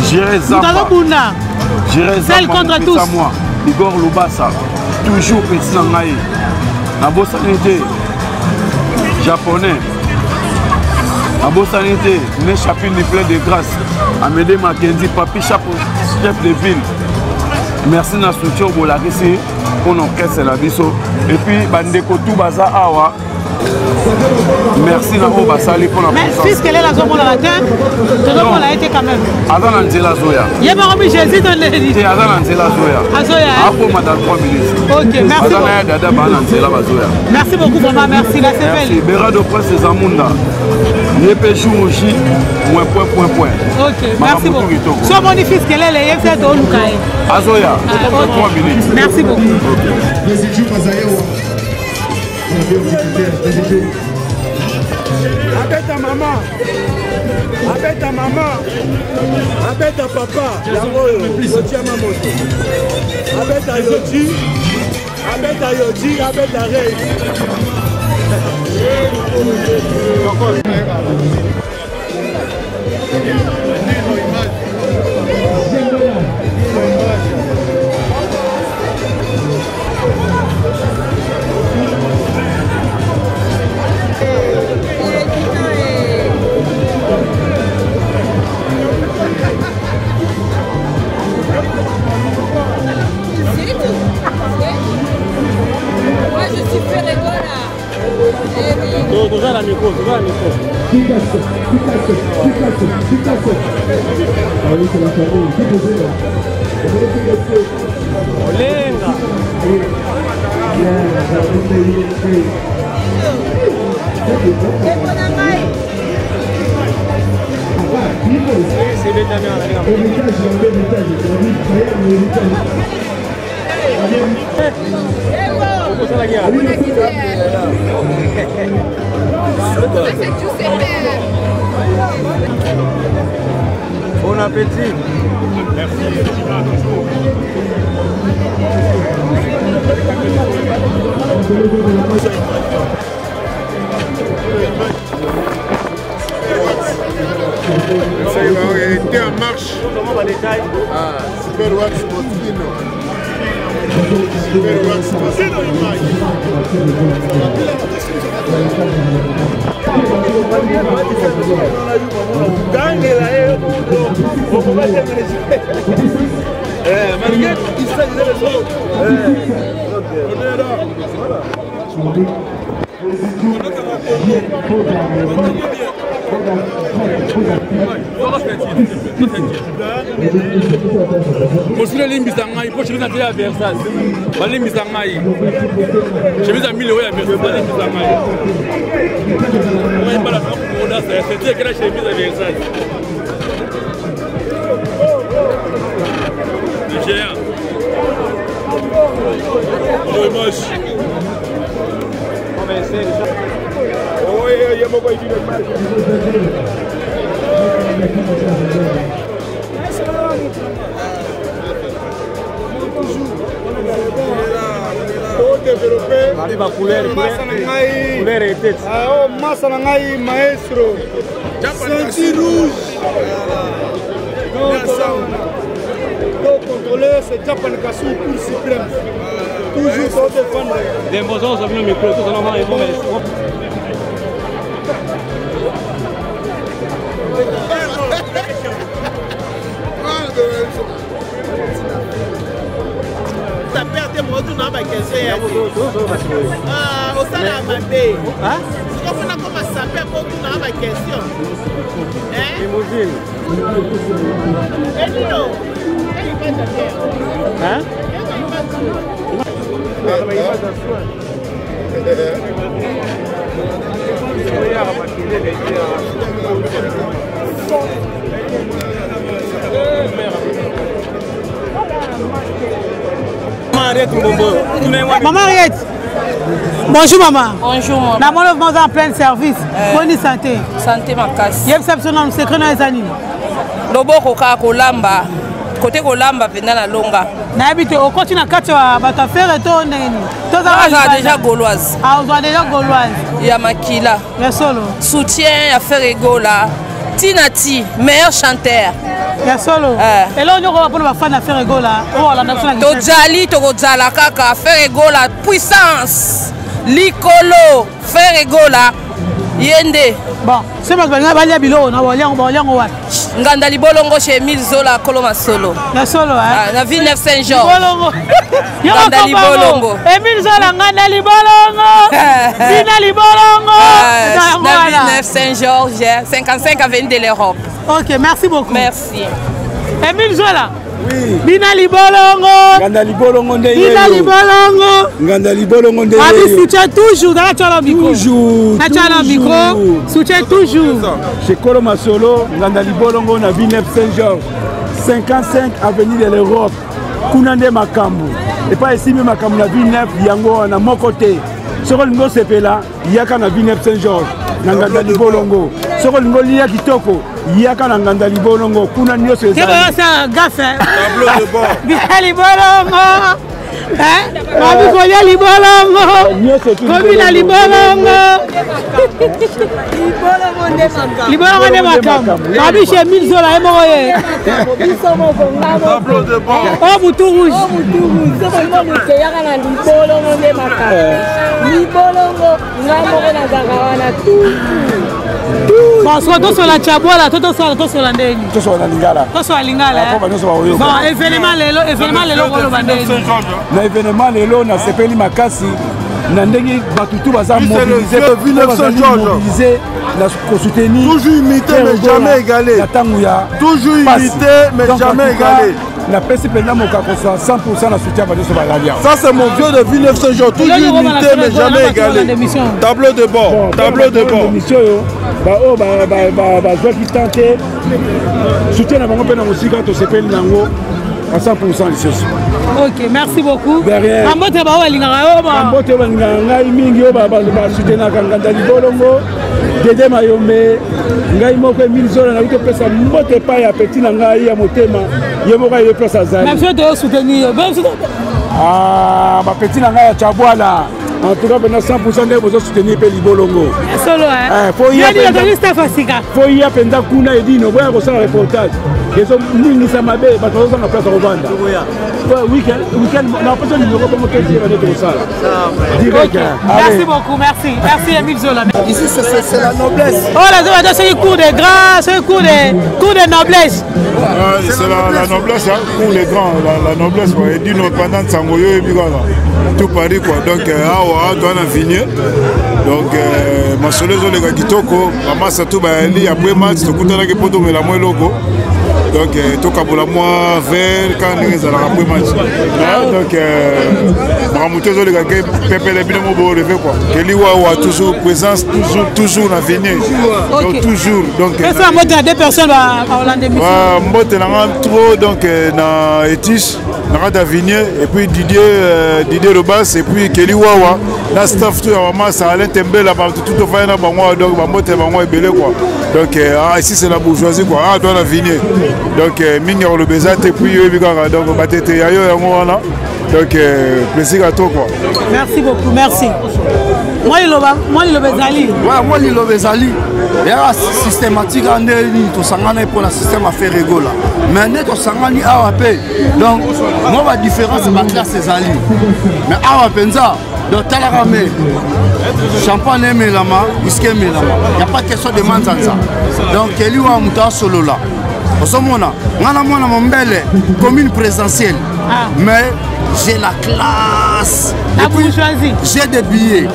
J'irai Zamba. azobunda J'irai Seul contre tous. moi. Igor Lubasa toujours petit na ngai nabosani te japonais nabosani te ne chapine plein de grâce Amédée Mackenzie, Papi Chapo, chef de ville. Merci na soutien bolakisi mpo na orchestre na biso. Et puis bandeko tout baza awa. Merci na oyo basali mpo na Mais fils Kelele azomonana te, tozomona ye te quand même. Aza na nzela azoya. Ye moko mi Jésus to ndeni. Te aza na nzela azoya. Azoya. Akoma dans 3 minutes. Ok, merci. Aza na ya dada ba na nzela bazoya. Merci beaucoup vraiment, merci la Merci. Berado Prince Zamunda. Ye pe jour J moins point point point. Ok, merci beaucoup. So moni fils Kelele ye fia to luka ye. Azoya. Ah, ok. 3 minutes. Merci beaucoup. Abeta mama, abeta mama, abeta papa, yango oyo yotiama moto, abeta yoji, abeta yoji, abeta rei. Moi je suis Ferregola. Toza na micro, toza na micro. Olenga. Bon appétit. Merci. était en marche. Ah, Super Wax Moschino. Super Wax Moschino image. Gangela ye malgré tout ça, ils avaient On est là. Mosili alimbisa ngai mpo chemise ate ya versas balimbisa ngai chemise ya 1000 euro ya versas balimbisa ngai ngai mbala odasa ya seti ekela chemise ya versas le géant image. Masa na ngai maestro ceinture rouge donc contrôler c'est Japan Kassou cour suprême toujours pour défendre saper te motuna bakestion ya osala mabe siko mpona koma saper mpo otuna bakestion elino Maman Henriette, bonjour maman. Bonjour maman. Na mona vraiment en plein service. Euh, Bonne santé. Santé makasi. Yebisa biso nanu secret na eza nini? Loboko kaka kolamba. Kote kolamba mpenza na longa. Nayebi te okoti na kati ya bato ya fere to ndenge nini? Tozala déjà gauloise. Ah, ozala déjà gauloise. Ya makila. Ya solo. Soutien ya Ferre Gola. Tina Ti, meilleur chanteur. Ya solo. Eh. Eloko nyoko mpona bafan ya Ferre Gola oyo alanda biso na Tojali tokozala kaka Ferre Gola puissance likolo Ferre Gola ye nde. Bon, soki bato balinga balia biloko na balia yango wapi? Nganda libolongo chez Emile Zola Kolo Masolo. Ya solo hein. Ah, na ville 9 Saint Georges. Libolongo. Nganda libolongo. Emile Zola nganda libolongo. Bina libolongo. Ah, na ville 9 Saint Georges, 55 avenue de l'Europe. OK, merci beaucoup. Merci. Emile Zola. Oui. Bina libolongo. Nganda libolongo nde Bina libolongo. Nganda libolongo nde Abi soutient toujours dans la tchola micro. Toujours. Na tchola micro, soutient toujours. Chez Kolo Masolo, Nganda libolongo na Villeneuve Saint-Georges, 55 avenue de l'Europe. Kuna nde makambo. Epai esimbi makambo na Villeneuve yango wana moko te. Soki olingi osepela, yaka na Villeneuve Saint-Georges na Nganda libolongo. Soki olingi olia kitoko, yaka na Nganda libolongo kuna nyonso ezali. Gafe. Tableau de bord. Bina libolongo. Babi kolia libolongo. Kobina libolongo. Libolongo nde makambo. Babi chez Emile Zola ye moko ye. Tableau de bord. Oh mutu rouge. Oh mutu rouge. Soki moto eyaka na libolongo nde makambo. Libolongo nga moko nazalaka wana toujours. Bon, soki tosola chabola to tosola tosola ndeni tosola na lingala tosola lingala po banyonso bakoyoka bon événement lelo événement lelo koloba ndeni na événement lelo nasepeli makasi na ndenge bato tu baza mobilize na kosoutenir toujours imité mais jamais égalé na ntango ya toujours imité mais jamais égalé napesi mpenza mokako 100 na soutien bato nyonso bazali awa ça c'est mon vieux de 1900 jours toujours imité mais jamais égalé tableau de bord tableau de bord émission oyo baoyo bazwaki temps te soutien na bango mpe na mosika tosepeli na yango à 100 lisusu ok merci beaucoup derrière bambote baoyo balingaka yo bambote oyo balingaka ngai mingi oyo basoutenaka nganda libolongo dede mayombe ngai moko emile zola nakoki kopesa mbote epai ya peti na ngai ya motema ye moko aye place azali biso toyosoutenir ah, bapeti na ngai ya chabwala en tout cas mpena 100 ndenge bozosoutenir mpe libolongo solo eh, fo ya mpenza kuna edino boya kosala reportage ezoningisa mabe bato bazozanga place ya kovanda weekend napesa numero bongo toyeba nde tokosala direct merci beaucoup merci merci Emile Zola ici c'est la noblesse oh la zola soki cour de grand soki cour de cour de noblesse ah, c'est la, la noblesse hein, pour les grands la, la noblesse quoi et dino pendant sango yo yebi kaka tout Paris quoi donc euh, awa toa na vigne donc euh, masolo ezoleka kitoko bamasa tout bayali après match tokutanaki mpo tomela mwa eloko donc euh, tokabola mwa verre kaka ndenge ezalaka après match donc makambo to ezoleka ke pepele bino mo boreve quoi keliwawa toujours présence toujours toujours na vigne donc toujours donc pesa mbote na deux personnes baolanda émission mbote na nga trop donc na etiche na kati ya vigne et puis didier euh, didier lobas et puis keli wawa na staff tout ya bamasa alain tembela bato tout ofai na bango donc bambote bango ebele quoi donc euh, ah, ici c'est la bourgeoisie quoi ah toi na vigne donc euh, mingi ya koloba eza te puis oyebi kaka donc batete ya yo yango wana donc euh, plaisir à toi quoi merci beaucoup merci mwa liloba mwa liloba ezali mwa liloba ezali eyaka systématique nde nini tosangani mpo na système affaire egola mais nde tosangani awa mpe donc mwa badifférence ya baklasse ezali mais awa mpenza donc talaka me champagne emelama wiski emelama ya pas question de manzanza donc eli wana moto asolola ozomona ngai na mwana mombele commune présidentielle ah. mais j'ai la classe la Et bourgeoisie j'ai des billets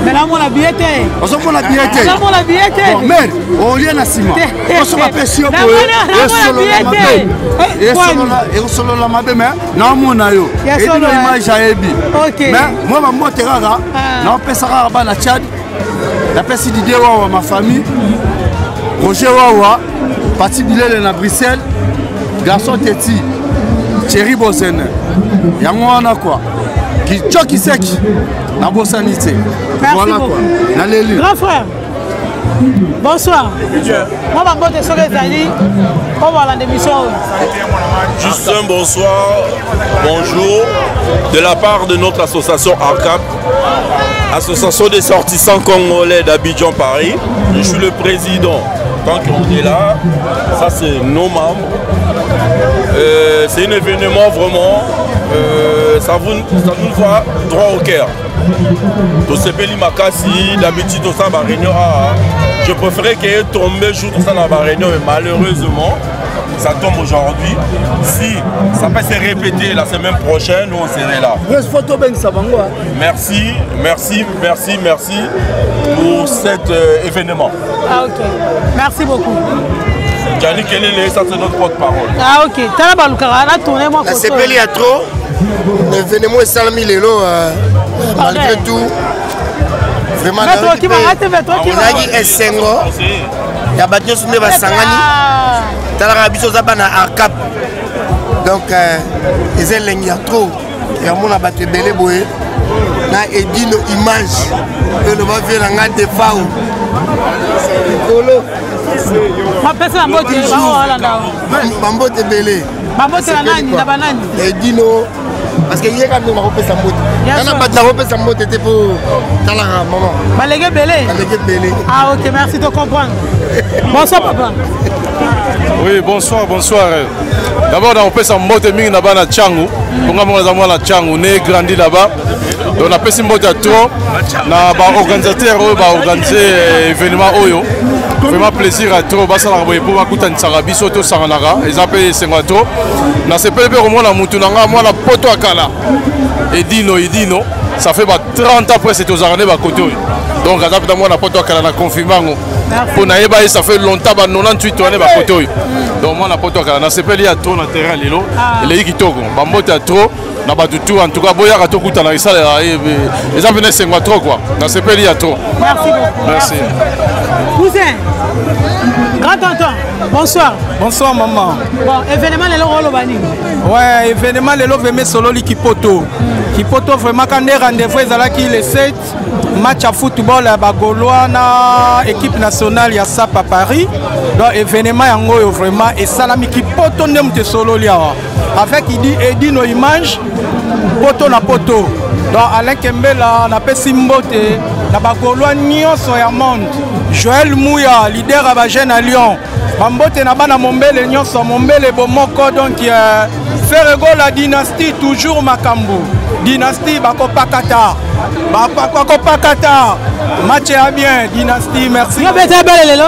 mais namona billet te ozomona billet te nazomona billet te mare olie na nsima oso bapesi yo boye ekosolola mabe me naomona yo edino image ayebi mais mwa bambote kaka ah. naopesa kaka bana tchad napesi didie wawa ma famille roger wawa pati bilele na bruxelles garçon teti thierry bozene yango wana kua kicoki seki nabosani te voilà quoi naleli grand frère bonsoir mwa bambote soki ezali mpo balanda émission oyo Juste un bonsoir, bonjour de la part de notre association ARCAP, association des sortissants congolais d'Abidjan Paris. Je suis le président. Tant qu'on est là, ça c'est nos membres. Euh, c'est un événement vraiment, euh, ça, vous, ça nous va droit au cœur. Tosepeli makasi, d'habitude tosala ba réunion awa. Je préférais que tombe jour tosala ba réunion, mais malheureusement ça tombe aujourd'hui. Si ça peut se répéter la semaine prochaine, nous on serait là. Merci, merci, merci, merci pour cet euh, événement. Ah ok, merci beaucoup. Gianni Kelele, ça c'est notre porte-parole. Ah ok, tala balukaka na tourner moi. Nasepeli ya trop événement esalami lelo euh, malgré tout vraiment nazalaki esengo ya bato nyonso nde basangani talaka biso oza bana arcap donc euh, eza elengi ya trop ya mona bato ebele boye na edino image oyo loba vie na ngai defao likolo bambote ebele bambote na nani na banani edino parce que ye kaka nde nakopesa mbote nga na bato nakopesa mbote te mpo talaka mama balenge ebele balenge ebele ah ok merci de comprendre bonsoir papa oui bonsoir bonsoir d'abord nakopesa mbote mingi na bana changu mpo nga moko naza mwana changu ne grandi là-bas donc napesi mbote ya trop na baorganisateur oyo baorganise eh, événement oyo vraiment plaisir ya trop basalaka boye mpo bakutanisaka biso tosanganaka eza mpe esengo ya trop nasepeli mpe komona motu na ngai mwana poto ya kala edino edino ça fait ba 30 ans presque tozalaka nde bakote oyo donc aza mpenza mwana poto ya kala na confirme yango mpo nayeba ye ça fait longtemps ba 98 wana bakote oyo donc mwana poto ya kala nasepeli ya trop na terrain lelo ah. eleki kitoko bambote ya trop na bato tout en tout cas boyaka tokutana esalela eh, eh, eza mpena esengo ya trop quoi nasepeli ya trop merci beaucoup merci cousin grand tonton bonsoir bonsoir maman bon événement lelo oloba nini ouais événement lelo vraiment esololi kipoto kipoto vraiment ka nde rendez-vous ezalaki le 7 match ya football ya bagaulois na équipe nationale ya sap à paris donc événement yango oyo vraiment esalami kipoto nde moto esololi awa avec idi edino image poto na poto donc alain kembela napesi mbote na bagaulois nyonso ya monde joël muya leader ya bajeune à lyon bambote na bana mombele nyonso mombele bomoko donc euh, Ferre Gola dynastie toujours makambo dynastie bakopakata bakopakata match ya bien dynastie merci yo beta bale lelo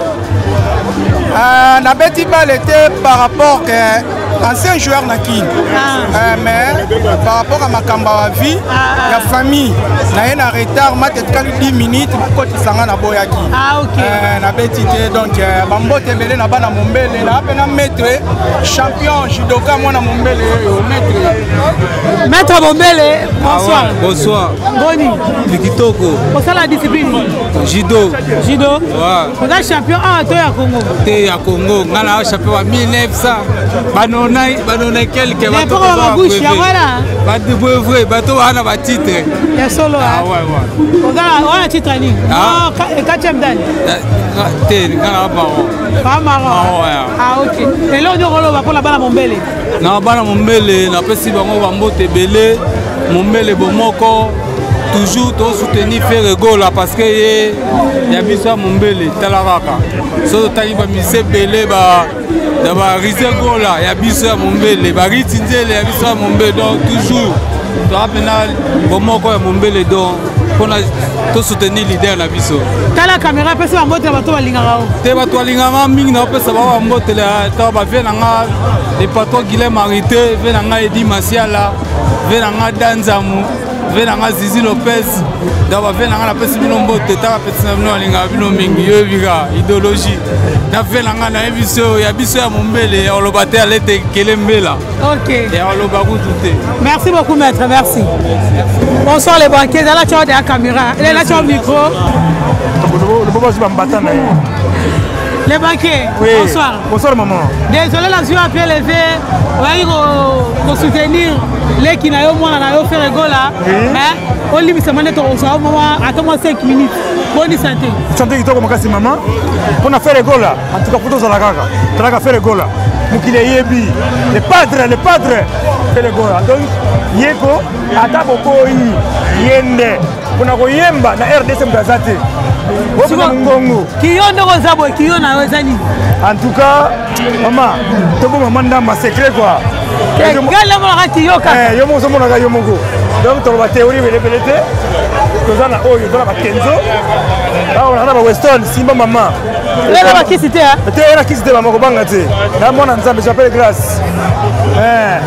euh, nabeti bale te par rapport que ancien joueur na kin ah. euh, mais par rapport à makambo ya vie ah, ah. ya famille naye na retard match etikali 10 minutes bakotisa nga naboyaki ah, okay. euh, nabeti te donc euh, bambote ebele na bana mombele na mpe na maître champion judoka mwana mombele oyo maître maître mombele bonsoir ah ouais, bonsoir boni kitoko osala discipline judo judo ouais. oza champion awa to ya congo te ya congo ngai na champion wa 1900 banona banona quelque bato yango wana badebwevre bato wana batitre ya solo ah, ouais, ouais. oza wana titre nini ah. quatrième dane te ngai na baron bamaro ah ok eloko nini okoloba mpona bana mombele na bana mombele napesi bango bambote ebele mombele bomoko toujours tosoutenir Ferre Gola parce que ye ya biso ya mombele tala kaka soki totali bamise ebele ba na ba Rise Gola ya biso ya mombele ba Riti Nzele ya biso ya mombele donc toujours toza mpena bomoko ya mombele donc mpona tosoutenir leader na biso tala kamera apesa bambote na bato balingaka yo te bato balingaka mingi naopesa bango bambote to bavie na nga le patron guilem arite vie na nga edi masiala vie na nga danzamu ve na nga zizi lopez donc bave na nga napesi bino mbote ta bapesi na bino alingaka bino mingi yo ebika idéologie na ve na nga nayebi biso ya biso ya mombele ya koloba te alete kele mbela ya koloba kutu te merci beaucoup maître merci bonsoir les banquiers ezala tio de la caméra elela tio micro lobo bazwi bambata na ye Les banquiers, oui. bonsoir. Bonsoir maman. Désolé la à pied levé, oyaki ko soutenir leki na yo mwana na yo Ferre Gola. Mais olimbisa mane tokozwa yo mwa ata mwa 5 minutes. Boni santé. Santé kitoko makasi maman. Pona Ferre Gola, en tout cas faut tozala kaka. Talaka Ferre Gola. Mokili eyebi. Le padre, le padre Ferre Gola. Donc yeko ata boboyi ye nde mpona koyemba na rdc moto aza te okuna mongongo kiyo ndoko oza boye kiyo na yo eza nini en tout cas mama toboma mwa ndamba secret kua ngai namonaka kiyo kaka eh, yo moko ozomonaka yo moko donc toloba théorie ebelebele te Toza na oyo, toza na bakenzo. Awa na ba Weston, simba mama. Eza bakisi te, hein? Te, eza kisi te mama kobanga te. Na mwana Nzambe, j'appelle grâce. Eh.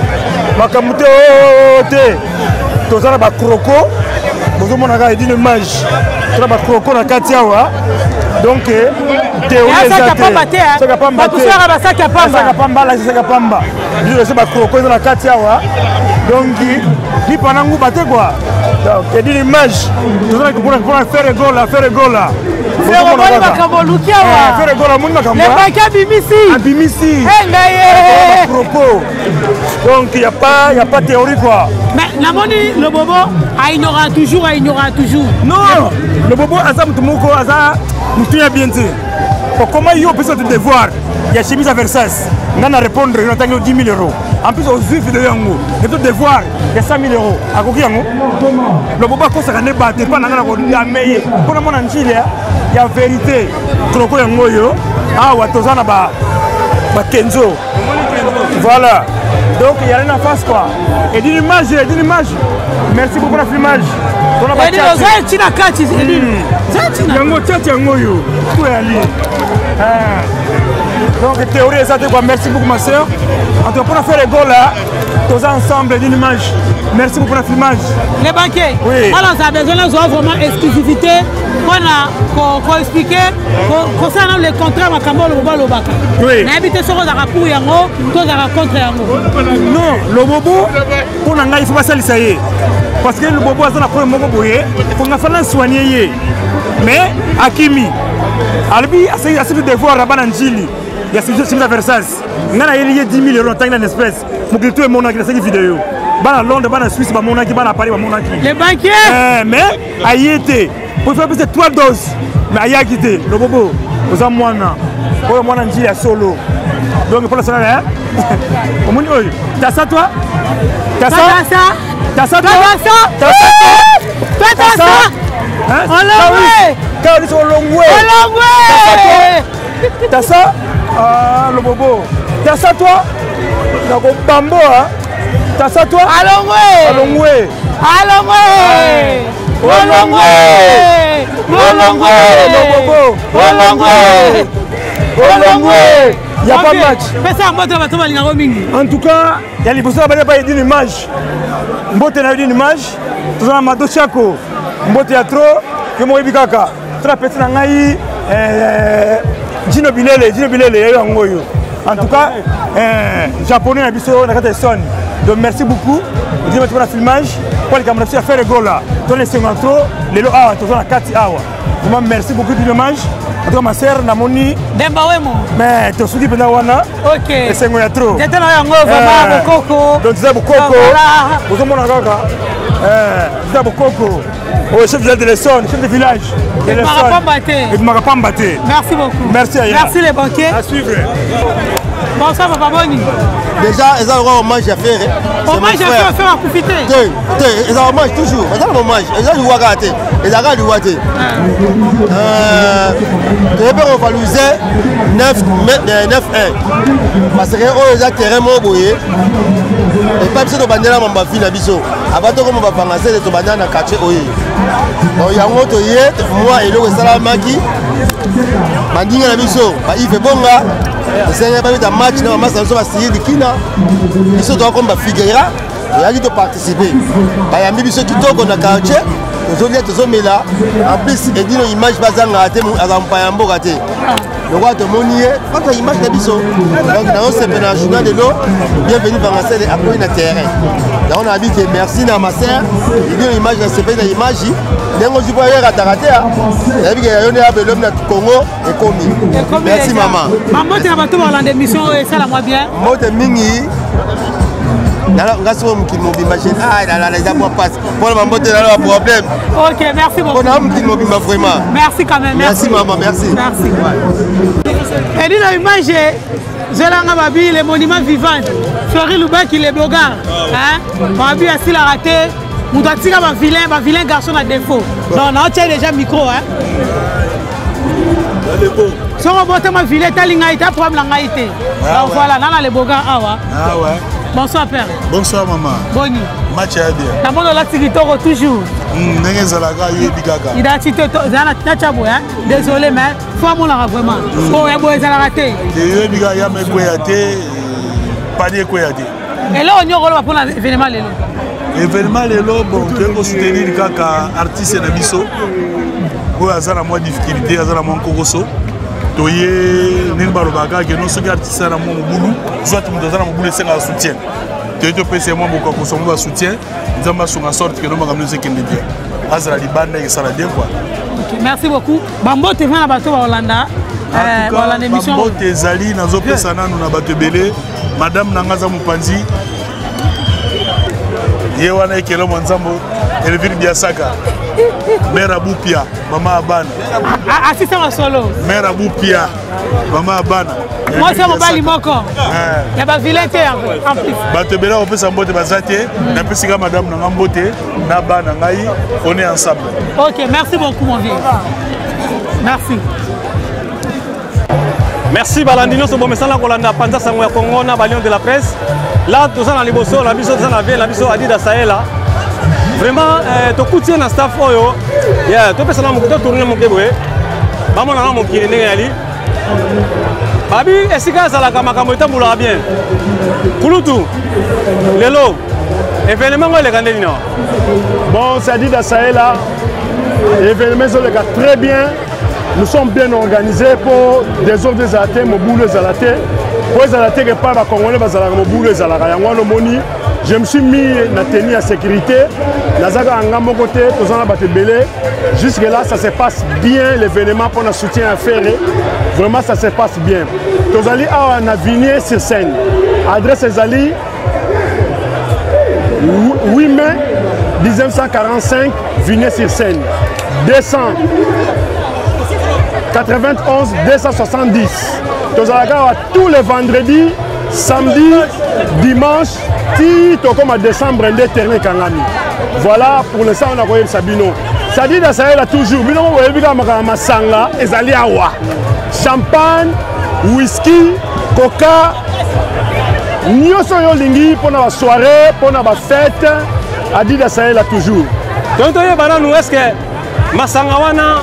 Makambo te oh, oh, oh, te. Toza na ba croco. Bozomona kaka edino image. Toza na ba croco na kati awa. Donc théorie eza te. Saka pamba te. Bato basaki ya pamba. Saka pamba, la saka pamba. Biso eza ba croco eza na kati awa. Donc lipa na nguba te quoi. Donc edino image. Toza na mpona Ferre Gola, Ferre Gola. Ferre makambo oluki awa. Ferre Gola amoni makambo. Le banquier abimisi. Abimisi. Eh ngai ye. Propos. Donc il y a pas il y a pas théorie quoi. Mais namoni le bobo a ignorant toujours, a ignorant toujours. Non, le bobo aza mutu moko aza mutu ya bien te. Comment yo opesa te devoir ya chemise ya Versace nga na répondre yo natangi yo 10 000 euros en plus ozwi video yango eto devoir ya 100 000 euros akoki yango lobobo akosaka nde bato epa na nga na kodame ye mpo na mona njili ya verité kroko yango oyo awa toza na bakenzo voilà donc il y a rien en face quoi et d'une image et d'une image merci beaucoup na filmage tina kati yango tiati yango oyo toyali donc théorie eza te quoi merci beaucoup ma sœur en tout cas mpona faire egola toza ensemble d'une image merci beaucoup na filmage les banquiers oui. alors ça a besoin nazwa vraiment exclusivité mpona koexplike kosala nano le contraire makambo oyo lobobo alobaka nayebi te soki ozalaka pour yango to ozalaka contre yango non lobobo mpo na ngai ifo basalisa ye parce que lobobo aza na problème moko boye konga fana soigne ye mais akimi alobi asili devoir na bana njili ya simisa versace ngai nayeli ye 10 000 euro natangi na espèce mokili to emonaki nasaki video bana londres bana suisse bamonaki bana paris bamonaki les banquiers eh, mais aye te po faut apesa 3 doses mais ayaki te lobobo oza mwana oyo mwana njili ya solo donc mpo nasalaka omoni oyo tasa toi tasa tasa toi tasa toi tasa olongwe kawisi olongwe olongwe tasa ah, lobobo tasa toi nakobambo tasa toi alongwe alongwe alongwe olongwe olongwe lobobo olongwe olongwe ya pas match pesa mbote na bato balingako mingi en tout cas ya liboso na bali pa edine image mbote na edine image toza na mado chako mbote ya trop yo moko oyebi kaka to na peti na ngai eh, jino bilele jino bilele yayo yango oyo en tout cas eh, japonais na biso na kati ya sone donc merci beaucoup edine bato mpona filmage mpo likambo na biso ya ferre gola to na esengo ya trop lelo awa toza na kati awa vraiment merci beaucoup du dommage en tout cas ma sœur namoni demba wemo mais tosuki mpenza wana ok esengo ya trop tete na yango vraiment eh, bokoko donc toza bokoko bozomona kaka toza bokoko oyo chef de village de l'Essonne chef de village de l'Essonne pamba te ebimaka pamba te merci beaucoup merci aya merci les banquiers à suivre bonsoir papa boni déjà eza lokola hommage ya ferre hommage ya ferre ferre akufi te te te eza hommage toujours eza na hommage eza liwa kaka te ezalaka liwa te toye mpe kovalorize 9 1 parce que oyo eza terrain moko boye epai biso tobandela mamba vi na biso aba tokoma bavangasele tobandela na quartier oyo donc yango toye mwa eloko esalamaki bandinga na biso baive bonga esengeli babeta match na bamasa na biso basiri likina biso toakoma bafigera toyaki toparticipe bayambi biso kitoko na quartier tozolia tozomela en plus edino image bazangaka te aza mopaya ya mboka te lokola tomoni ye kaka image na biso donc nazosepela na journal lelo bienvenu vangasele akoyi na terrain yango nayebi ke merci na ma sœur edino image nasepeli na image ndenge ozwi mpo ayerataka te nayebi ke yayo nde ya belomi na congo ekomi merci mama bambote na bato balanda émission oyo esala mwa bien mbote mingi nga soko mokili mobimba ah, eza mwa mpasi mpona bambote nalo ba problème ok merci beaucoup mpona mokili mobimba vraiment merci quand même merci mama merci merci elino image zelanga babi le monument vivant flori lubaki le blogar babi asilaka te moto atika bavilain bavilain garçon na défaut donc naotia déjà micro hein soki obotama ville etali ngai te problème na ngai te ah donc voilà nana le bogar awa ah ouais. bonsoir père bonsoir maman boni match ya bien namoni olati kitoko toujours. Ndenge ezalaka yoyebi kaka. Identité ezala natya boye, désolé, mais fo amonaka vraiment oyo ya boye ezalaka te. Yoyebi kaka yama ekweya te, pani ekweya te. Eloko nyoko oloba mpona événement lelo? Événement lelo, bon, toyei kosoutenir kaka artiste na biso oyo aza na mwa difficulté, aza na mwa nkokoso. Toye ndenge balobaka keno soki artiste aza na mwa mobulu, soit moto aza na mobulu, esengaka soutien. Toye topesa ye mwa bokakoso mwa basoutien. Nzambe asunga sorte keno makambo nyonso ekende bien, azala libanda, ekesala bien quoi. Ok, merci beaucoup. Bambote vana bato baolanda baolanda émission. Bambote ezali, nazopesa nanu na bato ebele. Madame na nga aza mopanzi, ye wana ekelo mwa nzambo Elvire Biasaka, mare Abupia, mama ya bana. Asisa masolo. Mare Abupia, mama ya bana. Mwasi ya mobali moko ya bavilain te en plus. Bato ebele akopesa mbote baza te. Napesi kaka madame na nga mbote na bana ngai, on est ensemble. Ok, merci beaucoup mon vieux, merci. Merci balandi nyonso bomesana kolanda panza sango ya Congo na balion de la presse. Là toza na liboso na biso, toza na vie na biso Adida Saela. Vraiment tokuti ye na staff oyo, yeah, topesa na moke, totourne moke boye, bamona na mokili ndenge yali babi esika azalaka, makambo etambolaka bien. Kulutu, lelo événement ngo eleka ndeni na? Bon, c'est Adida Saela. Événement ezoleka très bien. Nous sommes bien organisés pour désordre ezala te, mobulu ezala te, po ezala te ke pa bacongolais bazalaka mobulu ezalaka. Yango wana omoni je me suis mis na tenue ya sécurité. Naza kaka nga moko te, toza na bato ebele. Jusque là ça se passe bien, l'événement mpona soutien ya Ferre, vraiment ça se passe bien. Tozali awa na Vignier sur Seine, adresse ezali 8 mai 1945, Vignier-sur-Seine, 291 270. Tozalaka awa tous les vendredis, samedi, dimanche, ti tokóma décembre nde terrain ekangami. Voilà, pour l'instant on akoyebisa bino Sadida Sayela toujours. Bino moko boyebi kaka makambo masanga ezali awa, champagne, whisky, coca, nyonso oyo olingi mpona basoirée, mpona bafête, Adida Sayela toujours. Donc toyeba nanu, est ce que masanga wana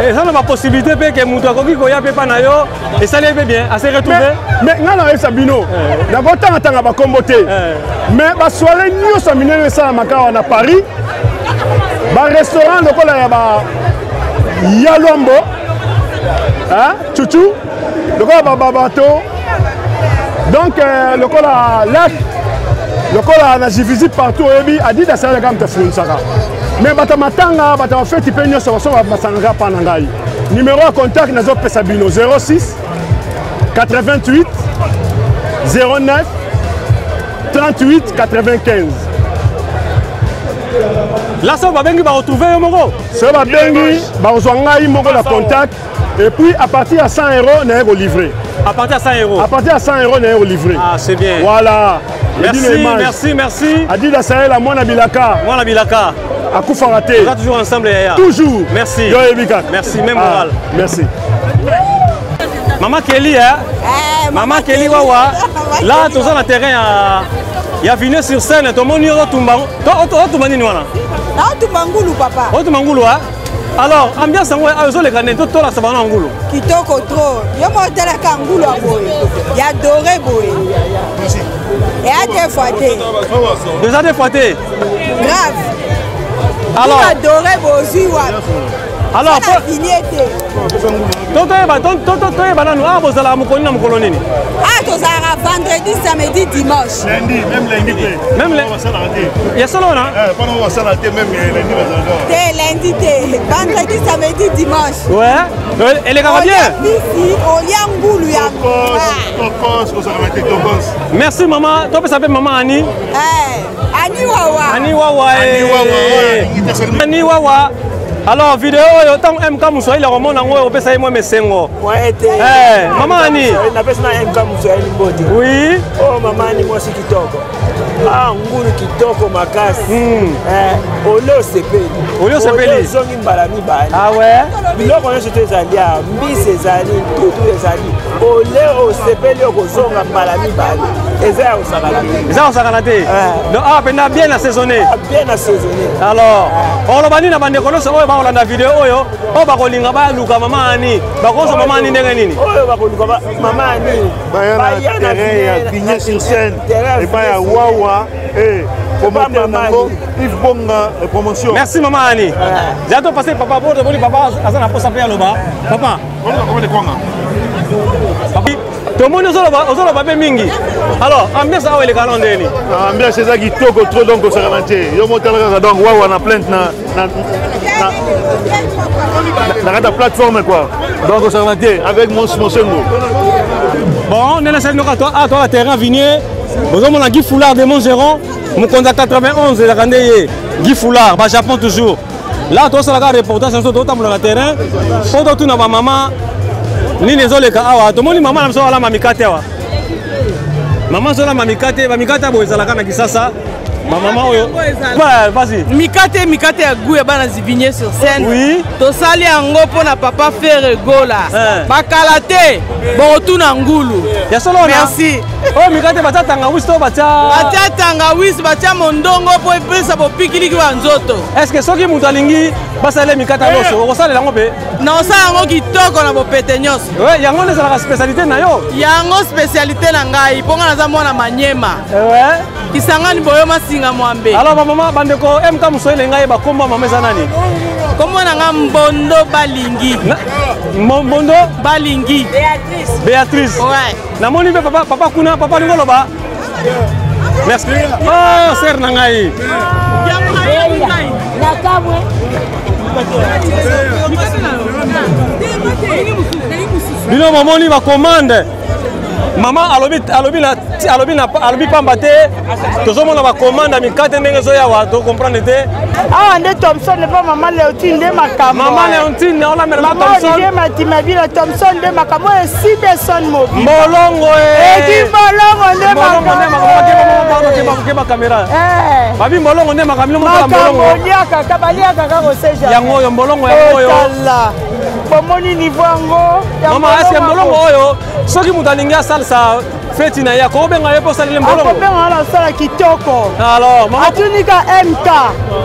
eza na bapossibilité mpe ke moto akoki koya mpe mpa na yo, esali ye mpe bien, ase retrouve? Mais ngai nayebisa bino, nakotangatanga bakombo te, mais basoirée nyonso ya minene esalamaka awa na Paris, barestaurant lokola ya ba ya Lwambo, Chuchu, lokola bababato, donc lokola lac, lokola na Jivisi, partout oyebi Adida asalaka moto afunisaka. Mais bato ya matanga, bato ya bafeti mpe nyonso basomba masangaka mpa na ngai. Numéro ya contact nazopesa bino: 06 88 09 38 95. La soki babengi, baretrouve yo moko? Soki babengi, bakozwa ngai moko na contact. Et puis à partir ya 100 euros naye kolivrer. À partir ya 100 euros? À partir ya 100 euros naye kolivrer. Ah, c'est bien. Voilà. Merci, merci, merci. Adida Sahel, mwana bilaka. Mwana bilaka. Akufaka te. Toza toujours ensemble yaya. Toujours. Merci. Yo yebi kaka. Merci, même moral. Merci. Mama Kelly, hein? Mama Kelly Wawa. Là, toza na terrain ya Vignier sur Seine, tomoni otumba otumba nini wana? Naotumba ngulu, papa. Otumba ngulu, hein? Alors ambiance yango ezoleka ndenge totolasa bango na ngulu? Kitoko trop. Yo mo otalaka ngulu ya boye, ya doré boye, eya deux fois te. Déjà deux fois te. Grave. Alors ya doré bozwi wapi? Alors finie te. Toyeba, toyeba nanu, awa bozalaka mokolo na mokolo nini? Ah, tozalaka vendredi, samedi, dimanche. Lundi, même lundi te. Même lundi ya solo wana? Mpona basala te, même lundi bazalaka. Te, lundi te. Vendredi, samedi, dimanche. Ouais, elekaka bien. Bisi olia ngulu ya Merci mama. Topesa mpe mama Ani. Ani Wawa. Ani Wawa, Ani Wawa. Alors video oyo ntango MK Muswahili akomona yango oyo opesa ye mwa mesengo. Eh, mama Ani. Napesi na MK Muswahili mbote. Oui. Oh mama Ani mwasi kitoko. Ah ngulu kitoko makasi. Mm. Eh, ole osepeli. Ole osepeli. Ole ozongi mbala mibale. Ah ouais. Biloko nyonso to ezali awa, mbisi ezali, ntutu ezali. Ole osepeli okozonga mbala mibale. Eza ya kosakana te. Eza kosakana te. Eh. Donc awa mpenza bien assaisonné. Ah, bien assaisonné. Alors, oloba nini na bandeko nyonso oyo bakolanda video oyo oyo bakolinga baluka mama Ani, bakozwa mama Ani ndenge nini? Oyo bakoluka mama Ani. Baya na terrain ya Vigné sur scène epai ya Wawa et promoteur nango Yves Bonga promotion. Merci mama Ani. J'ai tout passé papa bo tomoni papa aza na posa pe aloba. Papa. Tomoni ozoloba ozoloba pe mingi. Alors ambiance awa elekaka na ndeni. Ambiance eza kitoko trop donc osakana te. Yo motala kaka donc Wawa na plainte na na na kati ya plateforme quoi donc osakana te avec monsengo bon ndenge nasali noka to na terrain vignier bozomona guy foulard de montgeron mokonzi ya 91 ezalaka nde ye guy foulard bajapon toujours là tosalaka reportage na biso totambola na terrain mpo totuna bamama nini ezoleka awa tomoni mama na biso alamba mikate awa mama azolamba mikate bamikate ya boye ezalaka na kisasa bamama oyo vas-y mikate mikate ya gout ya bana zivigné sur scène oui. tosali yango mpo na papa Ferre Gola eh. bakala te bokotuna ngulu ya solo merci oyo mikate batia tangawisi to batia batia tangawisi batia mondongo mpo epesa bopikiliki wa nzoto est ce que soki moto alingi basalela mikate ya loso okosalela yango mpe na osala yango kitoko na bopete nyonso yango nde ezalaka spécialité na yo yango spécialité na ngai mpo ngai naza mwana manyema kisangani boyo masinga mwambe alors bamama bandeko mk mosoyele ngai bakombo ya mama eza nani kombo na ngai mbondo balingi mbondo balingi béatrice ouais. namoni mpe papa, papa kuna papa alingi oloba merci oh ser na ngai bino bomoni bacommande mama alobi alobi na alobi na alobi pamba te tozomona bacommande ya mikate ndenge ezoyawa tocomprendre te awa nde thomson epa mama leontine nde makambo mama leontine olamela mama olivier matimabila thomson nde makambo oyo esibi eson mobi mbolongo edi mbolongo nde makambo kamera babi mbolongo nde makambo makambo oliakaka baliakaka koseja yango oyo mbolongo yango oyo bomoni niveau yango mama eske mbolongo oyo soki moto alingi asalisa feti na ye akobenga ye mpo osaleli mbolongo akobenga wana osala kitoko alors mama atunika mk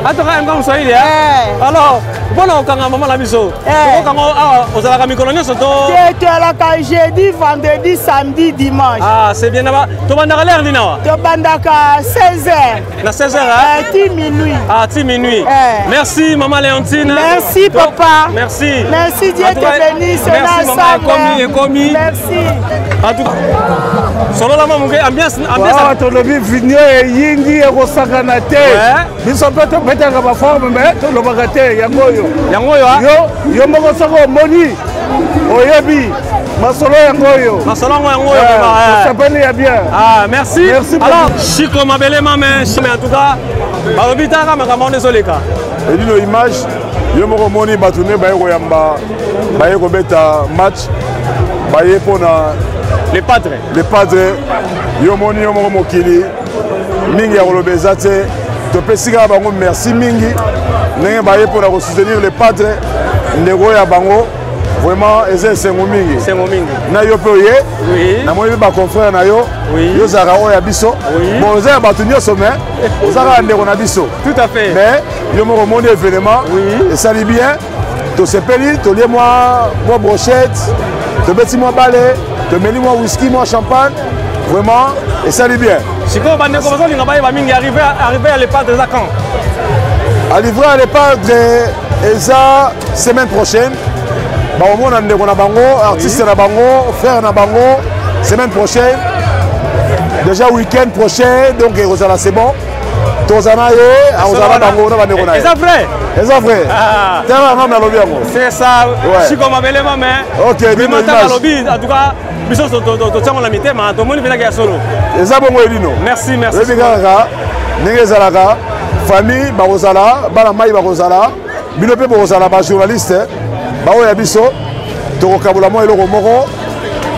atoka mk moswahili eh. alors mpona kokanga mama na biso tokokanga awa ozalaka mikolo nyonso to te toyalaka jeudi vendredi samedi dimanche ah c'est bien tobandaka l'heure nini awa tobandaka 16 heures Na 16h, hein? Ti minuit. Ah, ti minuit. Eh. Merci, maman Léontine. Merci, papa. Merci. Merci, Dieu te bénisse. Merci, maman Ekomi, Ekomi. Merci. En tout cas, solola mwa moke ambiance ambiance awa tolobi vinio eyindi ekosakana te biso mpe tobetaka baforme me tolobaka te yango oyo yango oyo yo yo moko soki omoni oyebi masolo yango oyo masolo yango yango oyo tosepeli ya bien ah merci, merci alors chiko mabele mame mais en tout cas balobi taka makambo wana ezoleka elino image yo moko omoni bato nde baye koyamba baye kobeta match baye mpona le padre le padre yo omoni yo moko mokili mingi ya koloba eza te topesi kaka bango merci mingi ndenge baye mpona kosoutenir le padre ndeko oyo ya bango vraiment eza esengo mingi esengo mingi na yo mpe oye namoni mpe baconfrère na yo yo ozalaka oyo ya biso bon oza ya bato nyonso mais oza kaka ndeko na biso tout à fait mais yo moko omoni événement esali bien tosepeli tolie mwa mwa brochette tobeti mwa bale tomeli mwa whisky mwa champagne vraiment esali bien sikoyo bandeko bazolinga bayeba mingi arrivé arrivé ya lepadre eza quand arrivé ya lepadre eza semaine prochaine bakomona ndeko na bango artiste na bango frère na bango semaine prochaine déjà week-end prochain donc ekozala c'est bon tozala na ye akozala na bango na bandeko na ye eza vrai eza vrai ah. tala nga nalobi yango c'est ça siko mabele mame ok bino alobi en tout cas biso totiango na mitema tomoni mpenaki ya solo eza bongo elino merci merci oyebi kaka ndenge ezalaka famille bakozala bana mai bakozala. Bino pe bokozala ba journaliste baoyo ya biso tokokabola mwa eloko moko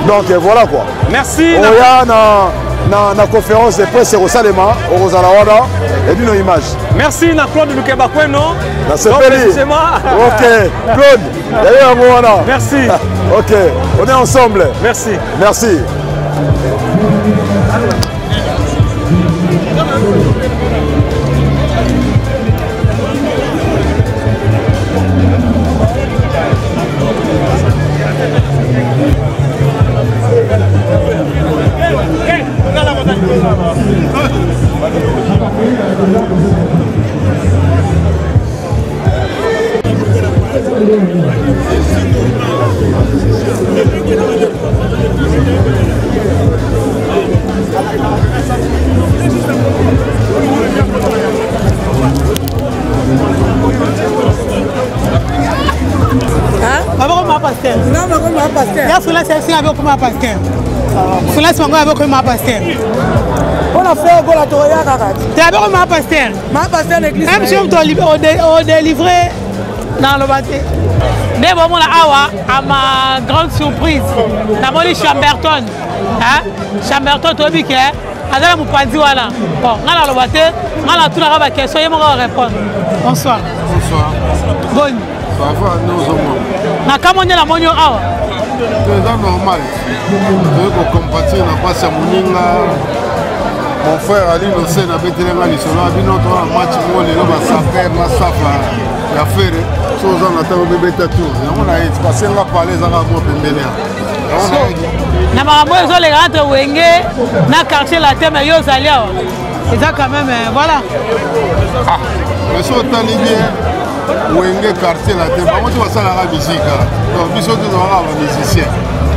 donc voilà quoi. Merci. Oya na na, na conférence de presse ekosalema okozala wana ebino image. Merci na Claude Lukeba Kweno. Nasepeli. Ok Claude, yayo yango wana. Merci. Ok, on est ensemble. Merci. Merci. Pasteur. Non, mais pasteur. Ya freelance ya singa bokoma pasteur. Freelance bango ya bokoma pasteur. mpona Ferre Gola tokoya kaka te abokoma pasteur. Ma pasteur na église. Même si on odélivrer naloba te. Nde bomona awa à ma grande surprise namoni Chamberton. Hein? Chamberton toyebi ke aza na mopanzi wana. Bon, ngai naloba te, ngai natunaka ba question ye moko répondre. Bonsoir. Bonsoir. Boni. Ça va, nous sommes. Na kamwa nde namoni yo awa. Eza normal. Toyei kocompatir na mpasi ya moninga. Mon frère Ali Lose nabeteli nga lisolo ya bino to na match moko lelo basaper na safa ya Ferre so oza na ntango bebeta tour yango na ye parce nga pale ezaka mwa pembeni ya na makambo oyo ezoleka entre Wenge na Quartier Latin, mais yo ozali awa eza quand même voilà. Ah, mais so otali bien Wenge Quartier Latin bango ti basalaka musique, donc biso tozalaka bamusicien,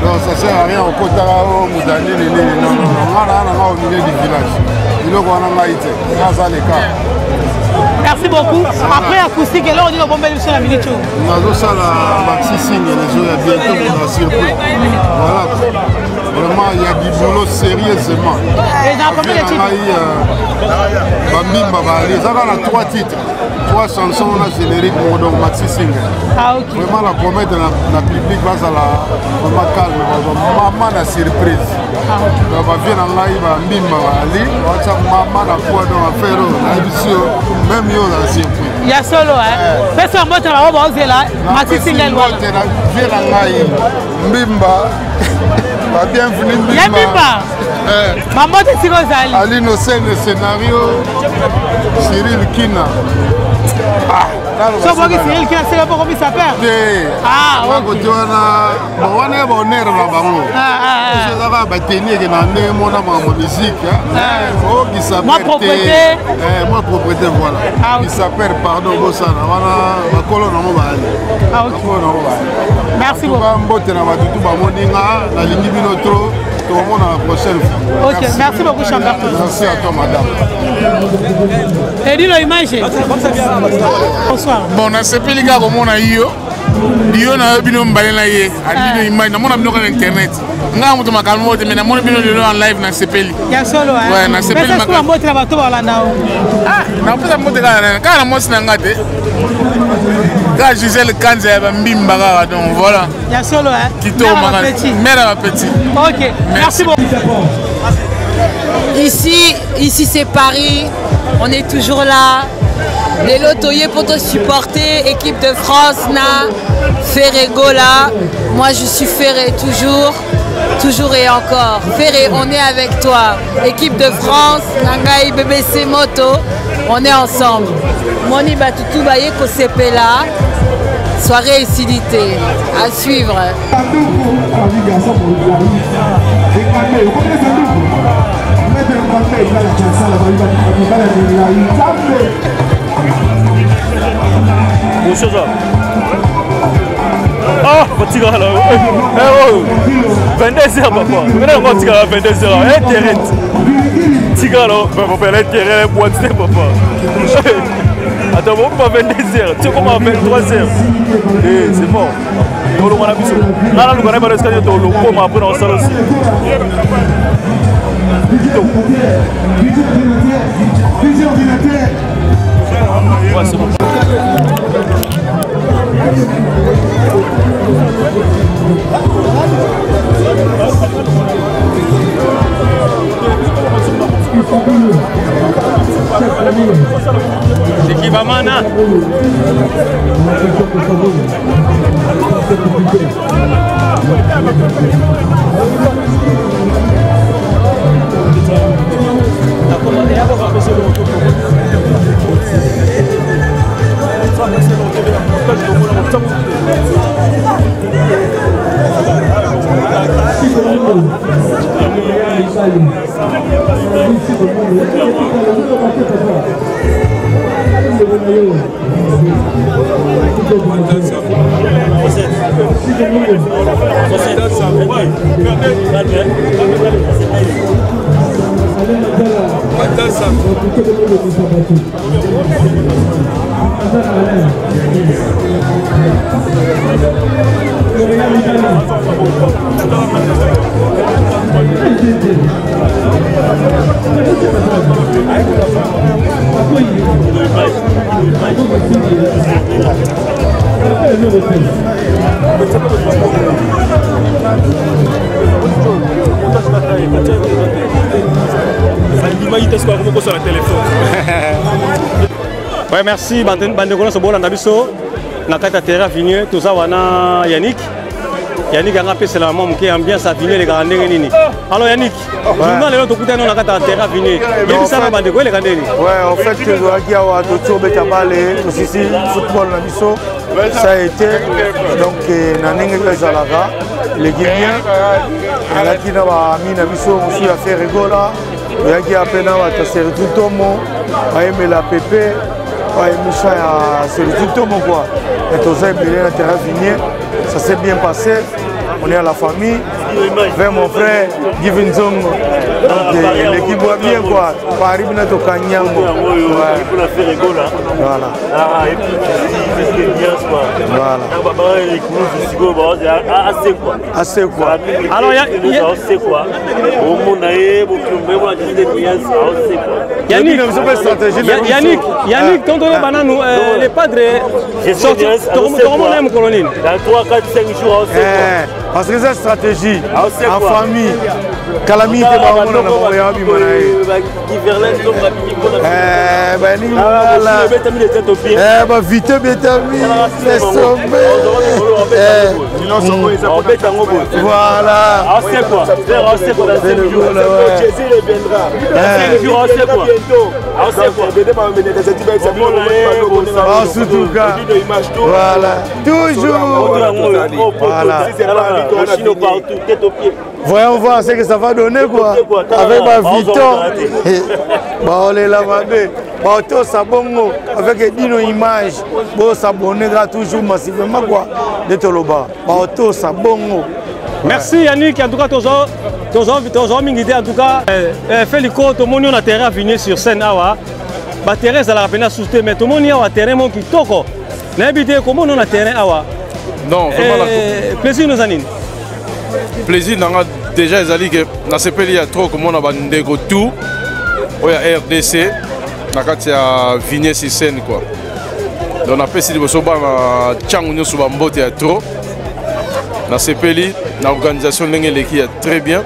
donc ça sert à rien okotaka o moto ya nini nini. Non, non, non, nga naa nanga au milieu du village, biloko wana ngai te, nga aza leka. Merci beaucoup. Après acoustique, eloko nini obombeli biso na minute oyo? Nazosala maxi single ezoya bientôt, kozala surpris. Voilà, vraiment il y a du boulot sérieusement. Ngai bambimba baali eza kaka na trois titres, trois chansons na générique moko, donc maxi single. Ah, okay. Vraiment na promettre na public bazala vraiment calme, bazwa mama na surprise. Ah, okay. Donc bavie na ngai bambimba baali batia mama na poids, donc affaire oyo nayebisi yo, même yo ozala surprise. Ya solo, pesa mbote na bango baozela maxi single wana. Vie na ngai mbimba babienvenu. Mbimba, mbimba, bambote esika ozali. Alino Sene scénario, Cyril Kina. So boki Cyril Kina seka boko misa père. Te, bakote wana, bon, wana ya bahonneur na bango ezaka bateni eke na ndenge mona makambo musique okisa. Mwa propreté. Mwa propreté, voilà. Kisaper, pardon, bosana wana bakolo nango baali, bakolo nango baali. Merci beaucoup. Mbote na bato tu bamoni nga, nalingi bino trop, tokomona la prochaine fois. Ok, merci beaucoup Chambertin. Merci à toi madame. Edilo Image. Bonsoir. Bon, nasepeli kaka komona yo yo na yo bino mibale na ye alino image, namona bino kaka na internet, nga moto makambo moko te, mais namoni bino lelo en live, nasepeli. Ya solo. Ouais, nasepeli. Pesa mbote na bato balanda o. Ah, napesa mbote kaka kaka na mwasi na nga te, kaka Gisele Kanza ya bambimba kaka, donc voilà. Ya solo. Kitoko makasi, mère ya bapeti. Ok, merci beaucoup. Ici, ici c'est Paris, on est toujours là. Lelo toye pour te supporter, équipe de France na Ferre Gola. Moi je suis Ferre toujours, toujours et encore. Ferre, on est avec toi. Équipe de France, Nangai BBC Moto, on est ensemble. Moni Batutu baye kosepela. Soirée acidité à suivre. Bonsoir. Ah, batikala 22 heures papa. Ngana yango atikala 22 heures. Intérêt. Tikala papa, l'intérêt boîte papa. Attends, bon, pas 22 heures. Tu comme à 23 heures. Eh, c'est bon. Tolongwa na biso. Nga naluka na yeba esika nini tolokoma après na osala aussi. Kitoko. Ouais, c'est bon. Zikibamana. Ouais, merci bandeko nyonso bolanda biso na kati ya terrain vigneux toza wana yannick yannick yanga apesela mwa moke ambiance ya vigneux elekaka ndenge nini alors yannick journal lelo tokutani na kati ya terrain vigneux yebisa na bandeko eleka ndenge nini ouais en fait tozalaki awa toti obeta bale tosisi football na biso ça a été donc eh, na ndenge ezalaka eleki bien ezalaki na baami na biso mosusu ya ferre gola oyaki ape na bato ya servitude tomo bayembela pepe baémission ya servitude tomo quoi mais toza ebele na terrain vignier ça s'est bien passé on est à la famille vers mon frère Givin Zongo donc eh, l'équipe va bien quoi Paris bina tokangi yango voilà voilà asekwa alors omona ye Yannick, Yannick, Yannick, quand on est banane, les padres, tokomona ye mokolo nini Dans 3, 4, 5 jours, eh, parce que eza stratégie en famille kala mingi te baomona na bango ya babima na ye baningi mongala bavite betami esombe voilà Sutuka. Voilà. Toujours. Voilà. Voyons voir ce que ça va donner quoi. Avec ma Vuitton. Baolela mabe. Baotosa bongo avec Dino Image. Bo s'abonner toujours massivement quoi. De Toloba. Baotosa bongo. Merci Yannick, en tout cas tozo tozo tozo mingi te en tout cas eh, eh, Feliko tomoni on a terrain venir sur scène awa. Ba terrain ezalaka pena sous te mais tomoni awa terrain moko kitoko. Nayebi te komona na terrain awa. Non, vraiment eh, plaisir nous nini? Plaisir nanga déjà ezali ke nasepeli ya trop komona bandeko tout oyo ya RDC na kati ya Vignes sur scène quoi. Donc napesi liboso bana ntango nyonso bambote ya trop nasepeli na organisation ndenge eleki ya très bien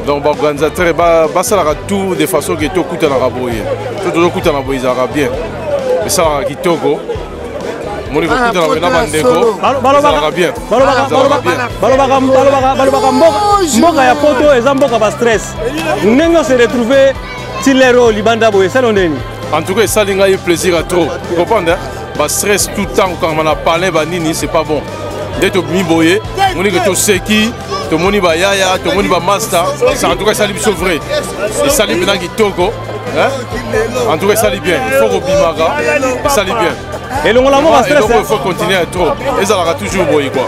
donc baorganisateur basalaka tout de façon ke tokutanaka boye to tozokutana boye ezalaka bien esalaka kitoko moni kokutana boye na bandeko ezalaka bien balobaka mboka ya poto eza mboka ba stress ndenge ose retrouve ti lere oyo libanda boye esali ndeni en tout cas esali ngai plaisir ya trop comprendre ba stress tout temps kokangama na palin banini c'est pas bon nde tobimi boye moni ke toseki tomoni bayaya tomoni bamasta en tout cas esali biso vrai esali mpenza kitoko en tout cas esali bien il faut kobimaka esali bien elongola mo bastress eloko il faut continuer ya trop ezalaka toujours boye quoi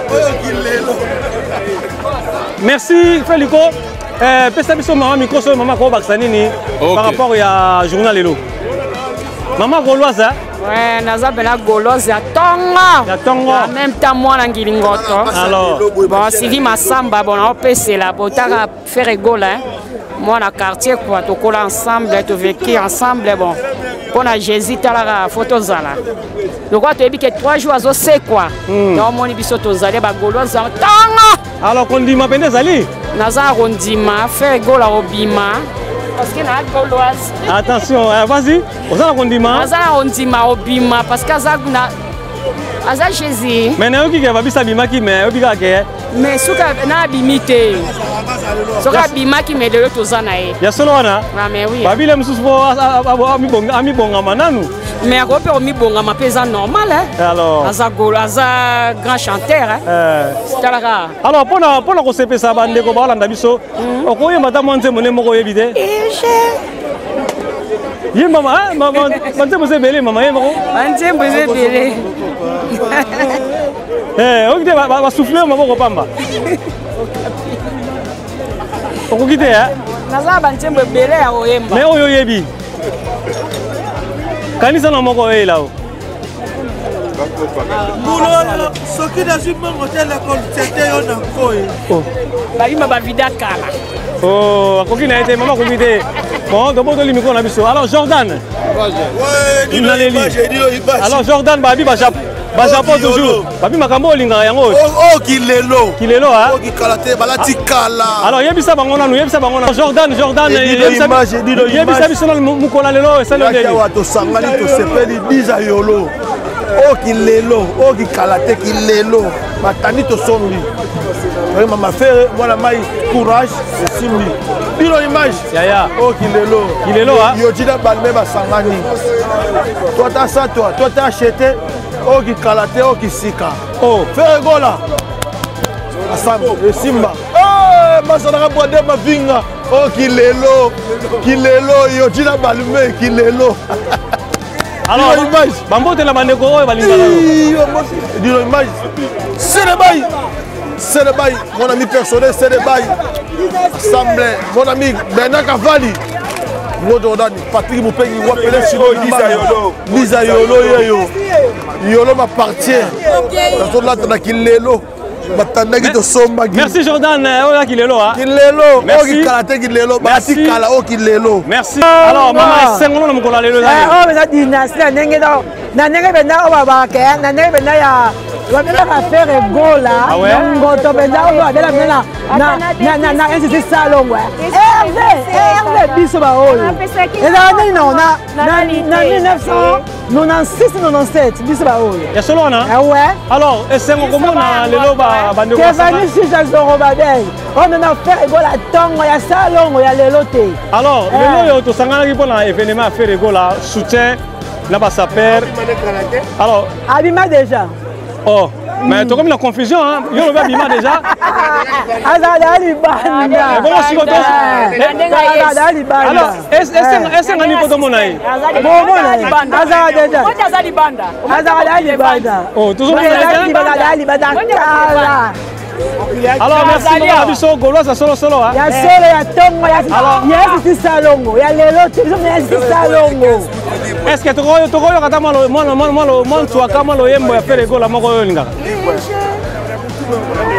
merci feliko eh, pesa biso mama micro soyo mama akobakisa nini par rapport ya journal lelo mama gauloise Ouais, naza mpena gauloise ya ntongo ya ntongo en même temps mwana ngilingoto alors bon sylvie masamba bon naopesela botaka ferre gola hein. mwana quartier quoi tokola ensemble tovécu ensemble bon. Mpo na Jésus talaka fo tozala. Lokola toyebi ke 3 jours azosekwa. Donc omoni biso tozali ba Gaulois za tanga. Alors kondima mpenza ezali? Naza kondima Ferre Gola obima parce que na Gauloise. Attention, eh, vas-y. Oza na kondima? Naza na kondima obima parce que aza na aza Jésus. Mais nayoki ke babisa abimaki mais oyoki kaka ke Mais soki na abimi te. Soki abimaki mais lelo toza na ye. Ya solo wana? Ah mais oui. Babile mosusu po amibongama nanu. Mais akoki mpe komibongama mpe eza normal hein. Alors. Aza golo, aza grand chanteur hein. Eh. Talaka. Alors mpona mpona kosepesa bandeko baolanda biso okoyemba ata mwa nzembo nde moko oyebi te ye mama banzembo eza ebele mama ye moko banzembo eza ebele okoki te basouffle yo maboko pamba okoki te naza na banzembo ebele ya koyemba mais oyo oyebi kanisa na moko oyela o mbulolo soki nazwi mbongo te nakolutete yo na nkoi oh. babima bavida kala oh, akoki na ye te mama akoki te bon tobotoli mikro na biso alors Jordan naleli alors Jordan babi bajapon toujours babi makambo olingaka yango oyo kilelo kilelo oyo kikala te balati kala alors yebisa bango nanu yebisa bango nanu Jordan Jordan yebisa biso nanu mokolo lelo esali ndenge awa tosangani tosepeli diza yolo oyo kilelo oyo kikala te kilelo batandi tosombi oye mama Ferre mwana mai courage esimbi bino image yaya oyo kilelo kilelo yojida balme basangani toi ta sa toi toi ta acheté oyo kikala te oyo kisika oh. Ferre Gola asambe esimba masalaka bwade mavinga oyo kilelo kilelo yojida balme kilelo Alors, bambote na bandeko oyo balingaka yo dino image selebai selebai mon ami personnel selebai assemblée mon ami Bernard Cavalli ngo Jordan Patrick Mupengi wapele sino Liza Yolo yeyo Yolo m'appartient nazolata na kilelo batandaki tosombaki merci Jordan oyo ya kilelo kilelo oyo kikala te kilelo bati kala oyo kilelo merci alors mama esengo na mokolo ya lelo oyo eza dynastie na ndenge na ndenge mpenza oyo babaka na ndenge mpenza ya babelaka Ferre Gola ngoto mpenza oyo babela mpenza na institut Salongo Herve Herve biso baoyo ezala nini na 1996 97 biso baoyo ya solo wana ouais alors esengo komona lelo bandeko Kevani Sisa Zorobabel oyo na Ferre Gola ntongo ya Salongo ya lelo te alors lelo oyo tosanganaki mpona événement ya Ferre Gola soutien na basaper alors abima déjà oh mais tokomi na confusion hein yo lobi abima déjà azala libanda bongo siko azala libanda alors esengani mpo tomona ye azala déjà azala libanda oh tozomona libanda kala Alors merci mama na biso gauloise ya solo solo ya solo ya tongo ya yesisi Salongo ya lelo te biso yesisi Salongo est ce que tokoyoka ata mwa nswaka mwa loyembo ya Ferre Gola moko oyo olingaka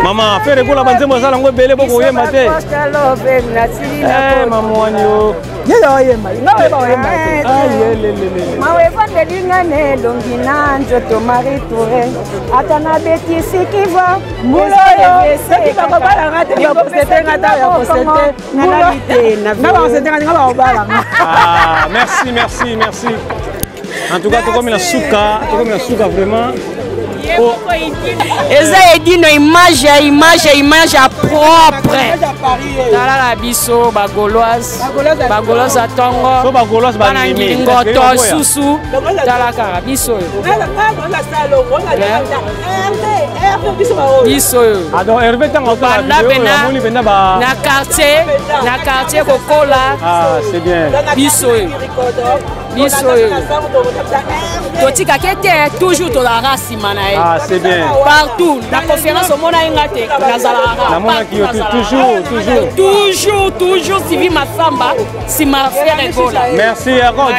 mama Ferre Gola banzembo aza nango ebele bokoyemba te mamwani yo ye oyemba nga oyeba oyemba te mawa evandeli nga na elongi na nzoto Marie Touré ata nabetisi kiva mbula oyo soki bakobalanga te bakosetenga ta ya kosete nga bakosetenga nga bakobalanga merci merci merci en tout cas tokomi na suka tokomi na suka vraiment eza edino image ya image ya image ya propre tala na biso bagauloise bagauloise ya ntongo bana ngilingoto susu tala kaka biso oyo biso oyo banda pena na quartier na quartier kokola biso oyo biso oyo totikaki te toujours tozalaka nsima na ye partout na conférence omona ye nga te nazalaka toujours toujours Sivi Masamba nsima Ferre Gola merci encore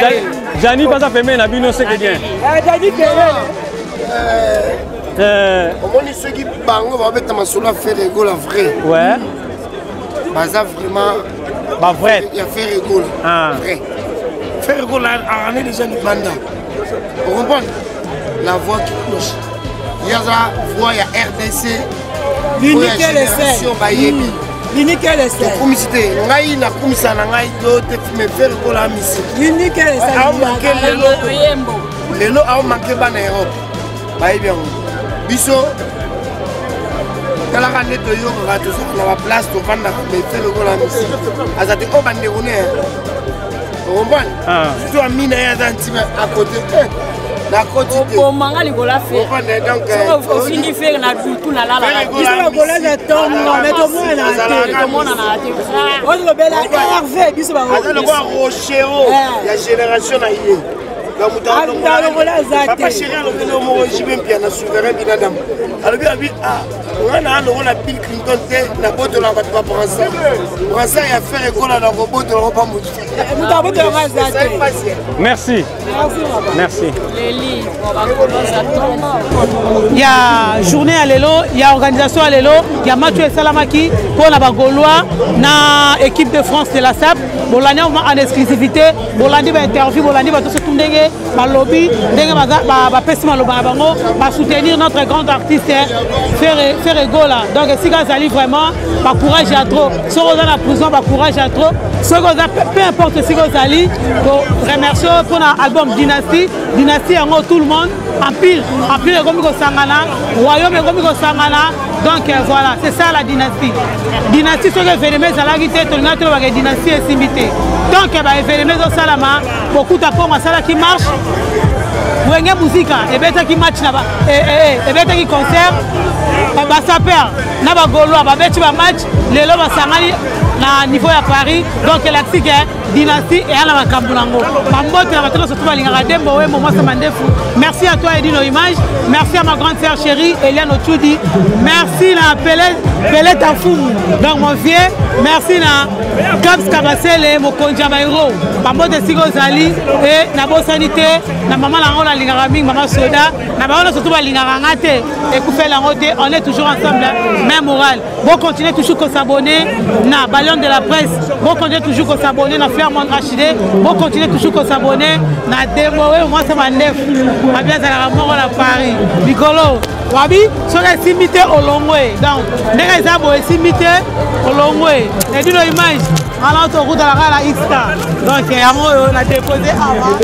Jani baza pembeni na bino c'est que bien omoni soki bango babeta masolo ya Ferre Gola vrai ouais baza vraiment bavrai ya Ferre Gola vrai. Ferre Gola arane déjà libanda ocomprendre la voix qui cloche ye aza voix ya rdc génération bayebi tokumisi te ngai nakumisa na ngai to te me Ferre Gola amisi aomanke lelo lelo aomanke bana europe bayebi yango biso talaka nde toyokaka tozalaka na baplace tovandaka mais Ferre Gola amisi aza te oyo bandeko ne okomprendre ah. surtout amina ye aza ntima à côté eh, nakoti te obomanga likolo ya fereofingi fere na dutu nalalakabiso bakolaka ntongo me tomonana te ozolobela herve biso aza lokola rochero eh. ya génération na ye papa chéri alobeli yo moko jb mpiana souverain binadam alobi abi ah nga na lokola bill clinton te nabotola bato ba brassard brassard ya fer ekola na kobotola ngo pa motu moto abotola ngo aza te merci merci ya journée ya lelo ya organisation ya lelo ya match oyo esalamaki mpo na bagaulois na équipe de france de la sap bolandi yango en exclusivité bolandi bainterview bolandi bato surtout ndenge balobi ndenge bapesi maloba na bango basoutenir notre grand artiste Ferre Gola donc esika azali vraiment bacourage ya trop soki oza na prison bacourage ya trop soki oza peu importe esika ozali koremercie mpona album dynastie dynastie yango tout le monde empire empire ekomi kosangana royaume ekomi kosangana donc euh, voilà c'est ça la dynastie dynastie soki événement ezalaki te tolingaki tolobaka dynastie esimbi te tant que baévénement ezosalama bokuta kongo asalaki marche wenge muzika ebetaki match na eh, eh, eh, ebetaki concert basaper na bagaulois babeti bamatch lelo basangani na niveau ya paris donc elakisi ke dynastie eya na makambo nango bambote na bato nyonso to balingaka dembo wembo mwasa mandefu merci à toi edino image merci à ma grande sœur chérie eliane ochudi merci na pele pele tafumu donc mon vieux merci na Gabs Kabasele mokonzi ya bairo bambote esika ozali e nabosani te na mama na yango nalingaka mingi mama soda na bango nyonso to balingaka nga te ekufeli yango te on est toujours ensemble même moral Bon continuer toujours ko s'abonner na Ballon de la presse. Bon continuer toujours ko s'abonner na Fleur Monde HD. Bon continuer toujours ko s'abonner na Demowe moi c'est ma nef. Ma bien la moko na Paris. Mikolo wabi soki esimbi te olongwe donc ndenge eza boye esimbi te olongwe edino image alors tokutanaka na xta donc yango oyo na depose awa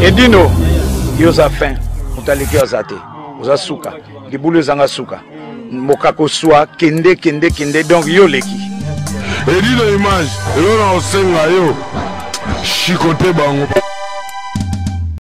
Edino yo oza fin moto aleki yo aza te oza suka libulu ezanga suka mokako swa kende kende kende donc yo oleki Edino image eloko na kosenga yo chicote bango.